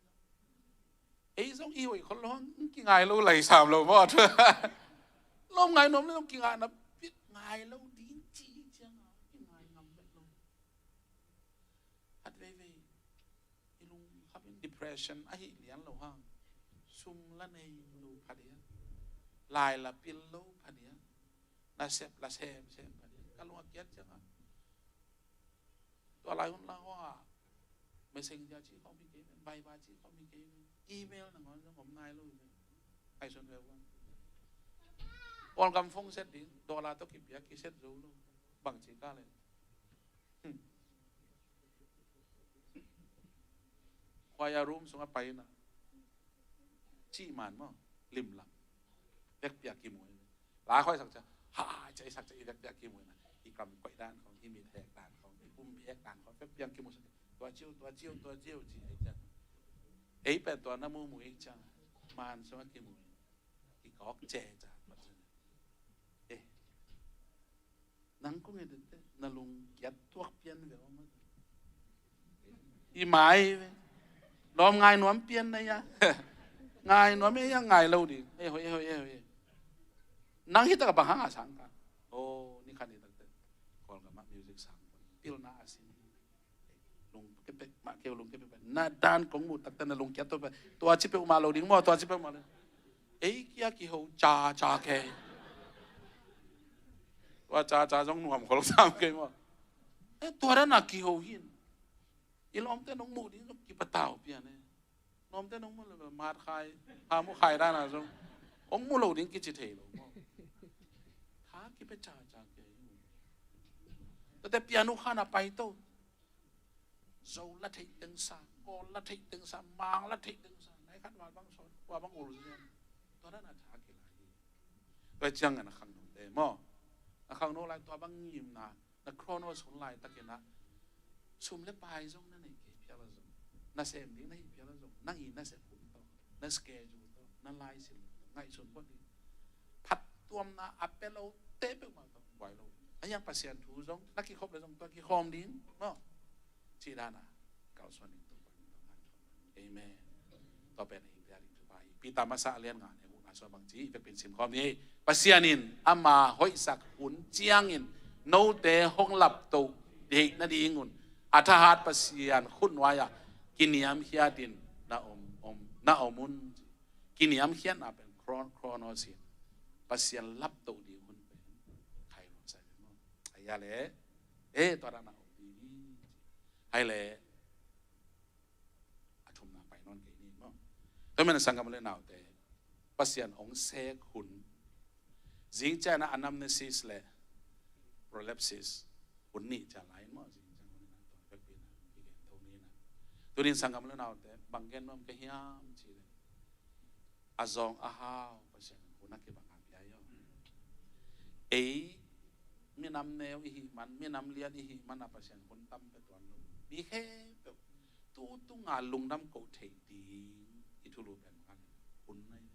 Ei zong i hoih khol lo hang kingai lo lai sam lo maw. Lawm ngai nuam le zong kingaina bit ngai lo ding ci ciang a kingai ngam bek lo. Khat veivei i lungkham in depression ahi lian lo hang. Sum la nei lo pha dia. Lai la pil lo pha dia. Nasep la semsem pha dia. Ka lung a kiat ciang a. Tua lai hun la hua Messenger ci khawm hi kei men, Viber ci khawm hi kei men, email nangawn zong om nai lo hi men. Ai son ve wan. Kawlgam phone set ding, dollar tawh kipiak kiset zo lo. Bang ci ka le. Hmm. Choir room sungah pai na. Cih man maw, limlang. Vekpi a kimu. Lai khoi sak cia, ha, cia i sak cia i vekpi a kimu na. I kam koih dan khong, i mit hek dan khong, i pum hek dan khong, vekpi a kimu sak. Tua ciu, tua ciu, tua ciu, ci ei cia. Ei pen tua na mumu ei cia. Man sungah kimu. Kikawk cia cia. Eh. Nang kong et teh, na lung kiat tuak pian ve om. I mai ve. Lawm ngai nuam pian na ia. Ngai nuam ia, ngai lo ding. Eh, hoi, eh, hoi, eh, hoi. Nang hi tak a bang hang a sang ka. Oh, ni khan hi tak teh. Kawlgam ah music sang. Pilna a sin. Lung kepek mah keu, lung kepek mah. Na dan kong mu tak teh na lung kiat tuak pian. Tua ci peuhmah lo ding maw, tua ci peuhmah lo. Ei kia kiho ca ca kei. Tua ca ca zong nuam khol sam kei maw. Eh, tua dan a kiho hin. I lawmte nong muh ding zong kipatau pian eh. Lawmte nong muh le mat khai, ha muh khai dan a zong. Ong muh lo ding kici thei lo maw. Kha kipe ca ca kei. Tate pian uh khan a pai to. Zo la theih teng sa, Kawl la theih teng sa, Mang la theih teng sa, nai khat val bang sawn, tua bang ul zian. Tua dan a tha kilai hi. Tua ciang a na khangno te maw. Na khangno lai tua bang ngimna, na Kronos hun laitakin a. Sum le pai zong na nei kei phial a zong. Na sem ding na hih phial a zong. Nang i na sem hun tawh. Na schedule tawh. Na laisin tawh. Ngaihsun phot ding. Phattuamna a pia lo te peuhmah tawh. Buai lo. A hiang Pasian thu zong. Na kikhop le zong tua kikhawm ding. Maw. Cih dan a kalsuan ding Topa min tawh ngan thuak. Amen. Tua pen ei pia ding Topa hi. Peter masa a lian nga ne uh na sua bang ci, i vekpi in sim khawm ni. Pasian in ama hoihsak hun ciangin note hong laptoh theih nadingun a thahat Pasian khut nuai-ah kiniamkhiatin na om, om, na om un. Kiniamkhiatna pen Chron-, Kronos in. Pasian laptoh ding hun pen Kairos ahi pen maw. Ahi a leh, eh, tua dan a om ding hi. Hai leh, a thumna pai nawn kei ni maw. Tua manin sanggam le naute, Pasian hong sek hun. Zing ciang a anamnesis le prolepsis hun nih ciang lai maw. Zing ciang hun nih na tua vekpi na i gen tho ni na. Tunin sanggam le naute, bang gen nuam ka hiam cih leh, a zawng a hau Pasian hun a kibang a pia hi aw. Ei minam neu i hih man, minam lian i hih man a Pasian hun tam pia tuan lo. Mi khempeuh tu tung a lungdam koh theih ding i thulu pen bang a hun ahi.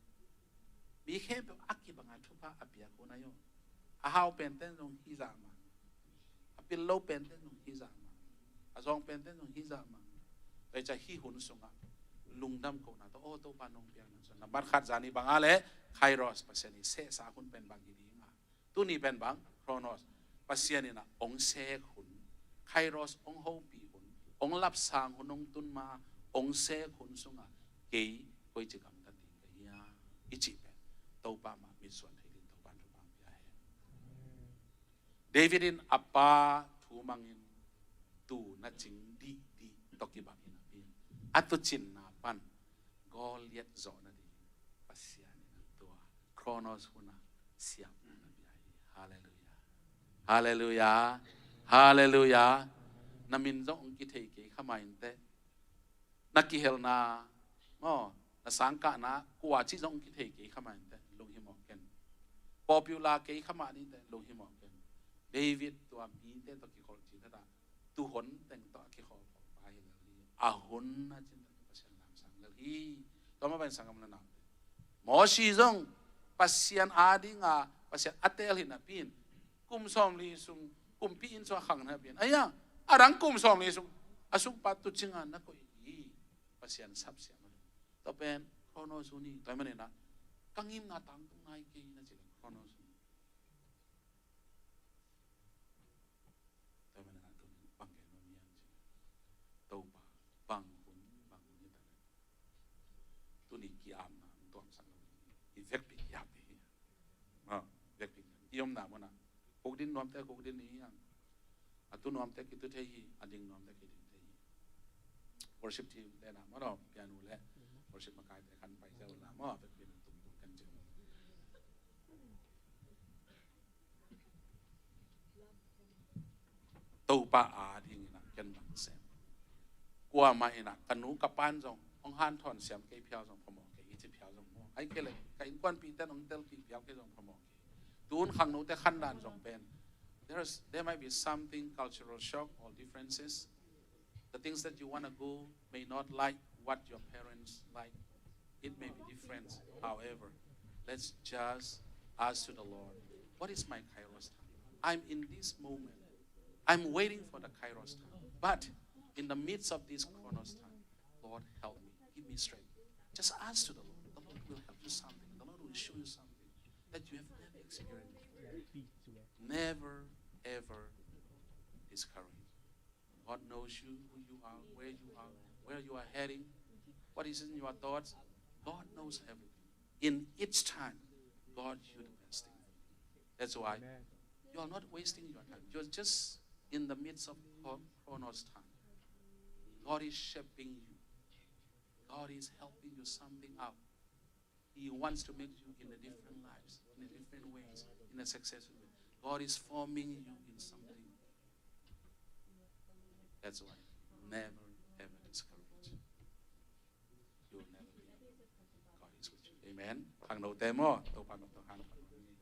Mi khempeuh a kibang a thupha a piak hun ahi aw. A hau penten zong hih zah mah. A pil lo penten zong hih zah mah. A zawng penten zong hih zah mah. Tua hi ciang hih hun sungah lungdam kohna tawh, aw Topa nong piakna sungah nambat khat zani bang a leh Kairos Pasian i sehsa hun pen bang hi ding a. Tuni pen bang Kronos Pasian in a hong sek hun. Kairos hong hopih hun. Hong lapsang hun hong tun ma hong sek hun sungah kei koici gamtat ding ka hiam i cih pen Topa mah mitsuan thei ding Topa in thupha pia hen. David in a pa thu mangin tu na cing dihdih tawh kibang hi napi in, a tuucinna pan Goliath zawh nading Pasian in tua Kronos hun ah siamna pia hi. Halleluiah. Halleluiah. Halleluiah. Na min zong hong kithei kei kha mah inteh. Na kihelna maw, na sangkahna kua cih zong kithei kei kha mah inteh, lunghimawh ken. Popular kei kha mah inteh, lunghimawh ken. David tua mite tawh kikholh cih thadah, tuuhon teng tawh a kikholh khawng pa hi lel hi. A hun a cin tawh Pasian lamsang lel hi. Tua mah bang sanggam le naute, Mosi zong Pasian adinga Pasian a teel hi napi in, kum sawmli sung kumpi inn sung a khang napi in, a dang kum sawmli sung a sungpa tuucinga na koih hi. Pasian sapsiam a ding. Tua pen Kronos hun hi. Tua ahih manin ah ka ngimna tangtung nai kei na ci leh Kronos hun hi. Tua ahih manin ah tuni bang gen nuam hiam ci leh, Topa, bang hun, bang hun hi ta leh, tuni ki-apna hong tuamsak lo hi. I vekpi ki-ap ding hi. Ah, vekpi. I omna munah khukdin nuamte khukdin ni hi hang. A tu nuamte kitu thei hi, a ding nuamte kiding thei hi. Worship team te na maw, piano le worship makaite khan pai zia uh la maw, vekpi in tung tung kan ci. Topa adingin ah ken bang sem. Kuamah in ah ka nu ka pan zong hong hanthawn siam kei phial zong phamawh kei, i ci phial zong maw. Ahih kei leh ka innkuanpihte in hong telpih phial kei zong phamawh kei. Tun khangnote khandan zong pen, there's, there might be something cultural shock or differences. The things that you want to go may not like what your parents like. It may be different. However, let's just ask to the Lord, "What is my Kairos time? I'm in this moment. I'm waiting for the Kairos time. But in the midst of this Kronos time, Lord, help me. Give me strength." Just ask to the Lord. The Lord will help you something. The Lord will show you something that you have never experienced before. Never, ever discouraged. God knows you, who you are, where you are, where you are heading, what is in your thoughts. God knows everything. In its time, God, you do the best thing. That's why you are not wasting your time. You're just in the midst of Chro-, Kronos time. God is shaping you. God is helping you something out. He wants to make you in a different lives, in a different ways, in a successful way. God is forming you in something. That's why never ever discourage. You will never be. God is with you. Amen. Khangnote maw, Topa min tawh hang.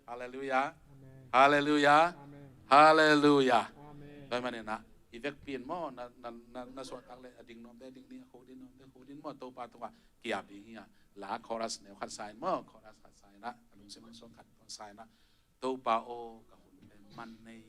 Halleluiah. Amen. Halleluiah. Amen. Halleluiah. Amen. Tua ahih manin ah i vekpi in maw, na, na, na, na suahtak leh a ding nuamte ding ni, a khukdin nuamte khukdin maw, Topa tungah ki-ap ding hi a. La chorus neu khat sa in maw, chorus khat sa in ah, a lungsim hong suang khat sa in ah, Topa aw, ka hun pen man nei,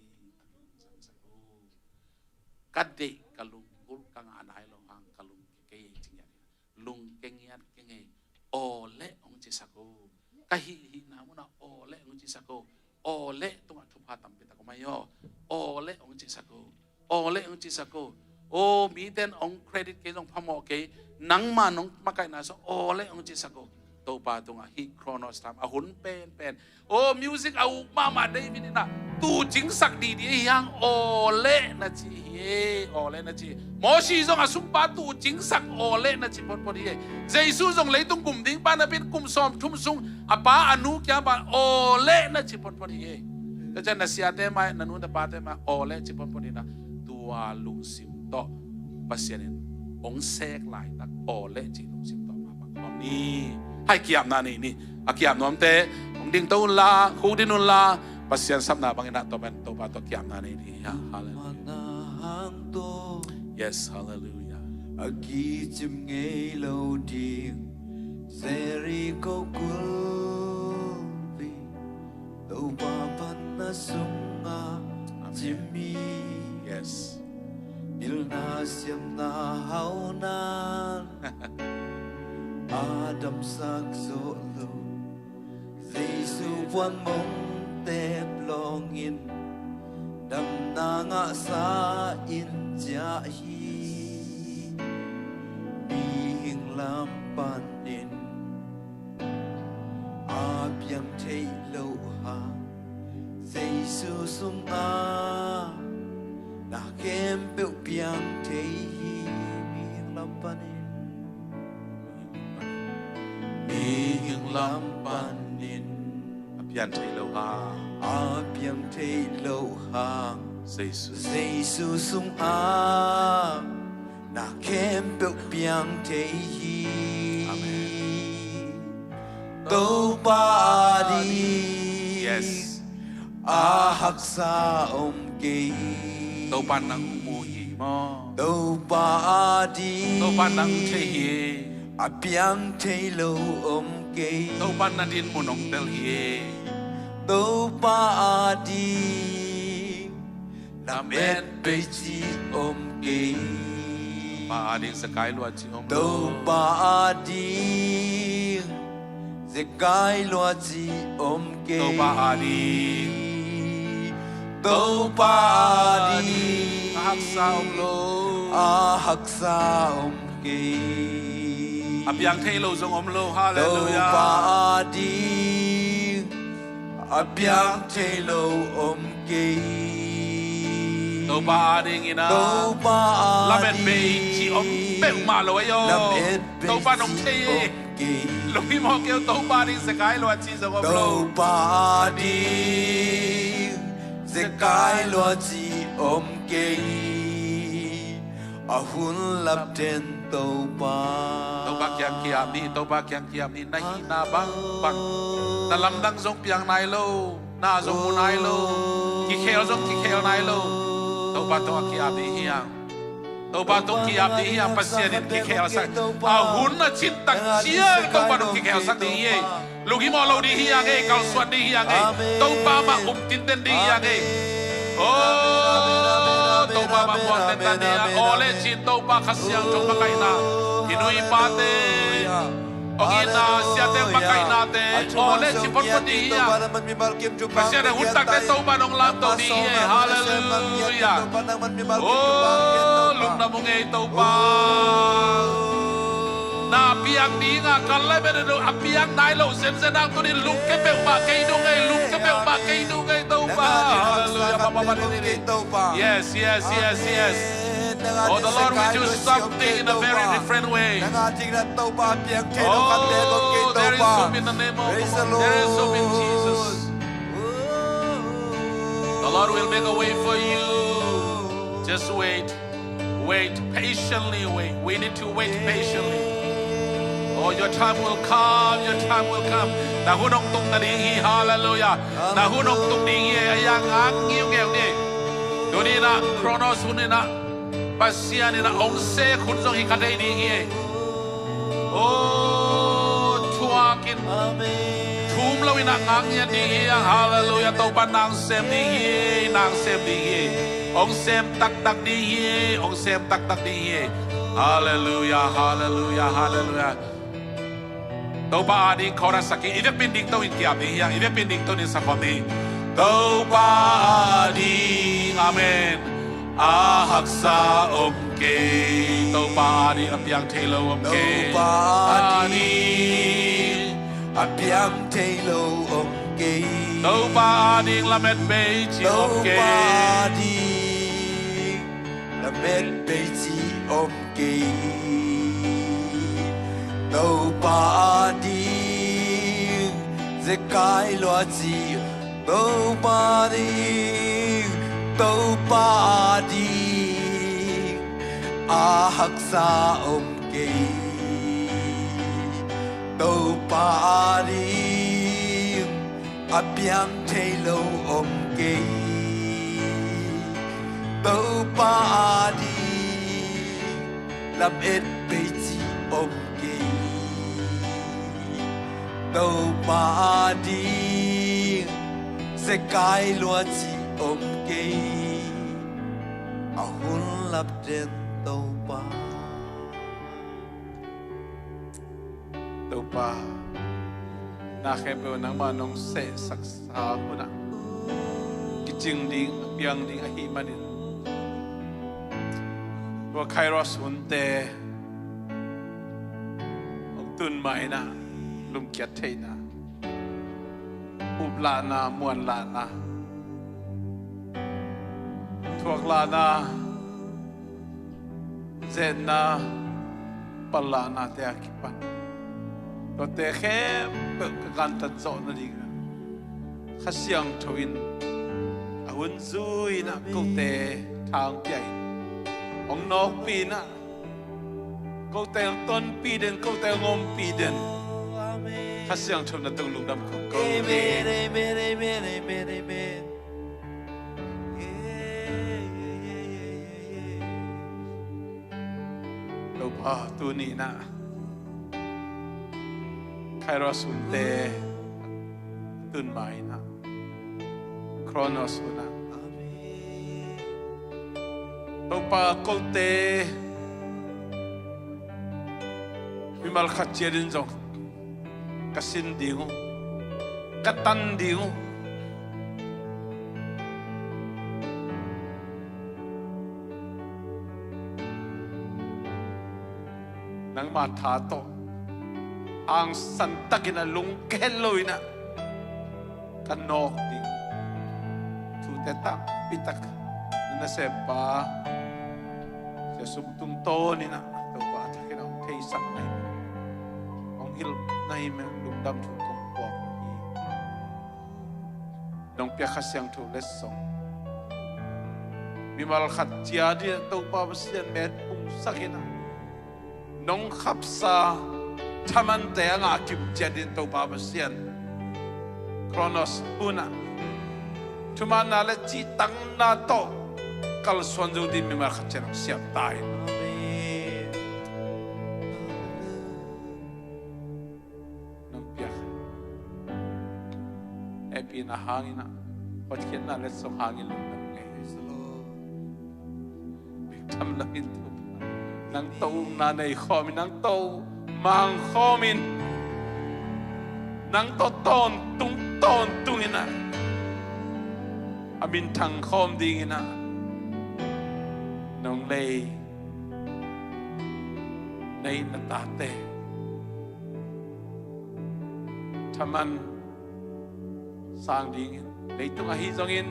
ka deih ka lunggulh ka ngah nai lo hang ka lungkia kei ei ci ngiat hi. Lungkia ngiat kei ei. Aw leh hong cisak o. Ka hih hihna munah aw leh hong cisak o. Aw leh tungah thupha tampi tak om ahi aw. Aw leh hong cisak o. Aw leh hong cisak o. Aw, mite in hong credit kei zong phamawh kei. Nangma nong makaihna sung aw leh hong cisak o. Topa tungah hih Kronos time a hun penpen. Aw, music a uk mahmah David in ah tu cingsak didi hi hang, aw leh na ci hi e, aw leh na ci. Mosi zong a sungpa tu cingsak aw leh na ci photphot hi e. Jesu zong leitung gum ding pa napi in kum sawmthum sung a pa a nu kiang pan aw leh na ci photphot hi e. Tua ciang na siate mai, na nu na pate mai aw leh ci photphot in ah, tua lungsim tawh Pasian in hong sek laitak aw leh cih lungsim tawh mapang khawm ni. Hai ki-apna nei ni. A ki-ap nuamte hong dingto unla, khukdin unla, Pasian sapna bangin ah Topa, Topa tawh ki-apna nei ni. Halleluiah. Yes, halleluiah. A kicim ngei lo ding Jericho kulpi, Topa panna sungah cim hi. Yes. Pilna siamna haunan a damsak zawh lo. Jesu puan mong tep lawngin damna ngahsa in ciah hi. Mihing lam panin a piang theih loh hang Jesu sungah Piang thei lo hang. A piang thei lo hang. Jesu. Jesu sungah na khempeuh piang thei hi. Amen. Topa ading. Yes. A haksa om kei. Topa nang mu hi maw. Topa ading. Topa nang thei hi. A piang thei lo om kei. Topa na dinmun hong tel hi. Topa ading. Lamet peici om kei. Topa ading zekai luaci om lo. Topa ading zekai luaci om kei. Topa ading. Topa ading. A haksa om lo. A haksa om kei. A piang thei lo zong om lo. Hallelujah. Topa ading. A piang thei lo om kei. Topa ading in a. Topa ading. Lamet peici om peuhmah lo ahi aw. Lamet peici om kei. Topa nong thei hi. Lunghimawh kei un, Topa ading zekai luaci zong om lo. Topa ading zekai luaci om kei. A hun lapten Topa. Topa kiang ki-ap ni, Topa kiang ki-ap ni, na hihna bangbang. Na lamdang zong piang nai lo, na zong mu nai lo, kikhel zong kikhel nai lo. Topa tawh a ki-ap ding hi hang. Topa tawh ki-ap ding hi hang, Pasian in kikhelsak. A hun a cin tak ciang Topa tawh kikhelsak ding hi. Lunghimawh lo ding hi hang ei, kalsuan ding hi hang ei. Amen. Topa mah um tinten ding hi hang ei. Amen. Oh, Topa mah muang tinten ding hi hang. Aw le cin Topa Kha Siangtho makaihna. I nu i pate. Hong itna siate makaihna te. Aw le cin photphot ding hi hang. Pasian a hun takte Topa nong lamto ding hi ei. Hallelujah. Oh, lungdam ung ei Topa. Na piang ding a kal lai bek dong a piang nai lo zenzen hang tuni lungke peuhmah kei dong ei, lungke peuhmah kei dong ei Topa. Hallelujah. Yes, yes, yes, yes. Oh, the Lord will do something in a very different way. Oh, there is hope in the name of, there is hope in Jesus. The Lord will make a way for you. Just wait. Wait patiently, wait. We need to wait patiently. Oh, your time will come, your time will come. Na hun hong tung ta ding hi, hallelujah. Na hun hong tung ding hi, a yang ang ngiungeu ni. Tuni na Chronos hun ina Pasian ina hong sek hun zong hi kha thei ding hi. Oh, thuakin thum lo ina ngang ngiat ding hi. Hallelujah. Topa nang sem ding hi, nang sem ding hi. Hong sem taktak ding hi, hong sem taktak ding hi. Hallelujah, hallelujah, hallelujah. Topa ading chorus sak hi. I vekpi in dingto in ki-ap ding hi hang, i vekpi in dingto in sa khawm hi. Topa ading, amen. A haksa om kei. Topa ading a piang thei lo om kei. Topa ading a piang thei lo om kei. Topa ading lamet peici om kei. Topa ading lamet peici om kei. Topa ading zekai luaci. Topa ading, Topa ading a haksa om kei. Topa ading a piang thei lo om kei. Topa ading lamet peici om kei. Topa ading zekai luaci om kei. A hun lapten Topa. Topa, na khempeuh nangmah nong sehsaksa hunah kicing ding, a piang ding ahih manin, tua Kairos hunte hong tun ma-in ah, lumkiat theihna, uplahna, muanlahna, thuaklahna, zetna, pallahnate a kipan, tuate khempeuh ka gantat zawh nadingin Kha Siangtho in a hun zui in ah kote tha hong pia in, hong nawkpih in ah, kote hong tonpih den, kote hong ompih den. Kha Siangtho na tawh lungdam khawm ko. Amen, amen, amen, amen, amen. Topa, tuni in ah Kairos hunte tun ma in ah, Kronos hun ah, Topa, kote mimal khat ciat in zong ka sin ding uh, ka tan ding uh. Nangma tha tawh hangsan takin a lungke lo in ah ka nawk ding thute tampi tak na nasempa Sia Sum tungtawn in ah Topa a thakin a hong theisak na himah, hong hilh na himah, lungdam thu kong puak hi. Nong piak Kha Siangtho letsong mimal khat ciat in ah Topa Pasian met pungsak in ah, nong khapsa thamante a ngah kim ciat in Topa Pasian, Kronos hun ah thumanna le cihtakna tawh kalsuan zo ding mimal khat ciat hong siam ta in. Amen. Nong piak hehpihna hangin ah, hotkhiatna letsong hangin lungdam ngei. Praise the Lord. Biktham lamin Topa, nang tawh ukna nei khawmin, nang tawh mang khawmin, nang tawh tawntung tawntung in ah a minthang khawm dingin ah nong lei na hih na tate thaman sang dingin, leitung ahi zongin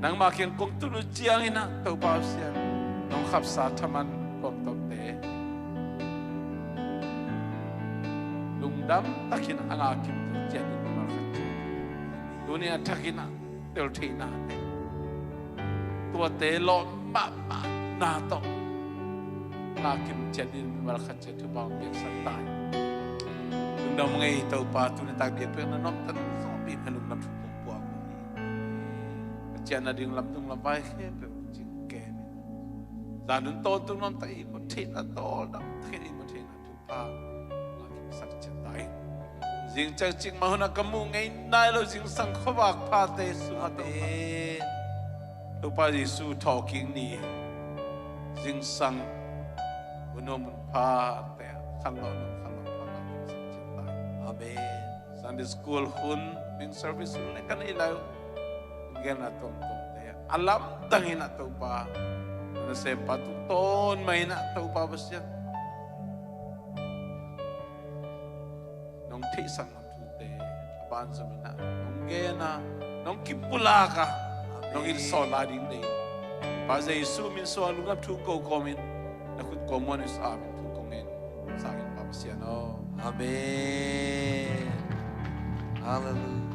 nangma kiang kong tun uh ciangin ah Topa Pasian, nong khapsa thaman tuamtuamte lungdam takin a ngah kim ciat in mimal khat ciat, tuni a thakin ah teltheihna, tuate lawh mahmahna tawh ngah kim ciat in mimal khat ciat thupha hong piaksak ta in. Lungdam ngei Topa, tuni tak biakpiakna nuamtak sawmpi mah lungdam thu kong puak uh hi. Ka ciahna ding lamdung lamvai khempeuh cing kem in, zan hun tawntung nuamtak i mu theihna, tawldam takin i mu theihna thu pa, ngah kimsak ciat ta in. Zing ciang cikmah hun ah ka muh ngei nai lo zingsang khuavak phate sungah Topa, Amen. Topa Jesu thawhkik ni zingsang hun nuam hun phate ah khanlawh nuam khanlawh pha ngah kimsak ciat ta in. Amen. Sunday school hun, men's service hun le ka neih lai uh, hong genna tuamtuamte a lamdang in ah Topa, na nasempa tungtawn mah in ah Topa Pasian, nong theihsakna thute a banzom in ah nong gen a, nong kipulak a, nong hilhsawn lai ding nei in, Pa Jesu min suang lungdam thu ko kawmin, na khut kawmmuan in sa min thu kong ngen sa in, Pa Pasian aw. Amen. Hallelujah.